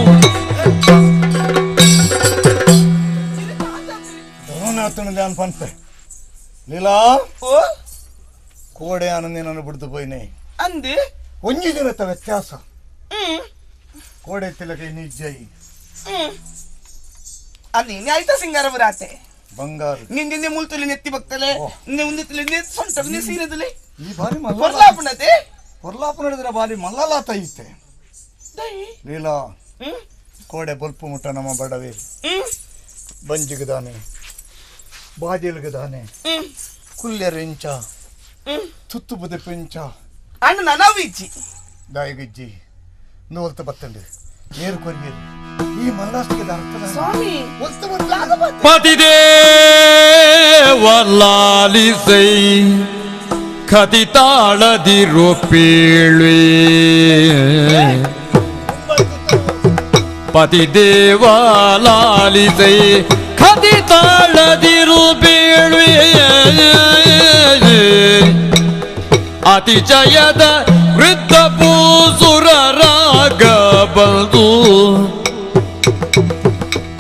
ಪಂಪೆ ಲೀಲಾ ಕೋಡೆ ಆನಂದಿನನ್ನು ಬಿಡ್ದು ಪೋಯಿನೆ ಅಂದು ಒಂಜಿ ದಿನದ ವ್ಯತ್ಯಾಸ ಕೋಡೆ ತಿಲಕ ನಿಜ್ಜೈ ಅಲ್ಲಿ ಆಯ್ತಾ ಸಿಂಗಾರ ಬರಾತೆ ಬಂಗಾರ ನಿಂದಿಂದ ಮುಲ್ತುಲಿ ನೆತ್ತಿ ಬಕ್ತಲೆ ಉಂದಿತ್ತಲೆ ಸೊಂಟ ಸೀರೆದಲೆ ಈ ಬಾರಿ ಪೊರ್ಲಾಪುಣತೆ ಪೊರ್ಲಾಪು ನಡೆದ್ರೆ ಬಾರಿ ಮಲ್ಲಲಾತ ಐತೆ ಲೀಲಾ. ಕೋಡೆ ಬೊಲ್ಪು ಮುಟ್ಟ ನಮ್ಮ ಬಡವೆ ಬಂಜಿಗದಾನೆ ಬಾಜೆಲ್ಗದಾನೆ ಕುಲ್ಯರೆಂಚ ತುತ್ತು ಬುದೆ ಪೆಂಚ ಅಣ್ಣ ನನವಿಜ್ಜಿ ದಾಯಿಗಿಜ್ಜಿ ನೋಲ್ತ ಬತ್ತಂಡು ಏರು ಕೊರಿಯರು ಈ ಮಲ್ಲಾಸ್ತಿಗೆ ಅರ್ಥ ಸ್ವಾಮಿ ಪತಿದೇವಲಾಲಿಸೈ ಕತಿತಾಳದಿರು ಪೀಳ್ವಿ ಪತಿದೇವಲಾಲಿಸೈ ಕತಿತಾಳದಿರು ಬೀಳ್ವಿ ಅತಿಶಯದ ವೃದ್ಧ ಪೂಸುರ ರಾಗ ಬಂದು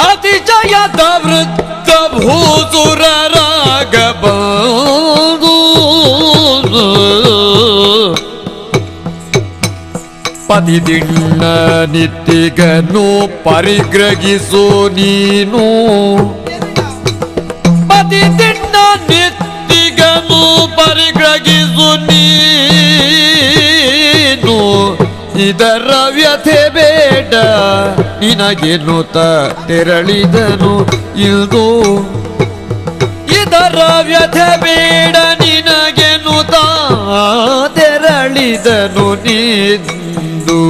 ಅತಿಶಯದ ವೃದ್ಧ ಭೂಸುರ ರಾಗ ಬಂದು ಪತಿದಿಣ್ಣ ನಿತ್ತಿಗನು ಪರಿಗ್ರಹಿಸು ನೀನು ಪತಿದಿಣ್ಣ ನಿತ್ತಿಗನು ಪರಿಗ್ರಹಿಸು ನೀನು ಇದರ ವ್ಯಥೆ ಬೇಡ ನಿನಗೆನ್ನುತ್ತ ತೆರಳಿದನು ಇದು ಇದರ ವ್ಯಥೆ ಬೇಡ ನಿನಗೆನ್ನುತ್ತ ತೆರಳಿದನು ನಿಂದು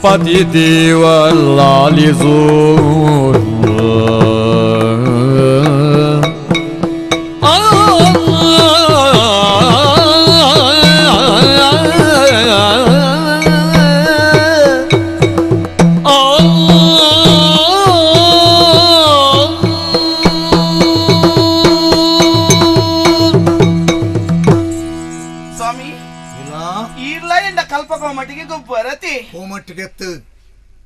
ಪತಿದೇವ ಲಾಲಿಸು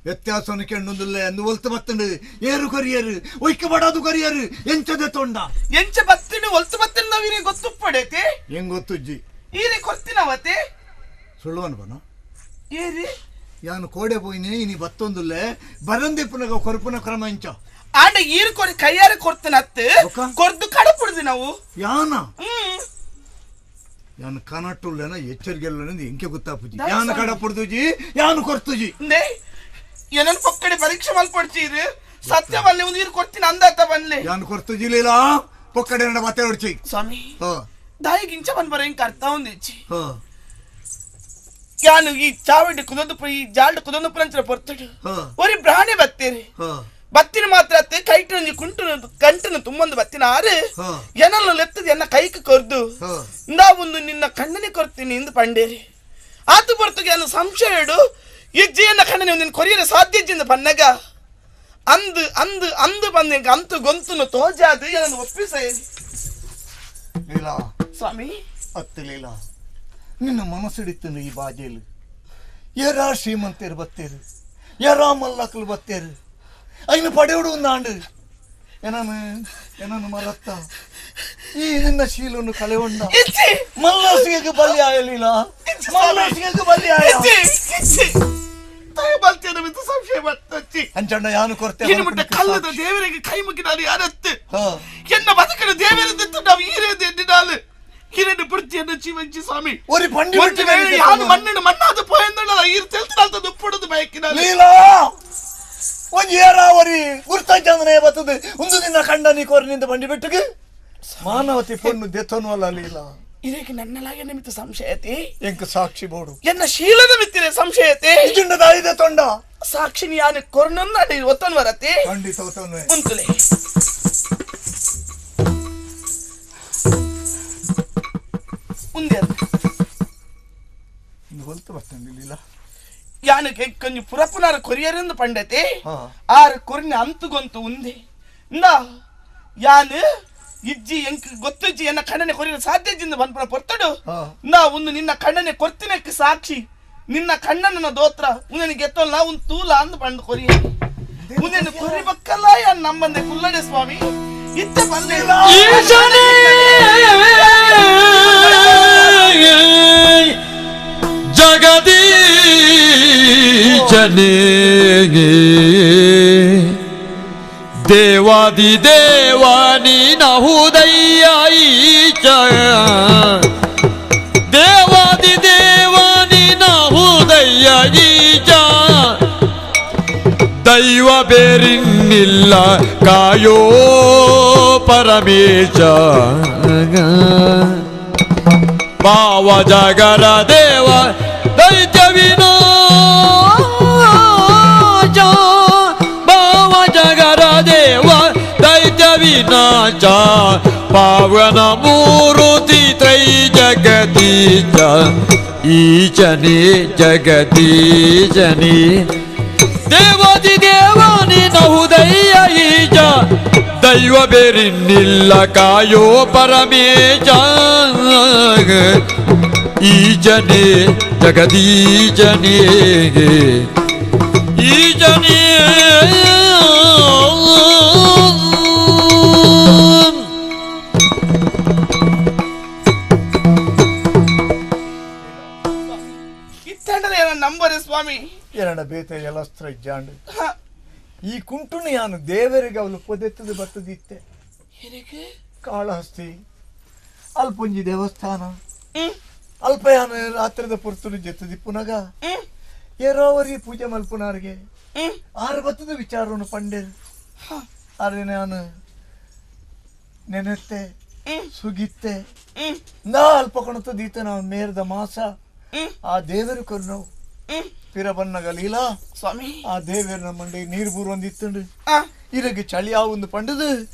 ವ್ಯತ್ಯಾಸವನ್ನು ಕೆಣ್ಣೊಂದಿಲ್ಲ ಎಂದು ಒಲ್ತು ಬತ್ತಂಡು ಏರು ಕೊರಿಯರು ಒಯ್ಕ ಬಡದು ಕೊರಿಯರು ಎಂಚದೆ ತೊಂಡ ಎಂಚ ಬತ್ತಿನ ಒಲ್ತು ಬತ್ತಿನ ನಾವೀರೆ ಗೊತ್ತುಪ್ಪಡೈತಿ ಹೆಂಗ್ ಗೊತ್ತುಜ್ಜಿ ಈರೆ ಕೊರ್ತಿನವತೆ ಸುಳ್ಳುವನ್ ಬನ ಏರಿ ಯಾನು ಕೋಡೆ ಪೋಯಿನೆ ಇನಿ ಬತ್ತೊಂದುಲ್ಲೆ ಬರಂದೆ ಪುನಗ ಕೊರಪುನ ಕ್ರಮ ಎಂಚ ಆಂಡ ಈರು ಕೊರಿ ಕೈಯಾರೆ ಕೊರ್ತನ ಅತ್ತು ಕೊರ್ದು ಕಡಪುಡ್ದು ನಾವು ಯಾನ ಯಾನು ಕನಟುಲ್ಲೇನ ಎಚ್ಚರಿಗೆಲ್ಲ ಎಂಕೆ ಗೊತ್ತಾಪುಜಿ ಯಾನು ಕಡಪುಡ್ದುಜಿ ಯಾನು ಕೊರ್ತುಜಿ ಏನನ್ ಪಕ್ಕಡೆ ಪರೀಕ್ಷೆ ಮಲ್ಪಡ್ಚೀರು ಸತ್ಯ ಬಲ್ಲೆ ಒಂದು ನೀರು ಕೊಡ್ತೀನಿ ಅಂದಾತ ಬನ್ಲೆ ಯಾನು ಕೊರ್ತುಜಿ ಲೀಲಾ ಪೊಕ್ಕಡೆ ನಡ ಬತ್ತೆ ಹೊಡ್ಚಿ ಸ್ವಾಮಿ ದಾಯಿಗೆ ಇಂಚ ಬನ್ ಬರ ಇಂಕ ಅರ್ಥ ಒಂದಿಚ್ಚಿ ಯಾನು ಈ ಚಾವಿಡ್ ಕುದೊಂದು ಈ ಜಾಲ್ಡ್ ಕುದೊಂದು ಪುರಂಚರ ಪೊರ್ತಡು ಒರಿ ಬ್ರಾಣೆ ಬತ್ತೇರಿ ಬತ್ತಿನ ಮಾತ್ರ ಅತ್ತೆ ಕೈಟು ಕುಂಟು ಕಂಟನು ತುಂಬೊಂದು ಬತ್ತಿನ ಆರು ಏನಲ್ಲ ಲೆತ್ತದ ಎನ್ನ ಕೈಕ್ ಕೊರ್ದು ಇಂದಾ ಒಂದು ನಿನ್ನ ಕಣ್ಣನೆ ಕೊರ್ತೀನಿ ಎಂದು ಪಂಡೇರಿ ಆತು ಪೊರ್ತುಗೆ ಅನ್ನು ಸಂಶಯ ಇಡು ಇಜ್ಜಿಯನ್ನ ಕಣ್ಣನೆ ಒಂದಿನ ಕೊರಿಯರ ಸಾಧ್ಯ ಇಜ್ಜಿಂದ ಪನ್ನಗ ಅಂದು ಅಂದು ಅಂದು ಬಂದ ಅಂತು ಗೊಂತುನು ತೋಜಾದು ಏನನ್ನು ಒಪ್ಪಿಸೇರಿ ಲೀಲಾ ಸ್ವಾಮಿ ಅತ್ತು ಲೀಲಾ ನಿನ್ನ ಮನಸ್ಸಿಡಿತ್ತು ಈ ಬಾಜೆಲು ಏರಾ ಶ್ರೀಮಂತರು ಬತ್ತೇರು ಯರಾಮಲ್ಲಕಲು ಬತ್ತೇರು ಐನು ಪಡೆಯುಡು ನಾಂಡು ಎನನು ಎನನು ಮರತ್ತ ಈ ನಿನ್ನ ಶೀಲನ್ನು ಕಳೆಗೊಂಡ ಮಲ್ಲಸಿಗೆ ಬಲಿ ಆಯಲಿಲ್ಲ ಮಲ್ಲಸಿಗೆ ಬಲಿ ಆಯ ಅಂಚಣ್ಣ ಯಾನು ಕೊರತೆ ಕಲ್ಲದ ದೇವರಿಗೆ ಕೈ ಮುಗಿದಾಲು ಯಾರತ್ತೆ ಎನ್ನ ಬದುಕಲು ದೇವರದಿತ್ತು ನಾವು ಈರೇದು ಎನ್ನಿನಾಲು ಹಿರಣ್ಯ ಪುರ್ತಿಯನ್ನು ಜೀವಂಚಿ ಸ್ವಾಮಿ ಒರಿ ಪಂಡಿ ಒಂದು ವೇಳೆ ಯಾನು ಮಣ್ಣನ್ನು ಮಣ್ಣಾದ ಪೋಯಂದಳ ಈರು ತೆಲ್ತಿನಾಲ್ತ ದುಪ್ಪುಡದು ಬಯಕಿನಾಲು ಲೀಲಾ ಒಂಜಿ ಏರಾವರಿ ಗುರ್ತಂಚಂದನೆ ಬರ್ತದೆ ಒಂದು ದಿನ ಕಂಡ ನೀ ಕೋರಿ ನಿಂದ ಬಂಡಿ ಬಿಟ್ಟುಗೆ ಮಾನವತಿ ಪೊಣ್ಣು ದೆತ್ತನು ಅಲ್ಲ ಲೀಲಾ ಇದಕ್ಕೆ ನನ್ನಲಾಗೆ ನಿಮಿತ್ತ ಸಂಶಯತೆ ಎಂಕ ಸಾಕ್ಷಿ ಬೋಡು ಎನ್ನ ಶೀಲದ ಮಿತ್ತಿರೆ ಸಂಶಯತೆ ಇಜುಂಡದ ಇದೆ ತೊಂಡ ಸಾಕ್ಷಿನಿ ಯಾನು ಕೊರ್ನನ್ನ ಒತ್ತನ್ ವರತೆ ಖಂಡಿತ ಒತ್ತನ್ವೆ ಉಂತುಲೆ ಉಂದೆ ಹೊಲ್ತು ಬರ್ತಂಡಿ ಲೀಲಾ ಯಾನು ಕೊಂಚ ಪುರಪುನಾರ ಕೊರಿಯರಿಂದ ಪಂಡತೆ ಆರು ಕೊರಿನ ಅಂತುಗೊಂತು ಉಂದೆ ನಾ ಯಾನು ಇಜ್ಜಿ ಎಂಕ್ ಗೊತ್ತಿಜ್ಜಿ ಎನ್ನ ಕಣ್ಣನೆ ಕೊರಿಯ ಸಾಧ್ಯಜಿಂದ ಬಂದ್ಪುರ ಪೊರ್ತಡು ನಾ ಒಂದು ನಿನ್ನ ಕಣ್ಣನೆ ಕೊರ್ತಿನಕ್ಕೆ ಸಾಕ್ಷಿ ನಿನ್ನ ಕಣ್ಣನ ದೋತ್ರ ಉಂದನಿಗೆ ಗೆತ್ತಲ್ಲ ಉನ್ ತೂಲ ಅಂದ್ ಬಂದು ಕೊರಿಯ ಉಂದೆನು ಕೊರಿ ಬಕ್ಕಲ್ಲ ಯಾನ್ ನಮ್ಮಂದೆ ಕುಲ್ಲಡೆ ಸ್ವಾಮಿ ಇತ್ತ ಬಂದೆ ಜಗದೀಶನೇ ದೇವಾದಿ ದೇವಾನಿ ನಹುದಯ್ಯ ಈಚ ದೇವಾದಿ ದೇವಾನಿ ನಹುದಯ್ಯ ಈಚ ದೈವ ಬೇರಿನ್ನಿಲ್ಲ ಕಾಯೋ ಪರಮೇಶ ಭಾವ ಜಗರ ದೇವ ದೈತ್ಯ ವಿನಾಶ ಭಾವ ಜಗರ ದೇವ ದೈತ್ಯ ವಿನಾಶ ಪಾವನ ಮೂರುತಿ ತ್ರೈ ಜಗದೀಶ ಈಶನೇ ಜಗದೀಶನೇ ದೇವಾದಿ ದೇವಾನಿ ನಹುದಯ್ಯ ಈಶ ದೈವ ಬೇರಿನ್ನಿಲ್ಲ ಕಾಯೋ ಪರಮೇಶ ಈಜನೇ ಜಗದೀಜನೇ ಈಜನೇ ನಂಬರೆ ಸ್ವಾಮಿ ಎರಡ ಬೇತೆ ಜಲಸ್ತ್ರ ಇಜ್ಜಾಂಡು ಈ ಕುಂಟುನು ಯಾನು ದೇವರಿಗೆ ಅವಳು ಪೊದೆತ್ತದು ಬರ್ತದಿತ್ತೆ ಕಾಳಹಸ್ತಿ ಅಲ್ಪೊಂಜಿ ದೇವಸ್ಥಾನ ಅಲ್ಪಯಾನ ರಾತ್ರಿದ ಪುರ್ತುನು ಜೆತ್ತದಿ ಪುನಗ ಏರೋವರಿ ಪೂಜೆ ಮಲ್ಪುನಾರಿಗೆ ಆರು ಬತ್ತದ ವಿಚಾರವನ್ನು ಪಂಡೇರು ಆದ್ರೆ ನಾನು ನೆನೆತ್ತೆ ಸುಗಿತ್ತೆ ನಾ ಅಲ್ಪ ಕೊಣತದೀತ ನಾವು ಮೇರ್ದ ಮಾಸ ಆ ದೇವರು ಕೊರ್ನವು ಪಿರ ಬನ್ನಗ ಲೀಲಾ ಸ್ವಾಮಿ ಆ ದೇವೇರ ಮಂಡಿ ನೀರು ಬೂರು ಇರಗೆ ಚಳಿ ಒಂದು ಪಂಡದು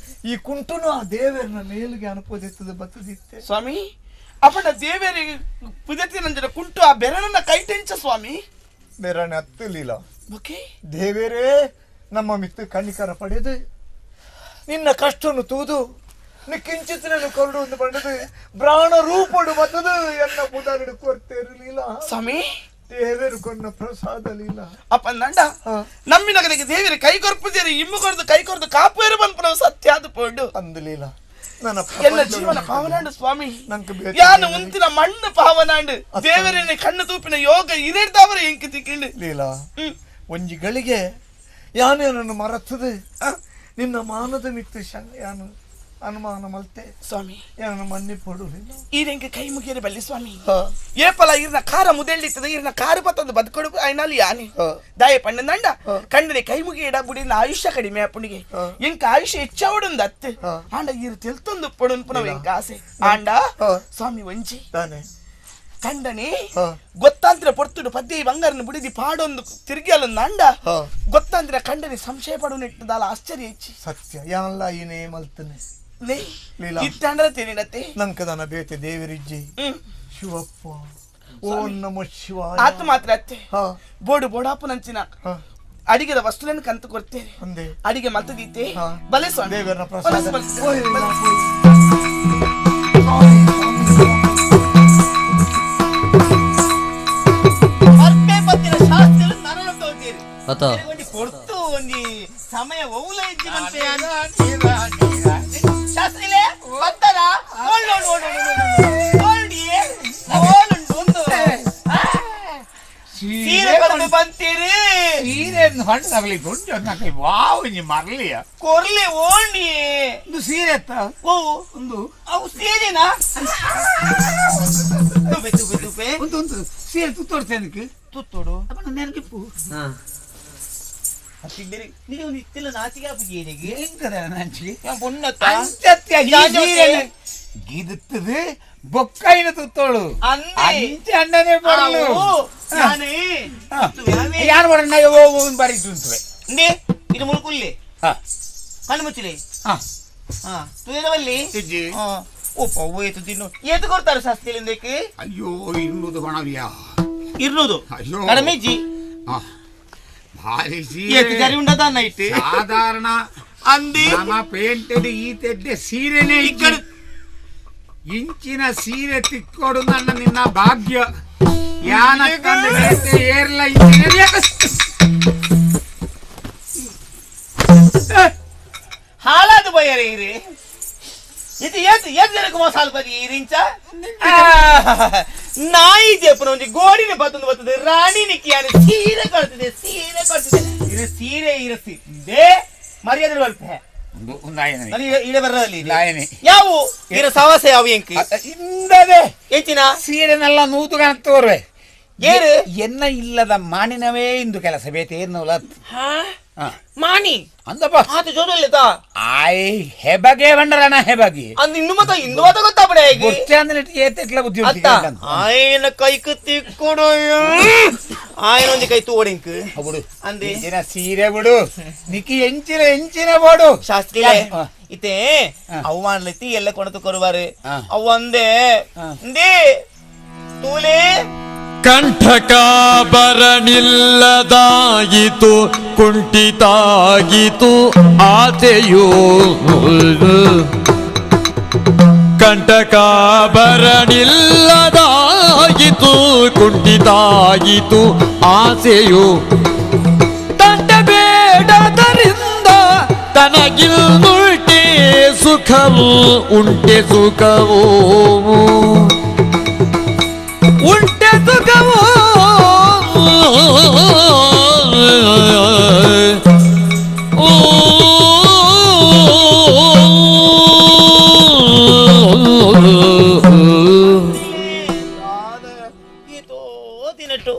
ಈ ಕುಂಟುನು ಆ ದೇವೇರನ ಮೇಲಿಗೆ ಅನುಪೋದಿತ್ತದ ಬತ್ತದಿತ್ತೆ ಸ್ವಾಮಿ ಅಪ್ಪನ ದೇವೇರಿಗೆ ಪುದತಿನಂಜನ ಕುಂಟು ಆ ಬೆರಳನ್ನ ಕೈ ಟೆಂಚ ಸ್ವಾಮಿ ಬೆರಣ ಹತ್ತು ಲೀಲಾ ಓಕೆ ದೇವೇರೇ ನಮ್ಮ ಮಿತ್ತು ಕಣ್ಣಿಕರ ಪಡೆದು ನಿನ್ನ ಕಷ್ಟನ್ನು ತೂದು ಕಿಂಚಿತ್ನನ್ನು ಕೊರಡು ಒಂದು ಪಂಡದು ಬ್ರಾಣ ರೂಪಡು ಬತ್ತದು ಎನ್ನ ಪುದರಡು ಕೊರ್ತೇರಲಿಲ್ಲ ಸ್ವಾಮಿ ದೇವರು ಕೊನ್ನ ಪ್ರಸಾದ ಲೀಲಾ ಅಪ್ಪ ನಂಡ ನಮ್ಮಿನಗನಿಗೆ ದೇವರ ಕೈ ಕೊರ್ಪುದೇರಿ ಇಮ್ಮು ಕೊರ್ದು ಕೈ ಕೊರ್ದು ಕಾಪೇರು ಬಂದ್ಪುನ ಸತ್ಯ ಅದು ಪೋಡು ಅಂದು ಲೀಲಾ ನನ್ನ ಎಲ್ಲ ಜೀವನ ಪಾವನಾಂಡು ಸ್ವಾಮಿ ಯಾನು ಉಂತಿನ ಮಣ್ಣು ಪಾವನಾಂಡು ದೇವರನ್ನೇ ಕಣ್ಣು ತೂಪಿನ ಯೋಗ ಇರೇರ್ದವರ ಎಂಕಿ ತಿಕ್ಕಿಂಡು ಲೀಲಾ ಒಂಜಿ ಗಳಿಗೆ ಯಾನು ನನ್ನ ಮರತದೆ ನಿನ್ನ ಮಾನದ ಮಿತ್ತು ಯಾನು ಅನುಮಾನ ಮಲ್ತೆ ಸ್ವಾಮಿ ಯಾನು ಮನ್ನಿ ಪಡು ಈರೆಂಗೆ ಕೈ ಮುಗಿಯರೆ ಬಲ್ಲಿ ಸ್ವಾಮಿ ಏಪಲ ಇರ್ನ ಖಾರ ಮುದೆಳ್ಳಿತ್ತದ ಇರ್ನ ಕಾರು ಪತ್ತದ ಬದುಕೊಡು ಐನಾಲಿ ಯಾನೆ ದಾಯ ಪಣ್ಣ ನಂಡ ಕಂಡನೆ ಕೈ ಮುಗಿಯಡ ಬುಡಿನ ಆಯುಷ್ಯ ಕಡಿಮೆ ಅಪ್ಪುಣಿಗೆ ಎಂಕ ಆಯುಷ್ಯ ಹೆಚ್ಚಾವಡುಂದ ಅತ್ತೆ ಆಂಡ ಇರು ತೆಲ್ತೊಂದು ಪಡುನ್ ಪುನವ ಎಂಕ ಆಸೆ ಆಂಡ ಸ್ವಾಮಿ ಒಂಜಿ ಕಂಡನೆ ಗೊತ್ತಾಂತ್ರ ಪೊರ್ತುಡು ಪದ್ಯ ಬಂಗಾರನ ಬುಡಿದಿ ಪಾಡೊಂದು ತಿರುಗಿ ಅಲ್ಲೊಂದು ಅಂಡ ಗೊತ್ತಾಂತ್ರ ಕಂಡನೆ ಸಂಶಯ ಪಡು ನೆಟ್ಟದಾಲ ಆಶ್ಚರ್ಯ ಹೆಚ್ಚಿ ಸತ್ಯ ಯಾನ್ಲ ಏನೇ ಮಲ್ತನೆ ಇತ್ತಂದ್ರೆ ತಿನ್ನಿಡತ್ತೆ ನಂಕದನ ಬೇತೆ ದೇವರಿಜ್ಜಿ ಶಿವಪ್ಪ ಓಂ ನಮಃ ಶಿವಾಯ ಆತ ಮಾತ್ರ ಅತ್ತೆ ಬೋಡು ಬೋಡಾಪು ನಂಚಿನ ಅಡಿಗೆದ ವಸ್ತುಗಳನ್ನು ಕಂತು ಕೊಡ್ತೇನೆ ಅಡಿಗೆ ಮಲ್ತದೀತೆ ಬಲೆ ಸ್ವಾಮಿ ದೇವರನ್ನ ಪ್ರಸಾದ ಅತ ಒಂಜಿ ಪೊರ್ತು ಒಂಜಿ ಸಮಯ ಒವ್ಲ ಇಜ್ಜಿ ಪನ್ಪೆ ಶಾಸ್ತ್ರಿಲೇ ಬತ್ತನ ಓಲ್ಡ್ ಓಲ್ಡ್ ಓಲ್ಡ್ ಓಲ್ಡ್ ಒಂದು ಸೀರೆ ಕೊರದು ಬಂತೀರಿ ಸೀರೆ ಹೊಣ್ಣಗಲಿ ಗುಂಡು ನಕಲಿ ವಾವ್ ಇಂಜಿ ಮರಲಿಯ ಕೊರ್ಲಿ ಓಂಡಿ ಒಂದು ಸೀರೆ ಎತ್ತ ಓ ಒಂದು ಅವು ಸೀರೆನಾ ತುಪೆ ತುಪೆ ತುಪೆ ಒಂದು ಒಂದು ಸೀರೆ ತುತ್ತೋಡ್ತೇನೆ ತುತ್ತೋಡು ಅಪ್ಪ ನೆನಕಿಪ್ಪು ನೀವು ಇತ್ತಿಲ್ಲ ನಾಚಿಗೆ ಆಪುಜಿ ಏನಿಗೆ ಎಂಕದ ನಾಚಿಗೆ ಪೊಣ್ಣತ್ತ ಅಂಚತ್ಯ ಈ ಸೀರೆ ಗಿದುತ್ತದು ಬೊಕ್ಕೈನ ತುತ್ತೋಳು ಅಂಚೆ ಅಣ್ಣನೇ ಬರಲು ಯಾರು ಬರಣ್ಣ ಬರೀ ತುತ್ತುವೆ ಇಂದೇ ಇದು ಮುಳುಕುಲ್ಲಿ ಕಣ್ಣು ಮುಚ್ಚಲಿ ತುಯದವಲ್ಲಿ ಓ ಪವ್ವ ಏತು ತಿನ್ನು ಏತು ಕೊಡ್ತಾರೆ ಶಾಸ್ತ್ರಿಲಿಂದಕ್ಕೆ ಅಯ್ಯೋ 200 ಬಣವಿಯಾ 200 ಅಯ್ಯೋ ಕಡಿಮೆ ಜಿ ಭಾರಿ ಏತು ಜರಿ ಉಂಡದ ನೈಟ್ ಸಾಧಾರಣ ಅಂದಿ ನಮ್ಮ ಪೇಂಟೆಡ್ ಈ ತೆಡ್ಡೆ ಸೀರೆನೇ ಇಕ್ಕಡು ಇಂಚಿನ ಸೀರೆ ತಿಕ್ಕೋಡು ನನ್ನ ನಿನ್ನ ಭಾಗ್ಯ ಯಾನ ಏರ್ಲ ಇಂಚಿನ ಹಾಳಾದ ಬಯ್ಯರೇ ಇರಿ ಇದು ಏತು ಏತು ಜನಕ್ಕೆ ಮೋಸ ಬರಿ ಇರಿಂಚ ನಾಯಿ ಜೆಪ್ಪನ ಒಂಜಿ ಗೋಡಿನ ಬತ್ತೊಂದು ಬರ್ತದೆ ರಾಣಿ ನಿಕ್ಕಿಯಾನ ಸೀರೆ ಕೊಡ್ತಿದೆ ಸೀರೆ ಕೊಡ್ತಿದೆ ಇರು ಸೀರೆ ಇರಸಿ they ಮರ್ಯಾದೆ ಬಲ್ಪೆ ಯಾವ ಇರ ಸವಾಸ ಯಾವ ಎಂಕ್ ಇಂದದೆ ಎಂಚಿನ ಸೀರೆನೆಲ್ಲ ನೂತು ತೋರ್ವೆ ಏರು ಎನ್ನ ಇಲ್ಲದ ಮಾಣಿನವೇ ಇಂದು ಕೆಲಸ ಬೇತೆ ಏನು ಮಾಣಿ ಅಂದಪ್ಪ ಆತ ಜೋಡಲ್ಲಿತ ಆಯ್ ಹೆಬಗೆ ಬಂಡರಣ ಹೆಬಗೆ ಅಂದ್ ಇನ್ನು ಮತ ಇಂದು ಮತ ಗೊತ್ತಾಪಡೆ ಹೇಗೆ ಗೊತ್ತೇ ಏತೆಟ್ಲ ಬುದ್ಧಿ ಅತ್ತ ಆಯನ ಕೈಕ್ ತಿಕ್ಕೊಡು ಆಯನ ಒಂಜಿ ಕೈ ತೋಡಿಂಕ್ ಬಿಡು ಅಂದೆ ಎಂಚಿನ ಸೀರೆ ಬಿಡು ನಿಕ್ಕಿ ಎಂಚಿನ ಎಂಚಿನ ಬೋಡು ಶಾಸ್ತ್ರಿಲೇ ಇತ್ತೆ ಅವ್ವಾನ್ಲೈತಿ ಎಲ್ಲ ಕೊಣತು ಕೊರುವಾರು ಅವ್ ಒಂದೇ ಇಂದೇ ತೂಲೆ ಕಂಠಕಾಭರಣಿಲ್ಲದಾಯಿತು ಕುಂಠಿತಾಗಿತು ಆಸೆಯು ಕಂಠಕಾಭರಣಿಲ್ಲದಾಯಿತು ಕುಂಠಿತಾಗಿತು ಆಸೆಯು ತಂಟಬೇಡದರಿಂದ ತನಗಿಲ್ನುಲ್ಟೆ ಸುಖವು ಉಂಟೆ ಸುಖವೋ ಉಂಟೆ ಸುಖವೋ ತಿನ್ನಟ್ಟು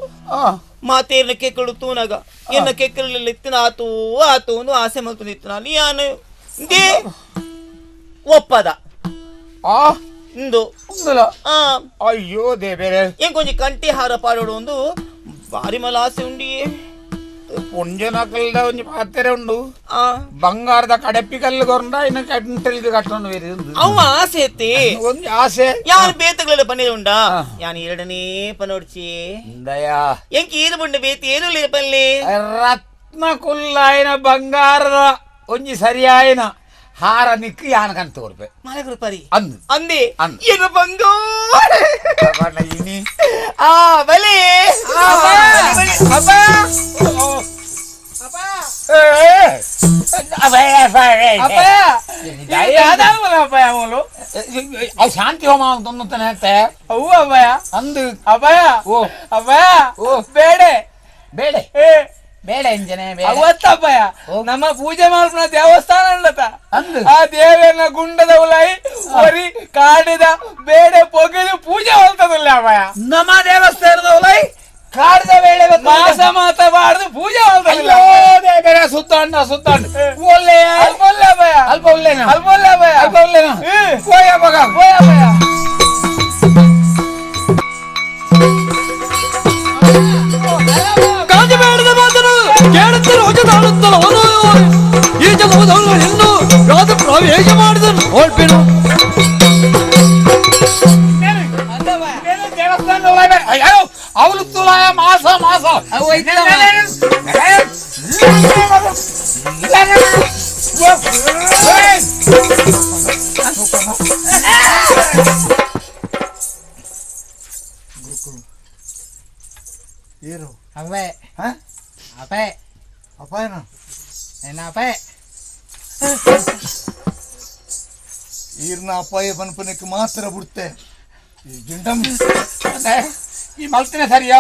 ಮಾತೇರ್ನ ಕೆಕ್ಕಳು ತೂನಾಗ ಎನ್ನ ಕೆಕ್ಕಳಲ್ಲಿ ಇತ್ತಿನ ಆತು ಆತು ಒಂದು ಆಸೆ ಮಲ್ತು ನಿತ್ತು ಯಾನು they ಒಪ್ಪದ ಇಂದು ಅಯ್ಯೋ ದೇಬೇರೆ ಎಂಕೊಂಜಿ ಕಂಟಿ ಹಾರ ಪಾಡೋಡು ಒಂದು ಬಾರಿ ಮಲ ಆಸೆ ಉಂಡಿಯೇ ಪುಂಜನಕಲ್ದ ಒಂಜಿ ಪಾತ್ರೆ ಉಂಡು ಬಂಗಾರದ ಕಡಪಿ ಕಲ್ಲು ಕೊರಂಡ ಇನ್ನು ಕಂಟಲಿಗೆ ಕಟ್ಟೊಂಡು ಬೇರೆ ಅವ ಆಸೆ ಐತಿ ಒಂಜಿ ಆಸೆ ಯಾರು ಬೇತಗಳೆಲ್ಲ ಪನ್ನೀರ್ ಉಂಡಾ ಯಾನ್ ಎರಡನೇ ಪನೋಡ್ಚಿ ದಯಾ ಎಂಕ್ ಏದು ಬುಂಡ ಬೇತಿ ಏನು ಪಲ್ಲಿ ರತ್ನ ಕುಲ್ಲಾಯನ ಬಂಗಾರದ ಒಂಜಿ ಸರಿಯಾಯನ ಹಾರ ನಿಕ್ಕು ಯಾನ ಕಂತ ಕೊರ್ಪೆ ಮಲಗುರುಪರಿ ಅಂದು ಅಂದೆ ಅಂದು ಏನು ಬಂಗಾರ ಇನಿ ಆ ಬಲೆ ಅವು ಶಾಂತಿ ಹೋಮ ತೊಂದರೆ ಅವು ಅಭಯ ಅಂದು ಅಭಯ ಓ ಅಭಯ ಓ ಬೇಡೆ ಬೇಡೆ ಬೇಡ ಇಂಜನೆ ಅವತ್ತಪ್ಪಯ್ಯ ನಮ್ಮ ಪೂಜೆ ಮಾಡ್ಪುನ ದೇವಸ್ಥಾನ ಉಂಡತ ಆ ದೇವನ ಗುಂಡದ ಉಲಾಯಿ ಒರಿ ಕಾಡಿದ ಬೇಡೆ ಪೊಗೆದು ಪೂಜೆ ಹೋಗ್ತದಲ್ಲ ಅಭಯ ನಮ್ಮ ದೇವಸ್ಥಾನದ ಉಲಾಯಿ ಕಾಡಿದ ಬೇಡೆ ಮಾಸ ಮಾತ ಬಾರ್ದು ಪೂಜೆ ಹೋಗ್ತದಲ್ಲ ದೇವರ ಸುತ್ತಾಂಡ ಸುತ್ತಾಂಡ ಒಳ್ಳೆ ಅಲ್ಪ ಒಳ್ಳೆ ಅಭಯ ಅಲ್ಪ ಒಳ್ಳೆನಾ ಅಲ್ಪ ಒಳ್ಳೆ ಅಭಯ ಅಲ್ಪ ಒಳ್ಳೆನಾ ಹೋಯ ಮಗ ಹೋಯ ಅಭಯ ಕಾಜಬೇಡದ ಮಾತನು ಕೇಳುತ್ತ ರೋಜದಾಡುತ್ತಲವನು ಈ ಜಲವದವನು ಇನ್ನು ರಾಜ ಪ್ರವೇಶ ಮಾಡಿದನು ಓಡ್ಪೇನು ದೇವಸ್ಥಾನ ಅವಳು ತುಲಾಯ ಮಾಸ ಮಾಸ ಏರು ಅವೇ ಅವೇ ಅಪಾಯ ಈರ್ನ ಅಪಾಯ ಪನ್ಪನಕ್ಕೆ ಮಾತ್ರ ಬಿಡ್ತೆ ಈ ಜಿಂಡಂ ಈ ಮಲ್ತಿನ ಸರಿಯಾ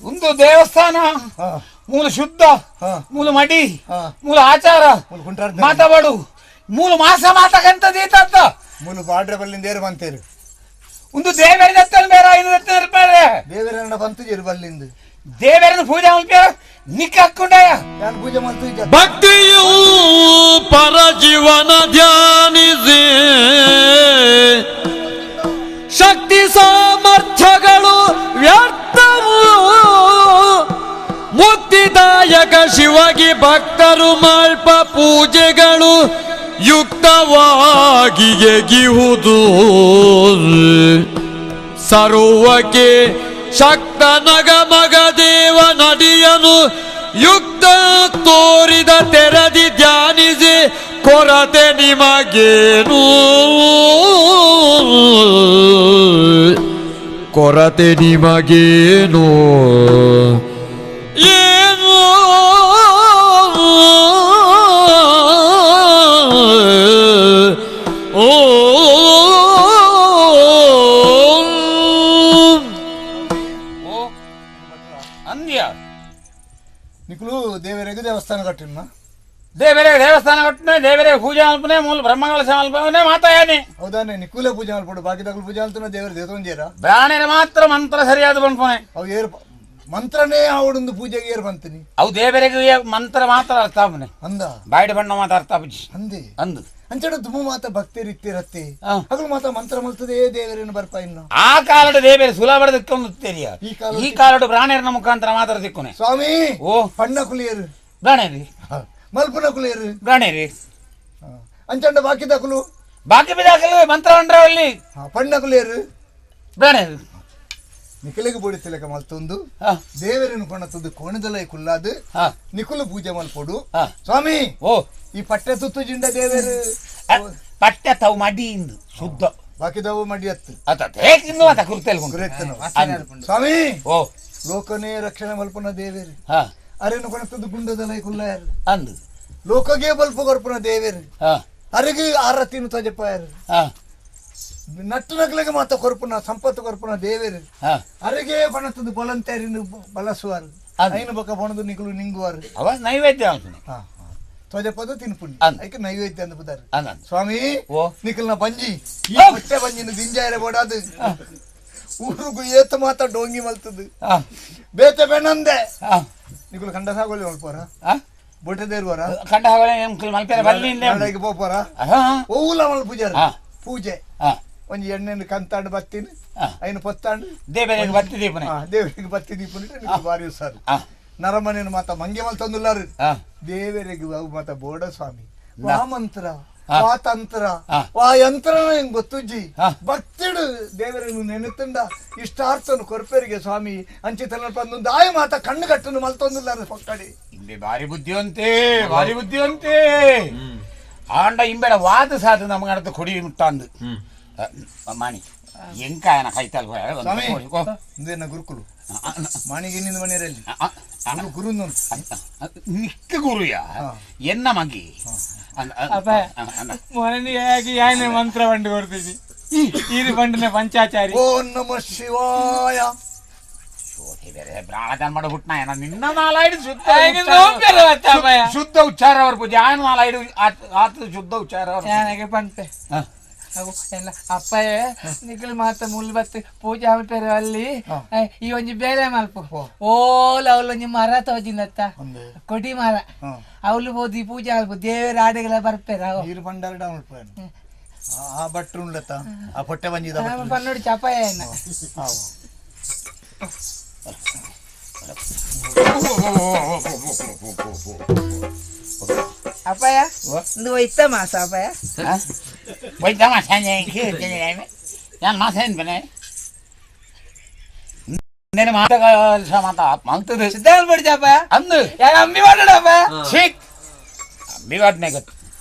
ಒಂದು ದೇವಸ್ಥಾನ ಮೂಲ ಶುದ್ಧ ಮೂಲ ಮಡಿ ಮೂಲ ಆಚಾರ ಮಾತಾಡು ಮೂಲ ಮಾಸ ಮಾತಕಂತದ ಮೂಲ ಬಾಡ್ರೆ ಬಲ್ಲಿಂದ ಏರು ಬಂತೇರು ಒಂದು ದೇವರ ದತ್ತನ ಬೇರೆ ಐದು ದತ್ತನ ಬೇರೆ ದೇವರನ್ನ ಬಂತು ಜೇರು ಬಲ್ಲಿಂದ ದೇವರನ್ನ ಪೂಜೆ ಮಲ್ಪೇರ ನಿಕ್ಕ ಹಾಕೊಂಡಾಯ ನಾನು ಪೂಜೆ ಮಾಡ್ತು ಭಕ್ತಿಯು ಪರಜೀವನ ಧ್ಯಾನಿಸಿ ಶಕ್ತಿ ಸಾಮರ್ಥ್ಯಗಳು ವ್ಯರ್ಥವು ಮುಕ್ತಿದಾಯಕ ಶಿವಗಿ ಭಕ್ತರು ಮಾಲ್ಪ ಪೂಜೆಗಳು ಯುಕ್ತವಾಗಿ ಎಗಿಹುದು ಸರ್ವಕ್ಕೆ ಶಕ್ತ ನಗ ಮಗ ದೇವ ನಡಿಯನು ಯುಕ್ತ ತೋರಿದ ತೆರದಿ ಧ್ಯಾನಿಸಿ ಕೊರತೆ ನಿಮಗೇನು ಕೊರತೆ ನಿಮಗೇನು ಏನು ಓ ನಿಕುಲು ದೇವರಿಗೆ ದೇವಸ್ಥಾನ ಕಟ್ಟಿನ ದೇವರಿಗೆ ದೇವಸ್ಥಾನ ಕಟ್ಟನೆ ದೇವರಿಗೆ ಪೂಜೆ ಅಲ್ಪನೆ ಮೂಲ ಬ್ರಹ್ಮಗಳ ಅಲ್ಪನೆ ಮಾತಾಯಾನೆ ಹೌದಾನೆ ನಿಕುಲೆ ಪೂಜೆ ಅಲ್ಪಡು ಬಾಕಿ ಪೂಜೆ ಅಲ್ತನ ದೇವರ ದೇವತೊಂಜೇರ ಬ್ರಾಣರ ಮಾತ್ರ ಮಂತ್ರ ಸರಿಯಾದ ಬಂದ್ಪನೆ ಅವು ಏರ್ ಮಂತ್ರನೇ ಅವಡೊಂದು ಪೂಜೆಗೆ ಏರ್ ಬಂತೀನಿ ಅವು ದೇವರಿಗೆ ಮಂತ್ರ ಮಾತ್ರ ಅರ್ಥ ಆಪನೆ ಅಂದ ಬಾಯ್ಡ ಬಣ್ಣ ಮಾತ್ರ ಅರ್ಥ ಆಪುಜಿ ಅಂದೆ ಅಂದು ಅಂಚಡ ದುಮು ಮಾತ ಭಕ್ತಿ ರೀತಿರತ್ತೆ ಹಗಲು ಮಾತ ಮಂತ್ರ ಮಲ್ತದೆ ದೇವರೇನು ಬರ್ಪ ಇನ್ನು ಆ ಕಾಲದ ದೇವರೇ ಸುಲಭ ದಿಕ್ಕೊಂದು ತೆರಿಯ ಈ ಕಾಲದ ಬ್ರಾಣೇರನ ಮುಖಾಂತರ ಮಾತ್ರ ದಿಕ್ಕುನೆ ಸ್ವಾಮಿ ಓ ಪಣ್ಣ ಕುಲಿಯರು ಬ್ರಾಣೇರಿ ಮಲ್ಪುನ ಕುಲಿಯರು ಬ್ರಾಣೇರಿ ಅಂಚಂಡ ಬಾಕಿ ದಾಕಲು ಬಾಕಿ ಬಿದಾಕಲು ಮಂತ್ರ ಅಲ್ಲಿ ಪಣ್ಣ ಕುಲಿಯರು ಬ್ರಾಣೇರಿ ನಿಖಲಿಗೆ ಬೋಡಿ ತಿಲಕ ಮಲ್ತೊಂದು ದೇವರನ್ನು ಕೊಣತದ್ದು ಕೋಣದಲೈ ಕುಲ್ಲಾದು ನಿಕುಲು ಪೂಜೆ ಮಲ್ಪೊಡು ಸ್ವಾಮಿ ಓ ಈ ಪಟ್ಟೆ ತುತ್ತು ಜಿಂಡ ದೇವರು ಪಟ್ಟೆ ತಾವು ಮಡಿ ಇಂದು ಶುದ್ಧ ಬಾಕಿದವು ಮಡಿ ಹತ್ತು ಸ್ವಾಮಿ ಓ ಲೋಕನೇ ರಕ್ಷಣೆ ಮಲ್ಪನ ದೇವೇರು ಅರೇನು ಕೊಣತದ್ದು ಗುಂಡದಲೈ ಕುಲ್ಲಾಯರು ಅಂದು ಲೋಕಗೆ ಬಲ್ಪ ಕೊರ್ಪುನ ದೇವೇರು ಅರೆಗೆ ಆರತಿನ ತಜಪಾಯರು ನಟ್ಟು ನಗಲಿಗೆ ಮಾತ ಕೊರ್ಪುನ ಸಂಪತ್ತು ಕೊರ್ಪುನ ದೇವೇರು ಅರೆಗೆ ಬಣತದ್ದು ಬಲಂತೇರಿನ ಬಲಸುವಾರು ಐನು ಬೊಕ್ಕ ಬಣದು ನಿಕಲು ನಿಂಗುವಾರು ಅವ ನೈವೇದ್ಯ ತ್ವಜಪದ ತಿನ್ಪುಣಿ ಐಕೆ ನೈವೇದ್ಯ ಅಂದ ಬುದಾರು ಸ್ವಾಮಿ ಓ ನಿಕಲ್ನ ಬಂಜಿ ಈ ಹೊಟ್ಟೆ ಬಂಜಿನ ದಿಂಜಾಯರೆ ಬೋಡಾದು ಊರುಗು ಏತ ಮಾತ ಡೋಂಗಿ ಮಲ್ತದ್ದು ಬೇತೆ ಬೆಣ್ಣಂದೆ ನಿಕುಲು ಕಂಡ ಸಾಗೋಲಿ ಮಲ್ಪೋರ ಬೊಟ್ಟೆ ದೇರ್ವಾರ ಕಂಡ ಸಾಗೋಲಿ ಮಲ್ಪೇರ ಬಲ್ಲಿ ಪೋಪೋರ ಓಲ ಮಲ್ ಪೂಜಾರ ಪೂಜೆ ಒಂಜಿ ಎಣ್ಣೆನ ಕಂತಾಂಡು ಬತ್ತೀನಿ ಐನು ಪೊತ್ತಾಂಡು ದೇವರಿಗೆ ಬತ್ತಿ ದೀಪನೆ ದೇವರಿಗೆ ಬತ್ತಿ ದೀಪನೆ ಬಾರಿ ಸರ್ ನರಮನೇನು ಮಾತ ಮಂಗೆ ಮಲ್ ತಂದುಲ್ಲಾರು ದೇವರಿಗೆ ಅವು ಮಾತ ಬೋಡ ಸ್ವಾಮಿ ವಾ ಮಂತ್ರ ವಾ ತಂತ್ರ ವಾ ಯಂತ್ರನ ಹೆಂಗ್ ಗೊತ್ತುಜ್ಜಿ ಭಕ್ತಿಡು ದೇವರನ್ನು ನೆನೆತಂಡ ಇಷ್ಟಾರ್ಥನು ಕೊರ್ಪೆರಿಗೆ ಸ್ವಾಮಿ ಅಂಚಿತನ ಬಂದೊಂದು ಆಯ ಮಾತ ಕಣ್ಣು ಕಟ್ಟನು ಮಲ್ತೊಂದುಲ್ಲಾರು ಪಕ್ಕಡಿ ಇಂಬೆ ಬಾರಿ ಬುದ್ಧಿವಂತೆ ಬಾರಿ ಬುದ್ಧಿವಂತೆ ಆಂಡ ಇಂಬೆಡ ವಾದ ಸಾಧು ನಮಗೆ ಅರ್ಥ ಕೊಡಿ ಮುಟ್ಟಾಂದು ಮಾಣಿ ಎಂಕಾಯನ ಕೈತಲ್ ಸ್ವಾಮಿ ಇಂದೇನ ಗುರುಕುಲು ಮಾಣಿಗೆ ನಿನ್ನ ಮನೆಯಲ್ಲಿ ಗುರು ನಿಕ್ಕ ಗುರುಯ ಎನ್ನ ಮಗಿ ಮೊರನಿಯಾಗಿ ಯಾನೆ ಮಂತ್ರ ಬಂಡು ಕೊಡ್ತೀವಿ ಈ ಬಂಡಿನ ಪಂಚಾಚಾರಿ ಓಂ ನಮ ಶಿವಾಯ ಬ್ರಾಹ್ಮಣ ಮಾಡ ಹುಟ್ಟ ನಿನ್ನ ನಾಲಾಯ್ಡು ಶುದ್ಧ ಶುದ್ಧ ಉಚ್ಚಾರ ಅವ್ರ ಪೂಜೆ ಆಯನ ನಾಲಾಯ್ಡು ಆತ ಶುದ್ಧ ಉಚ್ಚಾರ ಅವ್ರ ಪಂಪೆ ಎಲ್ಲ ಅಪ್ಪಯ್ಯ ನಿಖಲ್ ಮಾತ ಮುಲ್ ಬತ್ತು ಪೂಜೆ ಮಲ್ಪೇರು ಅಲ್ಲಿ ಈ ಒಂಜಿ ಬೇರೆ ಮಲ್ಪ ಓಲ ಅವಳು ಒಂಜಿ ಮರ ತೋಜಿನತ್ತ ಕೊಡಿ ಮರ ಅವಳು ಬೋದಿ ಪೂಜೆ ಮಲ್ಪ ದೇವರ ಆಡೆಗಳ ಬರ್ಪೇರ ನೀರು ಭಂಡಾರ ಆ ಭಟ್ರು ಉಂಡತ್ತ ಆ ಹೊಟ್ಟೆ ಬಂದಿದ ನೋಡಿ ಚಪಾಯ ಅಪ್ಪಯ್ಯ ಒಂದು ವೈತ ಮಾಸ ಅಪ್ಪಯ್ಯ ವೈದ್ಯ ಮಾಸ ഞാൻ ಮಾಸ ಏನ್ ಮಾತ ಸಿದ್ಧಾಲ್ಪಡಿಚಪ್ಪ ಅಂದು ಅಂಬಿ ಮಾಡಡಪ್ಪ ಛೀಕ್ ಅಂಬಿ ವಾಡ್ನೆ ಗೊತ್ತು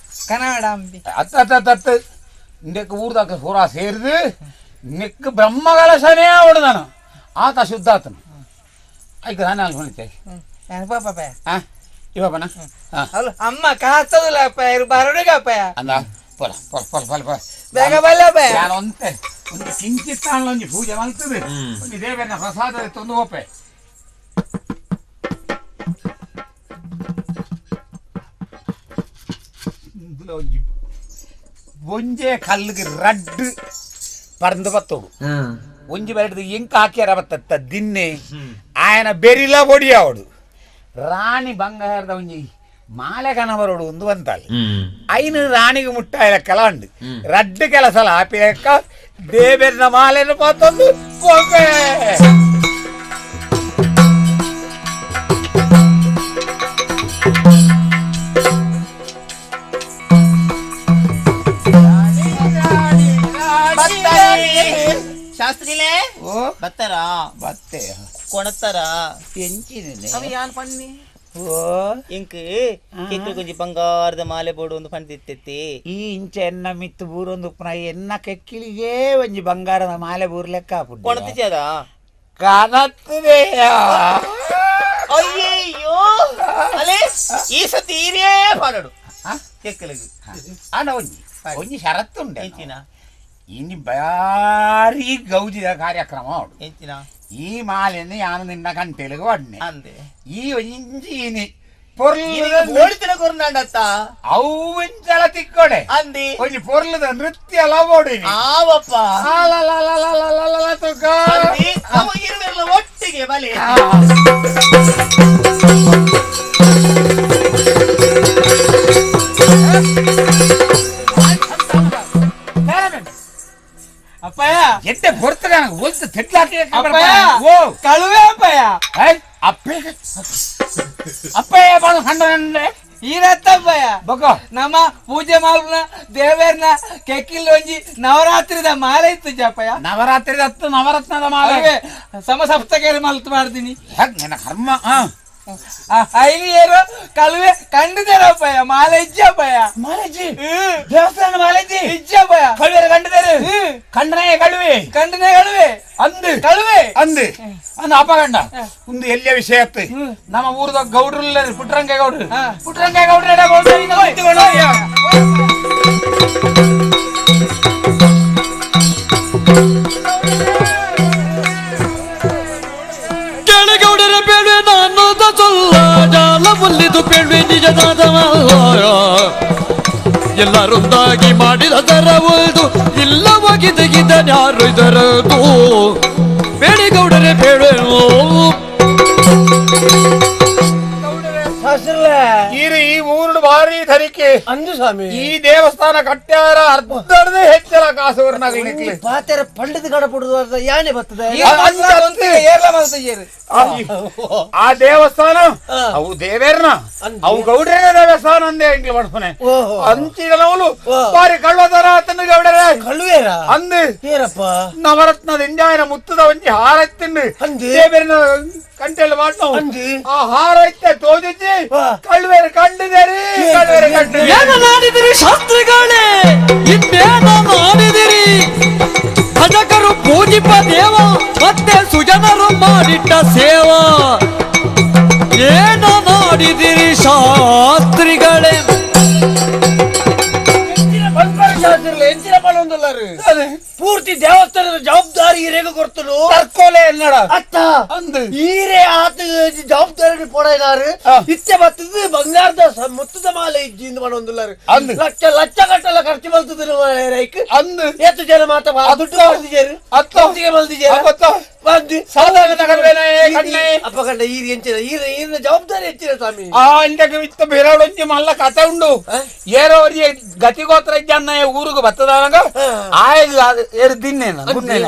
ಕನ್ನಡ ಅಂಬಿ ಅತ್ತ ಅತ್ತ ಅತ್ತ ಅತ್ತ ಇಂದಕ್ಕೆ ಊರ್ದಾಕ ಪೂರಾ ಸೇರಿದು ನಿಕ್ ಬ್ರಹ್ಮಕಲಶನೇ ಹೊಡೆದನು ಆತ ಶುದ್ಧ ಆತನು ಐಕ ನಾನು ಅಲ್ಲಿ ಹೊಣಿತೆ ಪಾಪ ಆ ಇವ ಬನ ಅಲ್ಲ ಅಮ್ಮ ಕಾಸ್ತದಲ್ಲ ಅಪ್ಪ ಇರು ಬರೋಡಿಗೆ ಅಪ್ಪಯ್ಯ ಅಂದ ಪೊಲ ಪೊಲ ಪೊಲ ಪೊಲ ಪೊಲ ಬೇಗ ಬಲ್ಲ ಅಪ್ಪಯ್ಯ ನಾನು ಒಂತೆ ಒಂದು ಕಿಂಚಿತ್ ಒಂಜಿ ಪೂಜೆ ಮಲ್ತದೆ ಒಂದು ದೇವರನ್ನ ಪ್ರಸಾದ ತಂದು ಹೋಪೆ ಒಂಜಿ ಒಂಜೆ ಕಲ್ಲಿಗೆ ರಡ್ಡು ಪರಂದು ಬತ್ತೋಡು ಒಂಜಿ ಬರಡ್ದು ಎಂಕ ಹಾಕ್ಯಾರ ಬತ್ತ ದಿನ್ನೆ ಆಯನ ಬೆರಿಲ ಒಡಿಯಾವಡು ರಾಣಿ ಬಂಗಾರದ ಒಂಜಿ ಮಾಲೆ ಕನಬರೋಡು ಒಂದು ಬಂತಾಳೆ ಐನು ರಾಣಿಗೆ ಮುಟ್ಟಾಯ ಲೆಕ್ಕಲ ಉಂಡು ರಡ್ಡು ಕೆಲಸಲ ಆಪಿ ಲೆಕ್ಕ ದೇವೆರ್ನ ಮಾಲೆನ ಪಾತೊಂದು ಪೋಪೆ ಶಾಸ್ತ್ರಿಲೇ ಬತ್ತಾರಾ ಬತ್ತೆ ಕೊಣತ್ತಾರಾ ಎಂಚಿನ ಅವ ಯಾನ್ ಪನ್ನಿ ಇಂಕ್ ಕೆಕ್ಕು ಕೊಂಜಿ ಬಂಗಾರದ ಮಾಲೆ ಬೋಡು ಒಂದು ಪಂಡಿತ್ತೆತ್ತಿ ಈ ಇಂಚ ಎನ್ನ ಮಿತ್ತು ಬೂರೊಂದು ಉಪ್ಪುನ ಎನ್ನ ಕೆಕ್ಕಿಲಿಗೆ ಒಂಜಿ ಬಂಗಾರದ ಮಾಲೆ ಬೂರ್ ಲೆಕ್ಕ ಕೊಣತಿದ್ಯದ ಕಾಣತ್ತದೆ ಅಯ್ಯಯ್ಯೋ ಅಲೆ ಈ ಸತಿ ಈರೇ ಪಾಡೋಡು ಕೆಕ್ಕಲಿಗೆ ಆಂಡ ಒಂಜಿ ಒಂಜಿ ಷರತ್ತುಂಡೆ ಇನಿ ಭಾರಿ ಗೌಜಿದ ಕಾರ್ಯಕ್ರಮ ಅವಡು ಎಂಚಿನ ಈ ಮಾಲೆಯನ್ನು ಯಾನು ನಿನ್ನ ಕಂಟೆಲಿಗೆ ಒಡ್ನೆ ಅಂದೆ ಈ ಒಂಜಿ ಇನಿ ಓಡಿತಿನ ಕೊರ್ನಾಂಡತ್ತ ಅವು ಒಂಚಲ ತಿಕ್ಕೊಡೆ ಅಂದಿ ಒಂಜಿ ಪೊರ್ಲದ ನೃತ್ಯ ಲವೋಡಿ ಆವಪ್ಪ ಅಂದಿ ಅವ ಇರುವೆಲ್ಲ ಒಟ್ಟಿಗೆ ಬಲೆ ಅಪ್ಪಯ್ಯ ಎಡ್ಡೆ ಹೊರ್ತದೆ ನನಗೆ ಒಲ್ತು ತೆಟ್ಲಾಕಿ ಅಪ್ಪಯ್ಯ ಓ ಕಳುವೆ ಅಪ್ಪಯ್ಯ ಅಪ್ಪೆ ಅಪ್ಪಯ್ಯ ಬಾಳು ಕಂಡ ಈರತ್ತಪ್ಪಯ್ಯ ಬೊಕ್ಕ ನಮ್ಮ ಪೂಜೆ ಮಾಲ್ನ ದೇವೇರ್ನ ಕೆಕ್ಕಿಲ್ ಒಂಜಿ ನವರಾತ್ರಿದ ಮಾಲೆ ಇತ್ತು ಜಪ್ಪಯ್ಯ ನವರಾತ್ರಿದ ಹತ್ತು ನವರತ್ನದ ಮಾಲೆ ಸಮಸಪ್ತಕೇರಿ ಮಲ್ತು ಮಾಡ್ತೀನಿ ನನ್ನ ಕರ್ಮ ಐಲಿ ಏರು ಕಳುವೆ ಕಂಡಿದ್ದಾರಪ್ಪಯ್ಯ ಮಾಲೆ ಇಜ್ಜಪ್ಪಯ್ಯ ಮಾಲೆಜ್ಜಿ ದೇವಸ್ಥಾನ ಮಾಲೆಜ್ಜಿ ಇಜ್ಜಪ್ಪಯ್ಯ ಕಳುವೆ ಕಂಡಿದ್ದಾರೆ ಕಂಡನೇ ಕಳುವೆ ಕಂಡನೇ ಕಳುವೆ ಅಂದು ಕಳುವೆ ಅಂದು ಅಂದು ಅಪಗಂಡ ಒಂದು ಎಲ್ಲಿಯ ವಿಷಯ ಅತ್ತು ನಮ್ಮ ಊರದ ಗೌಡ್ರು ಪುಟ್ಟರಂಗ ಗೌಡ್ರು ಪುಟ್ಟರಂಗ ಗೌಡ್ರ ಕೆಳಗೌಡರ ಬೇಡ ನಾನು ಸೊಲ್ಲ ಜಾಲ ಒಲ್ಲಿದು ಬೇಡ್ವೆ ನಿಜದಾದವಲ್ಲ ಎಲ್ಲರೊಂದಾಗಿ ಮಾಡಿದ ದರ ಒಲ್ದು ಇಲ್ಲವಾಗಿ ತೆಗಿದನ್ಯಾರು ಇದರದು ಬೇಡಿಗೌಡರೇ ಬೇಡ. ಈ ಊರು ಭಾರಿ ಧರಿಕೆ ಅಂದು ಸ್ವಾಮಿ ಈ ದೇವಸ್ಥಾನ ಕಟ್ಟ್ಯಾರ ಅರ್ಧದ ಹೆಚ್ಚಳ ಕಾಸು ಪಾತೆರ ಪಂಡಿತ ಕಡಪುಡುದು ಯಾನೆ ಬರ್ತದೆ ಆ ದೇವಸ್ಥಾನ ಅವು ದೇವೇರ್ನ ಅವು ಗೌಡ್ರೇನ ದೇವಸ್ಥಾನ ಅಂದೇ ಇಂಗ್ಲಿ ಮಾಡ್ತಾನೆ ಅಂಚಿಡನವನು ಬಾರಿ ಕಳ್ಳದರ ಆತನ ಗೌಡರೇ ಕಳ್ಳುವೇರ ಅಂದು ಏನಪ್ಪ ನವರತ್ನದ ಇಂಜಾಯನ ಮುತ್ತದ ಒಂಜಿ ಹಾರ ಎತ್ತಿಂಡು ದೇವೇರ್ನ ಕಂಟೆಲ್ಲ ಮಾಡ್ನವು ಆ ಹಾರ ಇತ್ತೆ ತೋದಿಜ್ಜಿ ಕಳ್ಳುವೇರ ಕಂಡಿದ್ದೇರಿ ಕಳ್ಳುವೇರ ಕಂಡಿದ್ದೀರಿ. ಏನ ನಾಡಿದಿರಿ ಶಾಸ್ತ್ರಿಗಳೇ, ಇನ್ನೇನ ಮಾಡಿದಿರಿ? ಭಜಕರು ಪೂಜಿಪ ದೇವ ಮತ್ತೆ ಸುಜನರು ಮಾಡಿಟ್ಟ ಸೇವಾ. ಏನ ಮಾಡಿದಿರಿ ಶಾಸ್ತ್ರಿಗಳೇ? ಪೂರ್ತಿ ದೇವಸ್ಥಾನದ ಜವಾಬ್ದಾರಿ ಈರೆಗೆ ಕೊಡ್ತನು ತರ್ಕೋಲೆ ಎನ್ನಡ ಅತ್ತ ಈರೇ ಆತ ಜವಾಬ್ದಾರಿ ಪೊಡೈನಾರು ಇತ್ತೆ ಬತ್ತದ ಬಂಗಾರದ ಮುತ್ತದ ಮಾಲೆ ಇಜ್ಜಿಂದ ಮಾಡೊಂದುಲ್ಲಾರು ಲಕ್ಷ ಲಕ್ಷ ಗಟ್ಟಲ ಖರ್ಚು ಬಲ್ತದ ರೈಕ್ ಅಂದು ಏತು ಜನ ಮಾತ ದುಡ್ಡು ಮಲ್ದಿಜೇರು ಅತ್ತಿಗೆ ಮಲ್ದಿಜೇರು ಬಂದು ಅಪ್ಪ ಕಂಡ ಈರಿ ಎಂಚಿನ ಈರ ಈರಿನ ಜವಾಬ್ದಾರಿ ಹೆಚ್ಚಿನ ಸ್ವಾಮಿ. ಆ ಇಂಟಕ್ಕೆ ಇತ್ತ ಬೇರೊಂಜಿ ಮಲ್ಲ ಕಥೆ ಉಂಡು ಏರೋ ಅವರಿಗೆ ಗತಿಗೋತ್ರ ಇಜ್ಜನ್ನ ಊರುಗು ಬತ್ತದಾಗ ಆಯ್ ಏರು ದಿನ್ನೇನ ಗುನ್ನೇನ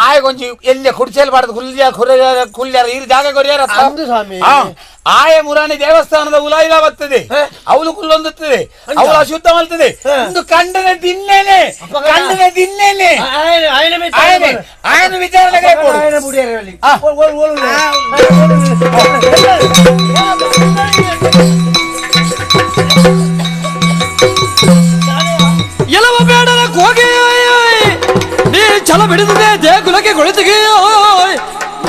ಆಯ್ ಕೊಂಚಿ ಎಲ್ಲಿ ಕುಡ್ಸೆಲ್ ಬಾರದು ಕುಲ್ಯ ಕುಲ್ಯಾರ ಈರು ಜಾಗ ಕೊರಿಯಾರ ಅಂದು ಸ್ವಾಮಿ. ಆಯ ಮುರಾಣಿ ದೇವಸ್ಥಾನದ ಉಲಾಯಿಲ ಬರ್ತದೆ ಅವಳು ಕುಲ್ಲೊಂದುತ್ತದೆ ಅವಳು ಅಶುದ್ಧ ಮಲ್ತದೆ ಒಂದು ಕಂಡನೆ ದಿನ್ನೇನೆ ಕಂಡನೆ ದಿನ್ನೇನೆ ಆಯನ ವಿಚಾರಣೆ ಎಲ್ಲವ ಬೇಡರ ಕೋಗೆ ನೀ ಛಲ ಬಿಡಿದಿದೆ ದೇಗುಲಕ್ಕೆ ಕೊಳಿತಿಗೆ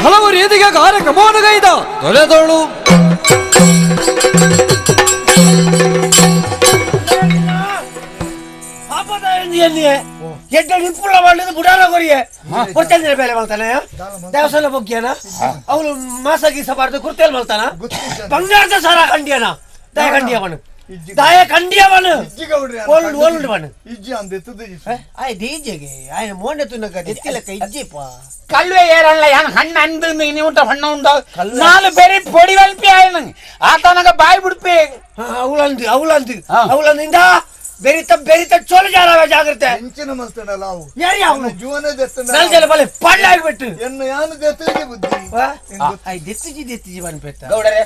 ಹಲವು ರೀತಿಗೆ ಕಾರ್ಯಕ್ರಮವನ್ನು ಕೈದ ದೊರೆದೋಳು. ಬೇಲೆ ಮಾಡ್ತಾನೆ ದೇವಸ್ಥಾನ ಬೊಗ್ಗಿಯನ ಅವನು ಮಾಸ ಗೀಸ ಬಾರ್ದು ಕುರ್ತೆಲ್ ಮಾಡ್ತಾನ ಬಂಗಾರದ ಸಾರ ಕಂಡಿಯನ ದಯ ಕಂಡಿಯವನು ದಯ ಕಂಡಿಯವನು ಓಲ್ಡ್ ಓಲ್ಡ್ ಮನು ಇಜ್ಜಿ ಅಂದೆತ್ತದ ಆಯ್ ದೀಜೆಗೆ ಆಯ್ ಮೋನೆ ತುನಕ ದೆತ್ತಿಲಕ ಇಜ್ಜಿಪ ಕಲ್ವೆ ಏರಲ್ಲ ಯಾನ್ ಹಣ್ಣು ಅಂದು ನೀ ಉಂಟ ಹಣ್ಣು ಉಂಡ ನಾಲು ಬೇರೆ ಪೊಡಿ ವಲ್ಪಿ ಆಯನ ಆತನಗ ಬಾಯಿ ಬಿಡ್ಪೆ ಅವಳಂದು ಅವಳಂದು ಅವಳಂದಿಂದ ಬೆರಿತ ಬೆರಿತ ಚೋಲ ಜಾರವ ಜಾಗ್ರತೆ ಎಂಚಿನ ಮಲ್ತನಲ್ಲ ಅವು ಯಾರು ಅವನು ಜೀವನ ದೆತ್ತನ ನಾಲ್ಜಲ ಬಲೆ ಪಳ್ಳ ಆಗಿಬಿಟ್ಟು ಎನ್ನ ಯಾನು ದೆತ್ತಿಗೆ ಬುದ್ಧಿ ಆಯ್ ದೆತ್ತಿಜಿ ದೆತ್ತಿಜಿ ಬನ್ಪೆತ್ತ ಗೌಡರೆ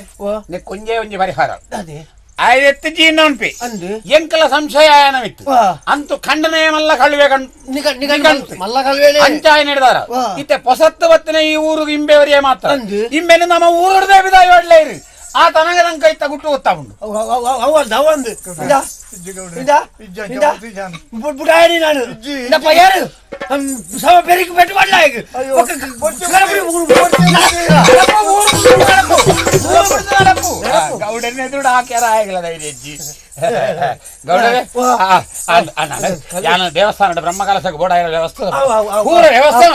ನೆ ಕೊಂಜೆ ಒಂಜಿ ಪರಿಹಾರ ಅದೇ ಆಯ್ ಎತ್ತಿಜಿ ಅಂದು ಎಂಕಲ ಸಂಶಯ ಆಯನವಿತ್ತು ಅಂತು ಖಂಡನೆಯ ಮಲ್ಲ ಕಳುವೆ ಮಲ್ಲ ಕಳುವೆ ಅಂಚಾಯ ನಡೆದಾರ ಇತ್ತೆ ಪೊಸತ್ತು ಬತ್ತಿನ ಈ ಊರಿಗೆ ಇಂಬೆವರಿಯೇ ಮಾತ್ರ ಇಂಬೆನು ನಮ್ಮ ಊರುಡದೆ ಬಿದಾಯ ಒಡ್ಲೇರಿ ಆ ತನಗ ನಂಗೆ ಕೈ ತಗುಟ್ಟು ಗೊತ್ತಾ ಉಂಟು ಅವಂದು ಬುಡಾಯನಿ ನಾನು ನಪ್ಪ ಯಾರು ಸಮ ಬೆರಿಕ್ ಬೆಟ್ಟು ಮಾಡಲ ಈಗ ಗೌಡನೆ ದುಡ್ಡು ಹಾಕ್ಯಾರ ಆಗಲ್ಲ ಧೈರ್ಯಜ್ಜಿ ಗೌಡರೇ ಯಾನು ದೇವಸ್ಥಾನ ಬ್ರಹ್ಮಕಲಶಕ್ಕೆ ಬೋಡ ವ್ಯವಸ್ಥೆ ಪೂರ ವ್ಯವಸ್ಥೆ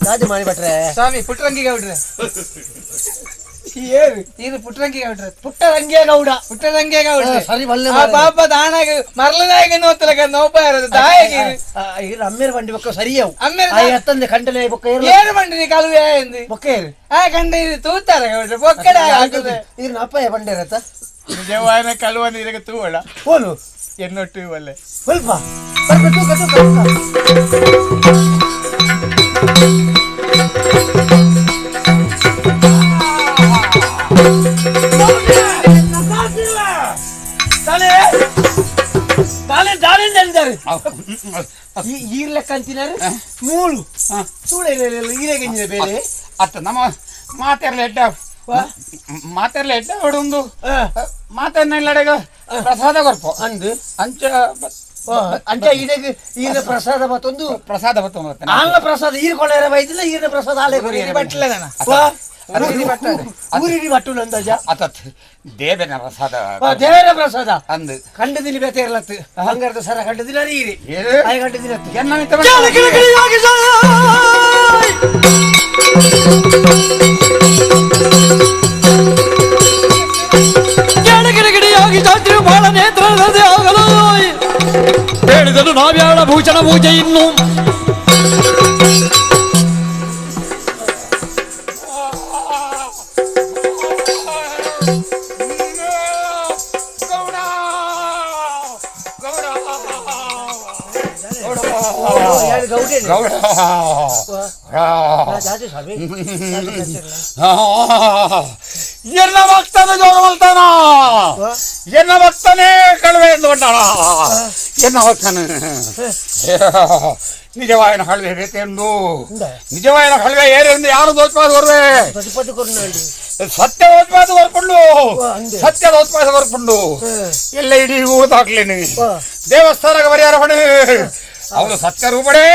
ರಾಜ ಮಾಡಿ ಭಟ್ರೆ ಸ್ವಾಮಿ ಪುಟ್ಟರಂಗಿ ಗೌಡ್ರೆ ಇದು ಪುಟ್ಟರಂಗಿ ಗೌಡ್ರೆ ಪುಟ್ಟರಂಗೇ ಗೌಡ ಪುಟ್ಟರಂಗೇ ಗೌಡ್ರೆ ಸರಿ ಬಲ್ಲೆ ಆ ಪಾಪ ದಾನಾಗ ಮರಳನಾಗ ನೋತಲಗ ನೋಪ ಇರೋದು ದಾಯಗಿ ಅಮ್ಮೇರ್ ಬಂಡಿ ಬೊಕ್ಕ ಸರಿಯವು ಅಮ್ಮೇರ್ ಎತ್ತಂದೆ ಖಂಡನೆ ಬೊಕ್ಕ ಏರು ಬಂಡಿ ಕಲುವೆ ಎಂದು ಬೊಕ್ಕ ಏರು ಆ ಕಂಡ ಇದು ತೂತಾರ ಗೌಡ್ರೆ ಬೊಕ್ಕಡೆ ಹಾಕುದೆ ಇದನ್ನ ಅಪ್ಪಯ್ಯ ಬಂಡೇರತ್ತ ನಿಜವಾದ ಕಳುವನ ಇದಕ್ಕೆ ತೂವಳ ಓಲು ಎನ್ನೊಟ್ಟು ಒಲ್ಲೆ ಸ್ವಲ್ಪ ಬರ್ಬ ತೂಕ ತೂಕ ಈರ್ಲೆಕ್ಕ ಅಂತಿನಾರು ಮೂಳು ಸೂಳೆ ಈರೆಗಿಂಜಿನ ಬೇರೆ ಅತ್ತ ನಮ್ಮ ಮಾತೆರ್ಲ ಎಡ್ಡ ಮಾತೆರ್ಲ ಎಡ್ಡ ಹೊಡೊಂದು ಮಾತೆರ್ನ ಇಲ್ಲಡೆಗ ಪ್ರಸಾದ ಕೊರ್ಪು ಅಂದು ಅಂಚ ಅಂಚ ಈರೆಗ್ ಈರ ಪ್ರಸಾದ ಮತ್ತೊಂದು ಪ್ರಸಾದ ಮತ್ತೊಂದು ಆಂಗ್ಲ ಪ್ರಸಾದ ಈರ್ ಕೊಳ್ಳೇರ ಬೈದಿಲ್ಲ ಈರಿನ ಪ್ರಸಾದ ಆಲೆ ಬಟ್ಲದನ ಊರಿಡಿ ಬಟ್ಟು ಅಂದಾಜ ಅತತ್ ದೇವನ ಪ್ರಸಾದ ದೇವರ ಪ್ರಸಾದ ಅಂದು ಕಂಡದಿನ ಬೇತೆ ಇರ್ಲತ್ತು ಬಂಗಾರದ ಸರ ಕಂಡದಿನ ಈರಿ ಆಯ್ ಕಂಡದಿನ ಗಿಡಗಿಡಿಯಾಗಿ ಜಾತ್ರೆ ಬಹಳ ನೇತ್ರ ಆಗಲು ಹೇಳಿದನು ನಾವ್ಯಾಳ ಭೂಷಣ ಪೂಜೆ ಇನ್ನು ಎನ್ನ ಭಕ್ತನ ಜೋರು ಮಲ್ತಾನ ಎನ್ನ ಭಕ್ತನೇ ಕಳುವೆ ಎಂದುಕೊಂಡಾಣ ಎನ್ನ ಭಕ್ತನ ನಿಜವಾಯನ ಕಳುವೆ ಬೇಕೆಂದು ನಿಜವಾಯನ ಕಳುವೆ ಏರೆಂದು ಯಾರು ದೋಚಪಾದ ಕೊರುವೆ ಸತ್ಯ ದೋಚಪಾದ ಕೊರ್ಪುಂಡು ಸತ್ಯ ದೋಚಪಾದ ಕೊರ್ಪುಂಡು ಎಲ್ಲ ಇಡೀ ಊದಾಕ್ಲೇನು ದೇವಸ್ಥಾನಕ್ಕೆ ಪರಿಹಾರ ಹೊಣೆ ಅವನು ಸತ್ಯ ರೂಪಡೇ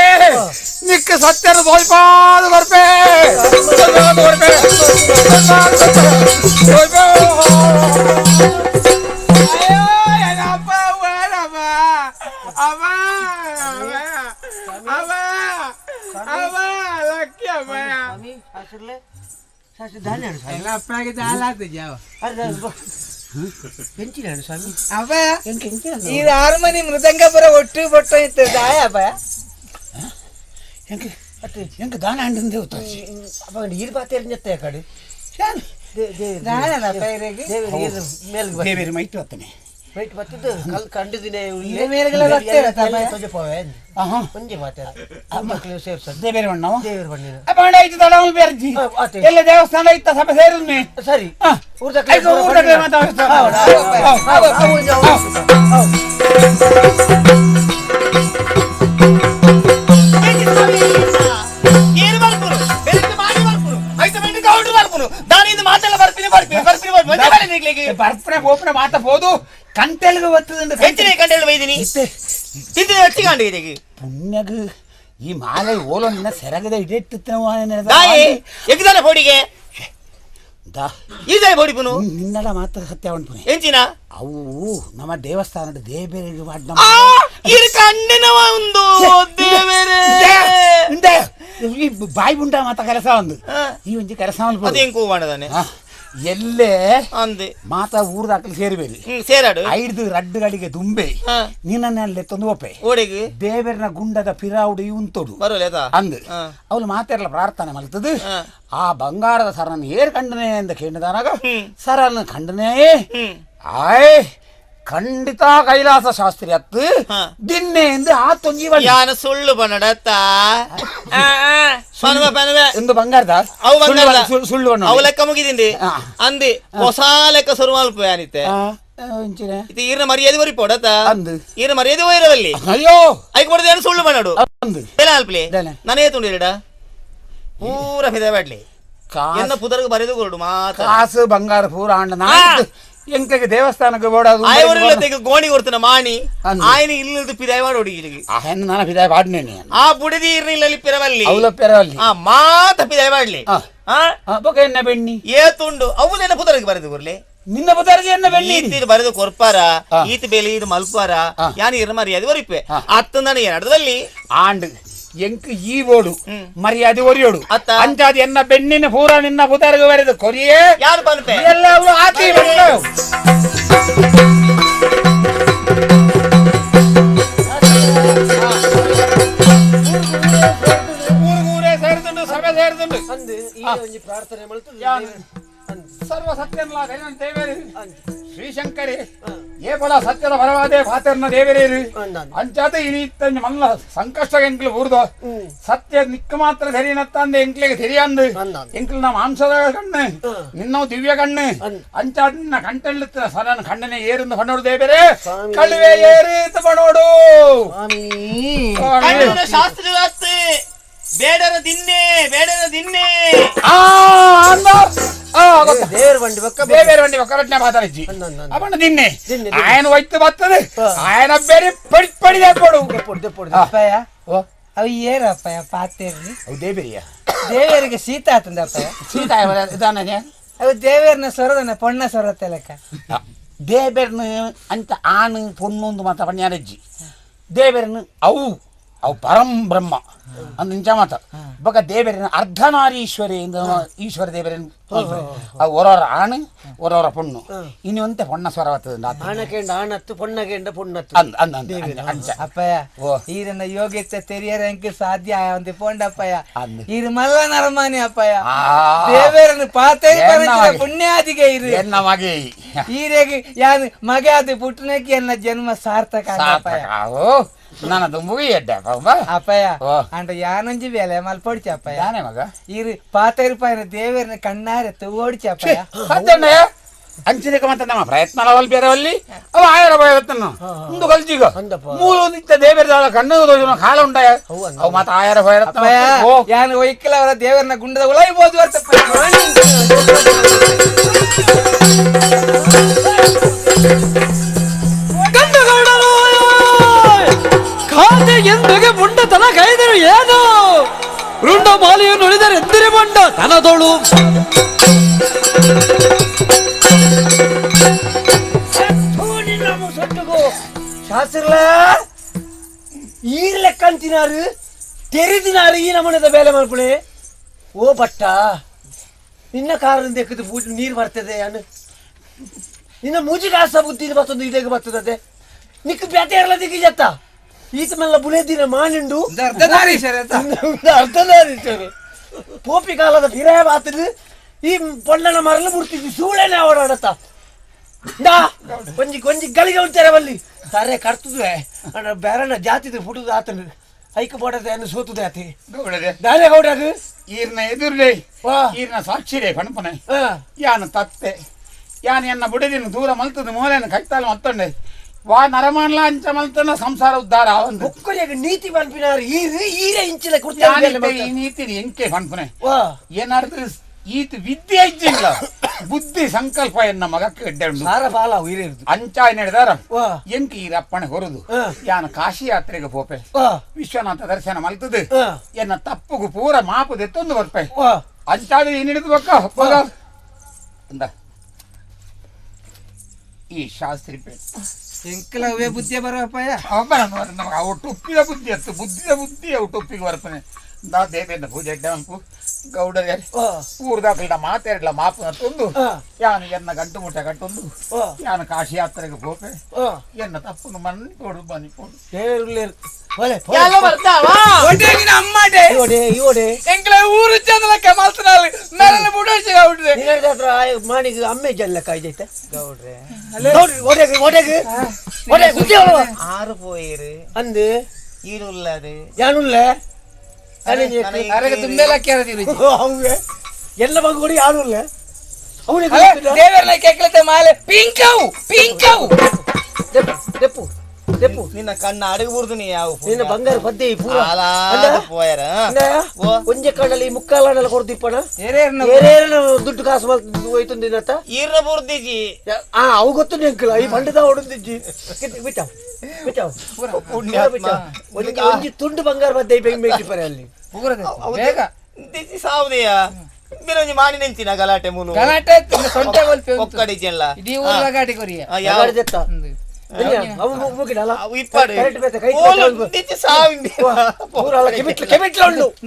ನಿಕ್ಕ ಸತ್ಯನ ದೋಯ್ಪಾದ ಬರ್ಪೆ ಬರ್ಪೆ ಇದು ಆರು ಮನಿ ಮೃದಂಗಪುರ ಒಟ್ಟು ಬೊಟ್ಟ ಇತ್ತು ದಾಯ ಅಬ್ಬ ಎಂಕ ದಾನ ಹಣ್ಣು ನೀರು ಬಾತೇರಿ ಕಡೆ ದೇವೇರಿ ಮೈಟ್ ಬತ್ತನೆ ಮೈಟ್ ಬತ್ತಿದ್ದು ಕಲ್ ಕಂಡಿದ್ದೀನಿ ಒಂಜಿ ಮಾತಾಡ ಮಕ್ಕಳು ಸೇರ್ಸ ದೇವೇರಿ ಬಣ್ಣ ದೇವೇರಿ ಬಣ್ಣ ಬಾಂಡ ಐತಿ ತಡ ಬೇರ್ಜಿ ಎಲ್ಲ ದೇವಸ್ಥಾನ ಇತ್ತ ಸಭೆ ಸೇರುನ್ನೆ ಸರಿ ಬರ್ಪಣೆ ಗೋಪಣೆ ಮಾತ ಬೋದು ಕಂಟೆಲ್ಗೆ ಬರ್ತದೆ ಹೆಚ್ಚಿನ ಕಂಟೆಲ್ ಬೈದಿನಿ ತಿಂದಿನ ಹೆಚ್ಚಿಗೆ ಕಂಡು ಇದೀಗ ಪುಣ್ಯಗ ಈ ಮಾಲೆ ಓಲೋ ನಿನ್ನ ಸೆರಗದ ಇಡೆಟ್ಟು ಎಗ್ದಾನೆ ಪೋಡಿಗೆ ಈ ಬೋಡಿಪುನು ನಿನ್ನಡ ಮಾತ್ರ ಸತ್ಯ ಉಂಟು ಎಂಚಿನ ಅವು ನಮ್ಮ ದೇವಸ್ಥಾನದ ದೇಬೇರಿಗೆ ಕಣ್ಣಿನ ಒಂದು ದೇವೇರೆ ಈ ಬಾಯಿ ಉಂಟ ಮಾತ ಕೆಲಸ ಒಂದು ಈ ಒಂಜಿ ಕೆಲಸ ಅದೇಂಕು ಮಾಡದಾನೆ ಎಲ್ಲೇ ಅಂದೆ ಮಾತಾ ಊರ್ದಾಕಲಿ ಸೇರಿಬೇರಿ ಸೇರಾಡು ಐದು ರಡ್ಡುಗಳಿಗೆ ದುಂಬೆ ನಿನ್ನನ್ನೇ ತಂದು ಒಪ್ಪೆ ಓಡಿಗೆ ದೇವರನ ಗುಂಡದ ಪಿರಾವುಡು ಉಂತೋಡು ಬರೋಲ್ಲ ಅಂದು ಅವಳು ಮಾತೆಲ್ಲ ಪ್ರಾರ್ಥನೆ ಮಲ್ತದು ಆ ಬಂಗಾರದ ಸರನ್ನು ಏರ್ ಕಂಡನೆ ಅಂತ ಕೇಳಿದಾನಾಗ ಸರನ್ನು ಖಂಡನೆ ಆಯ್ ಖಂಡಿತ ಕೈಲಾಸ ಶಾಸ್ತ್ರಿ ಅತ್ತು ದಿನ್ನೆ ಎಂದು ಆ ತೊಂಜಿ ಯಾನ ಸುಳ್ಳು ಬನ್ನಡತ್ತ ಎಂದು ಬಂಗಾರದ ಅವು ಬಂಗಾರದ ಸುಳ್ಳು ಬಣ್ಣ ಅವು ಲೆಕ್ಕ ಮುಗಿದಿಂಡಿ ಅಂದಿ ಹೊಸ ಲೆಕ್ಕ ಸುರುಮಲ್ಪ ಯಾನಿತ್ತೆ ಇದು ಈರ್ನ ಮರ್ಯಾದೆ ಬರಿ ಪೊಡತ ಈರ್ನ ಮರ್ಯಾದೆ ಹೋಯಿರವಲ್ಲಿ ಅಯ್ಯೋ ಐಕ್ ಬಡದ ಏನು ಸುಳ್ಳು ಬನ್ನಡು ಅಲ್ಪ್ಲಿ ನಾನೇ ತುಂಡಿರಡ ಪೂರ ಫಿದ ಬ್ಯಾಡ್ಲಿ ಎನ್ನ ಪುದರ್ಗ ಬರೆದು ಕೊರಡು ಮಾತ ಕಾಸು ಬಂಗಾರ ಪೂರ ಅಂಡ ನಾನು ಎಂಕಗೆ ದೇವಸ್ಥಾನಕ್ಕೆ ಬೋಡದು ಆಯವರಿಲ್ಲತೆಗೆ ಗೋಣಿ ಕೊಡ್ತಾನ ಮಾಣಿ ಆಯನ ಇಲ್ಲದ ಪಿದಾಯ ಮಾಡಿ ಹುಡುಗಿಗೆ ಆಯನ ನಾನು ಪಿದಾಯ ಪಾಡ್ನೇನೆ ಆ ಬುಡದಿ ಇರ್ನಿಲ್ಲಲ್ಲಿ ಪಿರವಲ್ಲಿ ಅವಲ ಪಿರವಲ್ಲಿ ಆ ಮಾತ ಪಿದಾಯ ಮಾಡ್ಲಿ ಆ ಬೊಕ ಎನ್ನ ಬೆಣ್ಣಿ ಏತುಂಡು ಅವು ಎನ್ನ ಪುದರ್ಗೆ ಬರೆದು ಕೊರ್ಲಿ ನಿನ್ನ ಪುದರ್ಗೆ ಎನ್ನ ಬೆಣ್ಣಿ ಈತ ಬರೆದು ಕೊರ್ಪಾರ ಈತ ಬೇಲೆ ಇದು ಮಲ್ಪಾರ ಯಾನ್ ಇರ ಮರ್ಯಾದೆ ಒರಿಪೆ ಅತ್ತ ನಾನು ಎರಡದಲ್ಲಿ ಆಂಡ್ ಎಂಕ್ ಈ ಬೋಡು ಮರ್ಯಾದೆ ಒರಿಯೋಡು ಅಂಚಾದ ಎನ್ನ ಬೆಣ್ಣಿನ ಪೂರ ನಿನ್ನ ಪುದರ್ಗೆ ಬರೆದು ಕೊರಿಯೇ ಯಾರು ಪನ್ಪೆ ಎಲ್ಲ ಅವಳು ಆತಿ ಊರೇ ಸೇರಿದುಂಡು ಸಭೆ ಸೇರಿದುಂಡು ಪ್ರಾರ್ಥನೆ ಸರ್ವ ಸತ್ಯನ್ಲ ದೇವೇರಿ ಶ್ರೀಶಂಕರಿ ಏ ಬಲ ಸತ್ಯದ ಪರವಾದೆ ಪಾತ್ರನ ದೇವರೇರು ಅಂಚಾತ ಇನಿತ್ತ ಮಲ್ಲ ಸಂಕಷ್ಟ ಎಂಕ್ಲು ಊರ್ದು ಸತ್ಯ ನಿಕ್ಕ ಮಾತ್ರ ಸರಿನತ್ತಂದೆ ಎಂಕ್ಲಿಗೆ ಸರಿಯಂದು ಎಂಕ್ಲು ನಮ್ಮ ಮಾಂಸದ ಕಣ್ಣು ನಿನ್ನ ದಿವ್ಯ ಕಣ್ಣು ಅಂಚಾತ ನಿನ್ನ ಕಂಟೆಳ್ಳುತ್ತ ಸರನ ಕಣ್ಣನೆ ಏರಿಂದ ಬಣ್ಣೋಡು ದೇವರೇ ಕಳುವೆ ಏರಿತ ಬಣ್ಣೋಡು ಶಾಸ್ತ್ರ ಬೇಡರ ದಿನ್ನೆ ಬೇಡರ ದಿನ್ನೆ ದೇವರ ಬಂಡಿ ಬಕ್ಕ ದೇವರ ಬಂಡಿ ಬಕ್ಕ ರಟ್ನೆ ಮಾತಾಡಿಜ್ಜಿ ಅವನ ದಿನ್ನೆ ಆಯನ ಒಯ್ತು ಬರ್ತದೆ ಆಯನ ಬೇರೆ ಪಡಿ ಪಡಿ ದೆಪ್ಪಡು ದೆಪ್ಪಡು ಅಪ್ಪಯ್ಯ ಅವು ಏರಪ್ಪಯ್ಯ ಪಾತೇರ್ನಿ ಅವು ದೇವರಿಯ ದೇವರಿಗೆ ಶೀತ ಆತಂದ ಅಪ್ಪಯ್ಯ ಶೀತ ಇದಾನೆ ಅವು ದೇವೇರ್ನ ಸ್ವರದನ ಪೊಣ್ಣ ಸ್ವರ ತೆಲಕ ದೇವೇರ್ನ ಅಂತ ಆನು ಪೊಣ್ಣು ಮಾತ ಪಣ್ಯಾರಜ್ಜಿ ದೇವೇರ್ನ ಅವು ಅವು ಪರಂ ಬ್ರಹ್ಮ ಅಂದ ನಿಂಚ ಮಾತ ಬೊಕ ದೇವರಿನ ಅರ್ಧನಾರೀಶ್ವರಿ ಈಶ್ವರ ದೇವರಿನ ಅವು ಒರವರ ಆಣು ಒರವರ ಪೊಣ್ಣು ಇನ್ನು ಒಂತೆ ಪೊಣ್ಣ ಸ್ವರ ಆಣಕೆಂಡ ಆಣತ್ತು ಪೊಣ್ಣಗೆಂಡ ಪೊಣ್ಣತ್ತು ಅಂದ ಅಂದ ಅಂದ ಅಪ್ಪಯ್ಯ ಈರನ್ನ ಯೋಗ್ಯತೆ ತೆರಿಯರ ಎಂಕ್ ಸಾಧ್ಯ ಒಂದು ಪೊಂಡಪ್ಪಯ್ಯ ಈರು ಮಲ್ಲ ನರಮಾನಿ ಅಪ್ಪಯ್ಯ ದೇವರನ್ನು ಪಾತೆ ಪುಣ್ಯಾದಿಗೆ ಇರು ಎನ್ನ ಮಗೆ ಈರೆಗೆ ಯಾರು ಮಗೆ ಅದು ಪುಟ್ಟನಕ್ಕೆ ಎನ್ನ ಜನ್ಮ ಸಾರ್ಥಕ ಅಪ್ಪಯ್ಯ ನನ್ನ ದುಂಬುಗೆ ಎಡ್ಡೆ ಅಪ್ಪಯ್ಯ ಅಂಡ ಯಾನೊಂಜಿ ಬೇಲೆ ಮಲ್ಪೊಡಿಚ ಅಪ್ಪಯ್ಯ ಯಾನೇ ಮಗ ಈರು ಪಾತೆ ರೂಪಾಯಿನ ದೇವರನ್ನ ಕಣ್ಣಾರೆ ತೋಡಿಚ ಅಪ್ಪಯ್ಯ ಸತ್ಯಣ್ಣಯ್ಯ ಅಂಚಿನಕ ಮತ್ತೆ ನಮ್ಮ ಪ್ರಯತ್ನ ಬೇರೆವಲ್ಲಿ ಅವ ಆಯರ ಬಯರತ್ತನ್ನು ಒಂದು ಕಲ್ಜಿಗ ಮೂಲ ನಿತ್ಯ ದೇವರ ಕಣ್ಣು ಕಾಲ ಉಂಟಾಯ ಅವು ಮಾತ ಆಯರ ಬಯರತ್ತ ಯಾನು ಒಯ್ಕಲ ಅವರ ದೇವರನ್ನ ಗುಂಡದ ಉಳೈಬೋದು ಅಂತಪ್ಪ. ಖಾತೆ ಎಂದಗೆ ಮುಂಡತನ ಕೈದರು ಏನು ರುಂಡ ಮಾಲೆಯನ್ನು ಉಳಿದರೆ ಎಂದಿರಿ ಮಂಡ ತನದೋಳು ಶಾಸ್ತ್ರಲ ಈ ಲೆಕ್ಕ ಅಂತಿನಾರು ತೆರೆದಿನಾರು ಈ ನಮನದ ಬೇಲೆ ಮಲ್ಪುಣೆ ಓ ಭಟ್ಟ ನಿನ್ನ ಕಾರಣ ದೆಕ್ಕದು ಪೂಜೆ ನೀರು ಬರ್ತದೆ ಅನ್ನು ನಿನ್ನ ಮೂಜಿಗಾಸ ಬುದ್ಧಿ ಬರ್ತದೆ ಇದಕ್ಕೆ ಬರ್ತದೆ ನಿಕ್ಕ ಬ್ಯಾತೆ ಇರಲ್ಲ ದಿಕ್ಕಿ ಜತ್ತ ಈತ ಮೆಲ್ಲ ಬುಲೆದಿನ ಮಾನಿಂಡು ಅರ್ಧನಾರೀಶ್ವರ ಪೋಪಿ ಕಾಲದ ಫಿರಾಯ ಬಾತದು ಈ ಪೊಣ್ಣನ ಮರಲು ಬಿಡ್ತಿದ್ವಿ ಸೂಳೆನೆ ಓಡಾಡತ್ತ ದಾ ಒಂಜಿ ಒಂಜಿ ಗಳಿಗೆ ಉಂಟಾರೆ ಬಲ್ಲಿ ತಾರೆ ಕರ್ತುದುವೆ ಅಣ್ಣ ಬೇರಣ್ಣ ಜಾತಿದು ಫುಟುದು ಆತನು ಐಕ ಬೋಡದೆ ಅನ್ನು ಸೋತುದೆ ಆತಿ ದಾರೆ ಗೌಡಾಗ ಈರ್ನ ಎದುರ್ಲೆ ಈರ್ನ ಸಾಕ್ಷಿರೇ ಪಣಪನೆ ಯಾನು ತತ್ತೆ ಯಾನು ಎನ್ನ ಬುಡದಿನ ದೂರ ಮಲ್ತದ ಮೂಲೆಯನ್ನು ಕೈತಾಲ ಮತ್ತೊಂಡೆ ವಾ ನರಮಾನ್ಲ ಅಂಚ ಮಲ್ತನ ಸಂಸಾರ ಉದ್ಧಾರ ಒಂದು ಒಕ್ಕಲಿಗೆ ನೀತಿ ಪನ್ಪಿನಾರು ಈರು ಈರೇ ಇಂಚಿನ ಕುರ್ತ ಈ ನೀತಿ ಎಂಕೆ ಪನ್ಪನೆ ಏನಾದ್ರು ಈತ ವಿದ್ಯೆ ಇಜ್ಜಿಲ್ಲ ಬುದ್ಧಿ ಸಂಕಲ್ಪ ಎನ್ನ ಮಗಕ್ಕೆ ಎಡ್ಡೆ ಉಂಡು ಸಾರ ಬಾಲ ಅಂಚ ನಡೆದಾರ ಎಂಕ್ ಈ ರಪ್ಪಣೆ ಹೊರದು ಯಾನ ಕಾಶಿ ಯಾತ್ರೆಗೆ ಪೋಪೆ ವಿಶ್ವನಾಥ ದರ್ಶನ ಮಲ್ತದು ಎನ್ನ ತಪ್ಪುಗು ಪೂರ ಮಾಪು ದೆತ್ತೊಂದು ಬರ್ಪೆ ಅಂಚಾದ ಏನಿಡಿದು ಬಕ್ಕ ಇಂದ ಈ ಶಾಸ್ತ್ರಿ ಎಂಕಲ ಅವೇ ಬುದ್ಧಿಯ ಬರೋಪಾಯ ನಮಗೆ ಅವು ಟೊಪ್ಪಿದ ಬುದ್ಧಿ ಅತ್ತು ಬುದ್ಧಿದ ಬುದ್ಧಿ ಅವು ಟೊಪ್ಪಿಗೆ ಬರ್ತಾನೆ ದಾ ದೇವೇಂದ್ರ ಪೂಜೆ ಅಡ್ಡ ಗೌಡರೇ ಊರ್ದಾಕಲ್ಡ ಮಾತಾಡಲ ಮಾಪನ ತಂದು ಯಾನು ಎನ್ನ ಗಂಟು ಮುಟ್ಟ ಕಟ್ಟೊಂದು ಯಾನು ಕಾಶಿ ಯಾತ್ರೆಗೆ ಹೋಪೆ ಎನ್ನ ತಪ್ಪು ಮನ್ನಿಕೊಡು ಮನ್ನಿಕೊಡು ಊರು ಚಂದಲಕ್ಕ ಮಲ್ತನಾಲ್ ಮೇಲೆಲ್ಲ ಬುಡೋಸಿ ಗೌಡ್ರೆ ಮಾಣಿಗೆ ಅಮ್ಮೆ ಜಲ್ಲಕ್ಕ ಐದೈತೆ ಗೌಡ್ರೆ ಓಡೆಗೆ ಓಡೆಗೆ ಓಡೆ ಗುದ್ದಿ ಆರು ಪೋಯಿರು ಅಂದು ಈರುಲ್ಲದು ಯಾನುಲ್ಲ ಅರೆಗೆ ತುಂಬೆಲ್ಲ ಕೇಳದಿರು ಎಲ್ಲ ಮಗು ಯಾರು ಇಲ್ಲ ಅವನಿಗೆ ದೇವರನ್ನ ಕೇಳತ್ತೆ ಮಾಲೆ ಪಿಂಕವು ಪಿಂಕವು ದೆಪ್ಪು ದೆಪ್ಪು ನಿನ್ನ ಕಣ್ಣ ಅಡಗು ಬುರ್ದು ನೀ ಯಾವ ನಿನ್ನ ಬಂಗಾರ ಪದ್ದೆ ಪೂರ ಪೋಯರ ಒಂಜೆ ಕಣ್ಣಲ್ಲಿ ಮುಕ್ಕಾಲನ್ನೆಲ್ಲ ಕೊಡ್ದಿಪ್ಪಣ ಏರೇನ ದುಡ್ಡು ಕಾಸು ಹೋಯ್ತು ನಿನ್ನತ್ತ ಈರ್ನ ಬುರ್ದಿಜಿ ಆ ಅವು ಗೊತ್ತು ನಿಂಕಲ ಈ ಬಂಡದ ಹೊಡೆದಿಜ್ಜಿ ಬಿಟ್ಟಾವ್ ಬಿಟ್ಟಾವ್ ಒಂಜಿ ತುಂಡು ಬಂಗಾರ ಪದ್ದೆ ಬೆಂಕಿ ಅಲ್ಲಿ ಬೇಗ ಸಾವುದೆಯ ಬೇರೆ ಮಾಣಿ ನೆಂಚಿನ ಗಲಾಟೆ ಮೂಲು ಗಲಾಟೆ ಸೊಂಟೆ ಒಕ್ಕಡಿ ಜಲ್ಲ ಇಡೀ ಊರ ಗಾಡಿ ಕೊರಿಯ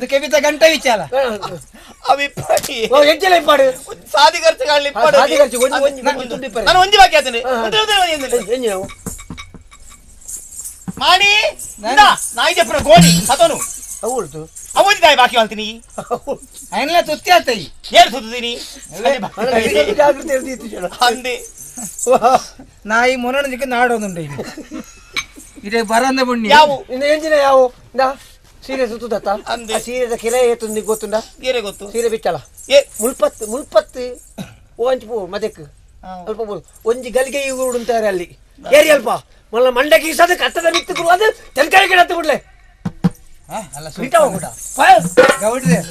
ಕೆಬಿತ ಗಂಟೆ ವಿಚಾರ ಸಾದಿ ಖರ್ಚು ನಾನು ಒಂಜಿ ಬಾಕಿ ಆತನೆ ಮಾಣಿ ನಾಯಿ ಜಪ್ಪನ ಗೋಣಿ ಸತನು ಅವನು ದಾಯಿ ಬಾಕಿ ಮಾಡ್ತೀನಿ అయినా ತುತ್ತಿ ಆತಯಿ ಏನು ತುತ್ತೀನಿ ಅಂದೆ ನಾಯಿ ಮೊನೊಂದಿಗೆ ನಾಡೋದುಂಡು ಇದೇ ಬರಂದ ಪುಣ್ಯ ಯಾವು ಎಂಜಿನ ಯಾವು ನಾ ಸೀರೆ ಸುತ್ತುದತ್ತ ಅಂದೆ ಸೀರೆದ ಕಿರೆ ಏತು ಗೊತ್ತುಂಡ ಏರೆ ಗೊತ್ತು ಸೀರೆ ಬಿಚ್ಚಲ ಮುಲ್ಪತ್ತು ಮುಲ್ಪತ್ತು ಓ ಅಂಚು ಪೋ ಮದಕ್ ಅಲ್ಪ ಒಂಜಿ ಗಲಿಗೆ ಉಂಟಾರೆ ಅಲ್ಲಿ ಏರಿ ಅಲ್ಪ ಮೊಲ್ಲ ಮಂಡಕ್ಕೆ ಈಸದ ಕತ್ತದ ಮಿತ್ತು ಅದು ತೆನ್ಕಾಯಿ ಗಿಡತ್ತು ಬಿಡ್ಲೆ ಗೌಡ್ರೆ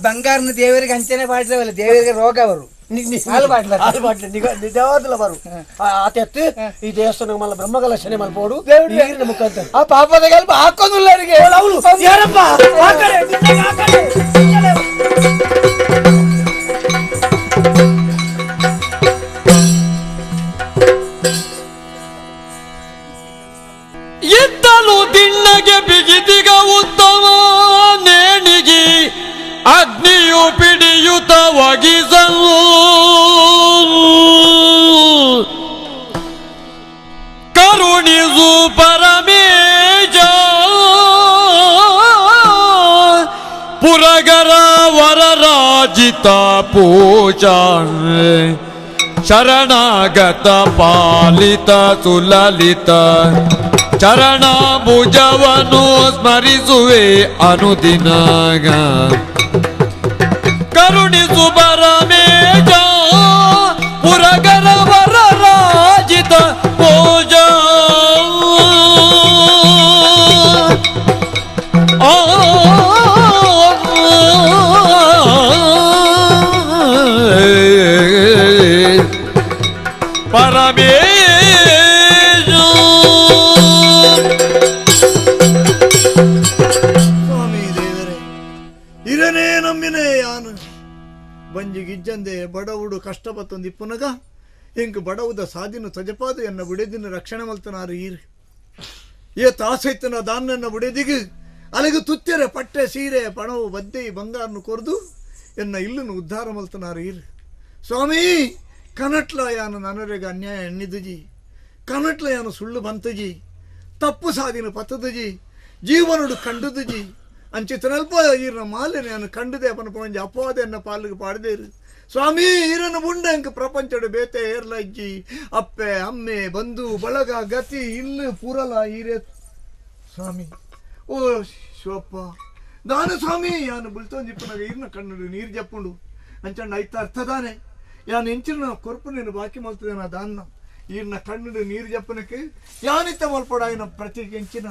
ಬಂಗಾರನ ದೇವರಿಗೆ ಅಂಚನೆ ಪಾಡ್ದವಲ್ಲ ದೇವರಿಗೆ ರೋಗ ಅವರು ನಿಜವಾದಲ ಬರು ಆತೆತ್ತು ಈ ದೇವಸ್ಥಾನ ಮಲ್ಲ ಬ್ರಹ್ಮಕಲಶನೆ ಮಲ್ಪೋಡು ನೀರಿನ ಮುಖಾಂತರ ಆ ಪಾಪದ ಗಲ್ಪ ಹಾಕೋದಿಲ್ಲ ಅವರಿಗೆ ಅವಳು ಯಾರಪ್ಪ ಇದ್ದಲು ದಿಣ್ಣಗೆ ಬಿಗಿದಿಗ ಉತ್ತಮ ನೇಣಿಗೆ ಅಗ್ನಿಯು ಪಿಡಿಯುತ ಒಗಿಸಲು ಕರುಣಿಸು ಪರಮೇಶ ಪುರಗರ ವರರಾಜಿತ ಪೂಜಾ ಶರಣಾಗತ ಪಾಲಿತ ಸುಲಲಿತ ಚರಣಾಂಬುಜವನ್ನು ಸ್ಮರಿಸುವೆ ಅನುದಿನ ಕರುಣಿಸು ಪರಮೇಶ ಪುರಗರ ವರರಾಜಿತ ಪೂಜಾ ಪರಮೇಶ ಸ್ವಾಮಿ ದೇವರೇ ಇರನೇ ನಂಬಿನೇ ಯಾನು ಬಂಜಿಗಿಜ್ಜಂದೆ ಬಡವುಡು ಕಷ್ಟಪತ್ತೊಂದು ಇಪ್ಪುನಗ ಇಂಕ್ ಬಡವುದ ಸಾದಿನ ತೊಜಪಾದು ಎನ್ನ ಬುಡೆದಿನ ರಕ್ಷಣೆ ಮಲ್ತನಾರು ಈರು ಏ ತಾಸೈತನ ದಾನನ್ನ ಬುಡೆದಿಗು ಅಲೆಗು ತುತ್ತೆರೆ ಪಟ್ಟೆ ಸೀರೆ ಪಣವು ಬದ್ದೆ ಬಂಗಾರನು ಕೊರ್ದು ಎನ್ನ ಇಲ್ಲನ್ನು ಉದ್ಧಾರ ಮಲ್ತನಾರು ಈರು ಸ್ವಾಮಿ ಕನಟ್ಲ ಯಾನು ನನರೆಗೆ ಅನ್ಯಾಯ ಎಣ್ಣಿದುಜಿ ಕನಟ್ಲ ಯಾನು ಸುಳ್ಳು ಬಂತಜಿ ತಪ್ಪು ಸಾದಿನ ಪತ್ತದುಜಿ ಜೀವನುಡು ಕಂಡುದುಜಿ ಅಂಚಿತನಲ್ಪ ಈರನ ಮಾಲೆ ನಾನು ಕಂಡುದೆ ಪನ ಪೊಂಜಿ ಅಪವಾದ ಎನ್ನ ಪಾಲಿಗೆ ಪಾಡದೇರು ಸ್ವಾಮಿ ಈರನ ಬುಂಡಂಕ ಪ್ರಪಂಚಡು ಬೇತೆ ಏರ್ಲಜ್ಜಿ ಅಪ್ಪೆ ಅಮ್ಮೆ ಬಂಧು ಬಳಗ ಗತಿ ಇಲ್ಲು ಪೂರಲ ಈರೆ ಸ್ವಾಮಿ ಓ ಶಿವಪ್ಪ ದಾನ ಸ್ವಾಮಿ ಯಾನು ಬುಲ್ತೊಂಜಿಪ್ಪನಾಗ ಈರನ ಕಣ್ಣುಡು ನೀರು ಜಪ್ಪುಂಡು ಅಂಚಂಡ ಐತ ಅರ್ಥದಾನೆ ಯಾನು ಎಂಚಿನ ಕೊರ್ಪು ನೀನು ಬಾಕಿ ಮಲ್ತದೇನ ದಾನ್ನ ಈರ್ನ ಕಣ್ಣುಡು ನೀರು ಜಪ್ಪನಕ್ಕೆ ಯಾನಿತ್ತ ಮಲ್ಪಡಾಯಿನ ಪ್ರತಿ ಎಂಚಿನ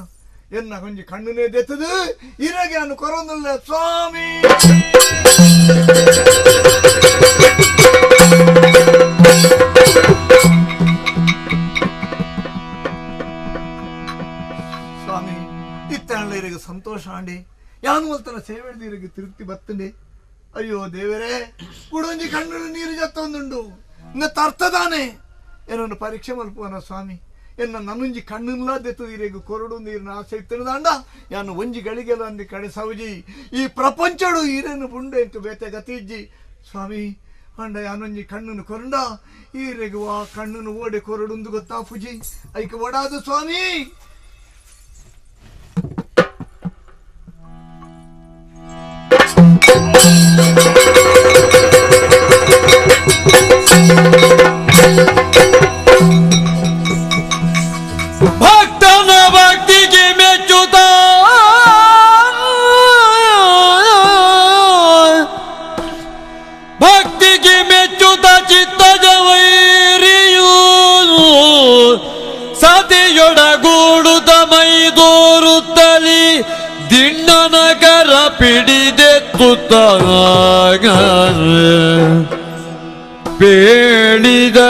ಎನ್ನ ಕೊಂಜಿ ಕಣ್ಣುನೇ ದೆತ್ತದು ಇರಗೆ ಅನ್ನು ಕೊರೊಂದಿಲ್ಲ ಸ್ವಾಮಿ ಸ್ವಾಮಿ ಇತ್ತಾಳ ಇರಗೆ ಸಂತೋಷ ಆಂಡಿ ಯಾನು ಮಲ್ತನ ಸೇವೆ ಇರಗೆ ತಿರುಪ್ತಿ ಬತ್ತಂಡೆ ಅಯ್ಯೋ ದೇವರೇ, ಕುಡೊಂಜಿ ಕಣ್ಣು ನೀರು ಜತ್ತೊಂದುಂಡು ತರ್ಥದಾನೆ ಏನನ್ನು ಪರೀಕ್ಷೆ ಮಲ್ಪುವನ ಸ್ವಾಮಿ. ಎನ್ನ ನನ್ನುಂಜಿ ಕಣ್ಣುಲ್ಲ ದೆತ್ತು ಈರೆಗು ಕೊರಡು ನೀರಿನ ಆಸೆ ಇತ್ತನದಾಂಡ ಯಾನು ಒಂಜಿ ಗಳಿಗೆಲ್ಲ ಅಂದಿ ಕಡೆ ಸೌಜಿ ಈ ಪ್ರಪಂಚಡು ಈರೇನು ಬುಂಡೆ ಎಂಟು ಬೇತೆ ಗತಿ ಇಜ್ಜಿ ಸ್ವಾಮಿ. ಅಂಡ ಯಾನೊಂಜಿ ಕಣ್ಣನ್ನು ಕೊರಂಡ ಈರೆಗು ಆ ಕಣ್ಣನ್ನು ಓಡೆ ಕೊರಡುಂದು ಗೊತ್ತಾಪುಜಿ ಐಕ ಒಡಾದು ಸ್ವಾಮಿ. ಭಕ್ತನ ಭಕ್ತಿಗೆ ಮೆಚ್ಚುತ್ತ ಭಕ್ತಿಗೆ ಮೆಚ್ಚುತ್ತ ಚಿತ್ತದ ವೈರಿಯೂ ಸತಿಯೊಡಗೂಡುತ್ತ ಮೈದೋರುತ್ತಲಿ ದಿಣ್ಣನ ಕರ ಪಿಡಿದೆತ್ತುತ್ತ ಬೇಡಿದ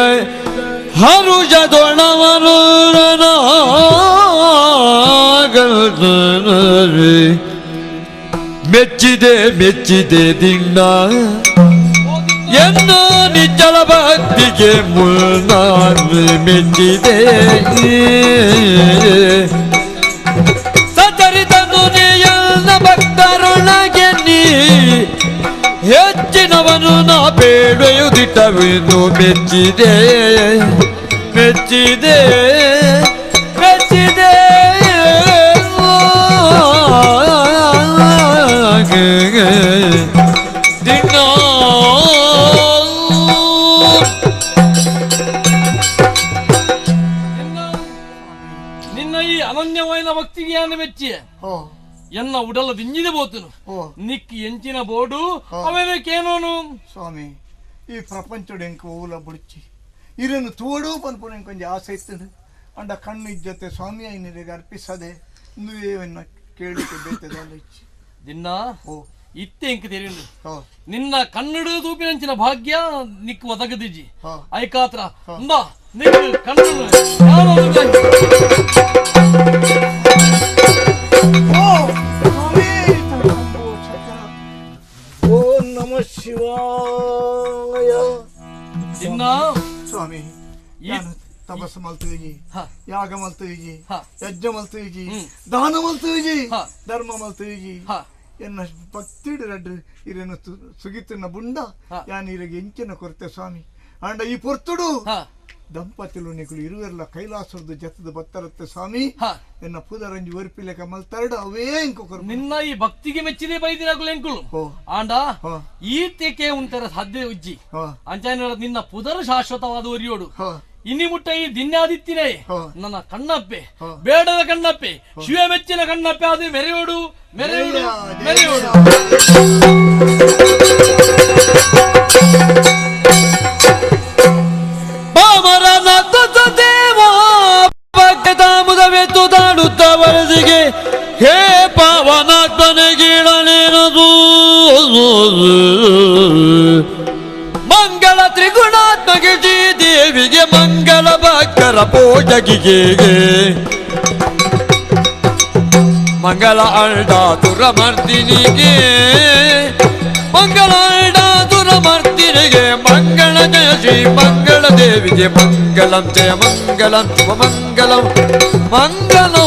ಹರುಜದೊಣವನು ಮೆಚ್ಚಿದೆ ಮೆಚ್ಚಿದೆ ದಿಣ್ಣ ಎನ್ನ ನಿಚ್ಚಲ ಭಕ್ತಿಗೆ ಮುನ್ನ ಮೆಚ್ಚಿದೆ ಸಚರಿತನು ನೀಯನ್ನ ಭಕ್ತರೊಳಗೆ ನೀ ಹೆಚ್ಚಿನವನು ನಾ ಬೇಡುವುದಿಟ್ಟವೆಂದು ಮೆಚ್ಚಿದೆ ಮೆಚ್ಚಿದೆ ಮೆಚ್ಚಿದೆ ದಿನ. ನಿನ್ನ ಈ ಅನನ್ಯವಾದ ಭಕ್ತಿಗೆ ಯಾನು ಮೆಚ್ಚಿಯ ಎನ್ನ ಉಡಲ ದಿಂಜಿದ ಬೋತನು ನಿಕ್ಕಿ ಎಂಚಿನ ಬೋಡು ಅವೇನೋನು ಸ್ವಾಮಿ. ಈ ಪ್ರಪಂಚಡು ಎಂಕ ಓಲ ಬುಡ್ಚಿ ಇರನ್ನು ತೋಡು ಪನ್ಪುನ ಕೊಂಚ ಆಸೆ ಇತ್ತು ಅಂಡ ಕಣ್ಣು ಇಜ್ಜತೆ ಸ್ವಾಮಿ ಐನರಿಗೆ ಅರ್ಪಿಸದೆ ನುವೇವನ್ನ ಕೇಳಿಕೆ ಬೇತದಲ್ಲ ಇಚ್ಚಿ ದಿನ್ನ ಇತ್ತೆ ಎಂಕ ತೆರಿಯುಂಡು ನಿನ್ನ ಕನ್ನಡ ತೂಪಿನಂಚಿನ ಭಾಗ್ಯ ನಿಕ್ಕು ಒದಗದಿಜ್ಜಿ ಐಕಾತ್ರ ಅಂಬಾ ನಿಕ್ಕು ಕಣ್ಣು ಓಂ ನಮ ಶಿವಾಯ. ದಿನ್ನ ಸ್ವಾಮಿ ತಪಸ್ಸು ಮಲ್ತುಜಿ, ಯಾಗ ಮಲ್ತುಜಿ, ಯಜ್ಞ ಮಲ್ತುಜಿ, ದಾನ ಮಲ್ತುಜಿ, ಧರ್ಮ ಮಲ್ತುಜಿ. ಎನ್ನ ಭಕ್ತಿಡು ರಡ್ಡು ಇರೇನು ಸುಗಿತನ್ನ ಬುಂಡ ಯಾನ್ ಇರಗೆ ಎಂಚಿನ ಕೊರತೆ ಸ್ವಾಮಿ. ಅಂಡ ಈ ಪೊರ್ತುಡು ದಂಪತಿಲು ನಿಕುಲು ಇರುವೆರ್ಲ ಕೈಲಾಸದ ಜತದ ಬತ್ತರತ್ತೆ ಸ್ವಾಮಿ. ಎನ್ನ ಪುದರಂಜಿ ಒರ್ಪಿಲೆಕ ಮಲ್ತರಡು ಅವೇ ಎಂಕು ನಿನ್ನ ಈ ಭಕ್ತಿಗೆ ಮೆಚ್ಚಿದೆ ಬೈದಿರಾಗುಲ ಎಂಕುಲು ಆಂಡ ಈ ತೆಕೆ ಉಂಟರ ಸಾಧ್ಯ ಉಜ್ಜಿ ಅಂಚಾನ ನಿನ್ನ ಪುದರ ಶಾಶ್ವತವಾದ ಒರಿಯೋಡು ಇನ್ನಿ ಮುಟ್ಟ ಈ ದಿನ್ಯಾದಿತ್ತಿನೇ ನನ್ನ ಕಣ್ಣಪ್ಪೆ ಬೇಡದ ಕಣ್ಣಪ್ಪೆ ಶಿವ ಮೆಚ್ಚಿನ ಕಣ್ಣಪ್ಪೆ ಅದು ಮೆರೆಯೋಡು ಮೆರೆಯೋಡು ಮೆರೆಯೋಡು. ಮುದವೆತ್ತು ವರದಿಗೆ ಹೇ ಪಾವನಾತ್ಮನಿಗೀಳನೇನದು ಮಂಗಳ ತ್ರಿಗುಣಾತ್ಮಗೆ ದೇವಿಗೆ ಮಂಗಳ ಭಕ್ತರ ಪೂಜಗಿಗೆ ಮಂಗಳ ಅಳ್ಡ ತುರಮರ್ದಿನಿಗೆ ಮಂಗಳ ಅಳ್ಡ ತುರಮರ್ದಿನಿಗೆ ಮಂಗಳ ಜಯ ಶ್ರೀ ಮಂಗಳ ದೇವಿಗೆ ಮಂಗಳಂ ಜಯ ಮಂಗಳಂ ಶುಭ ಮಂಗಳಂ ಮಂಗಳೋ.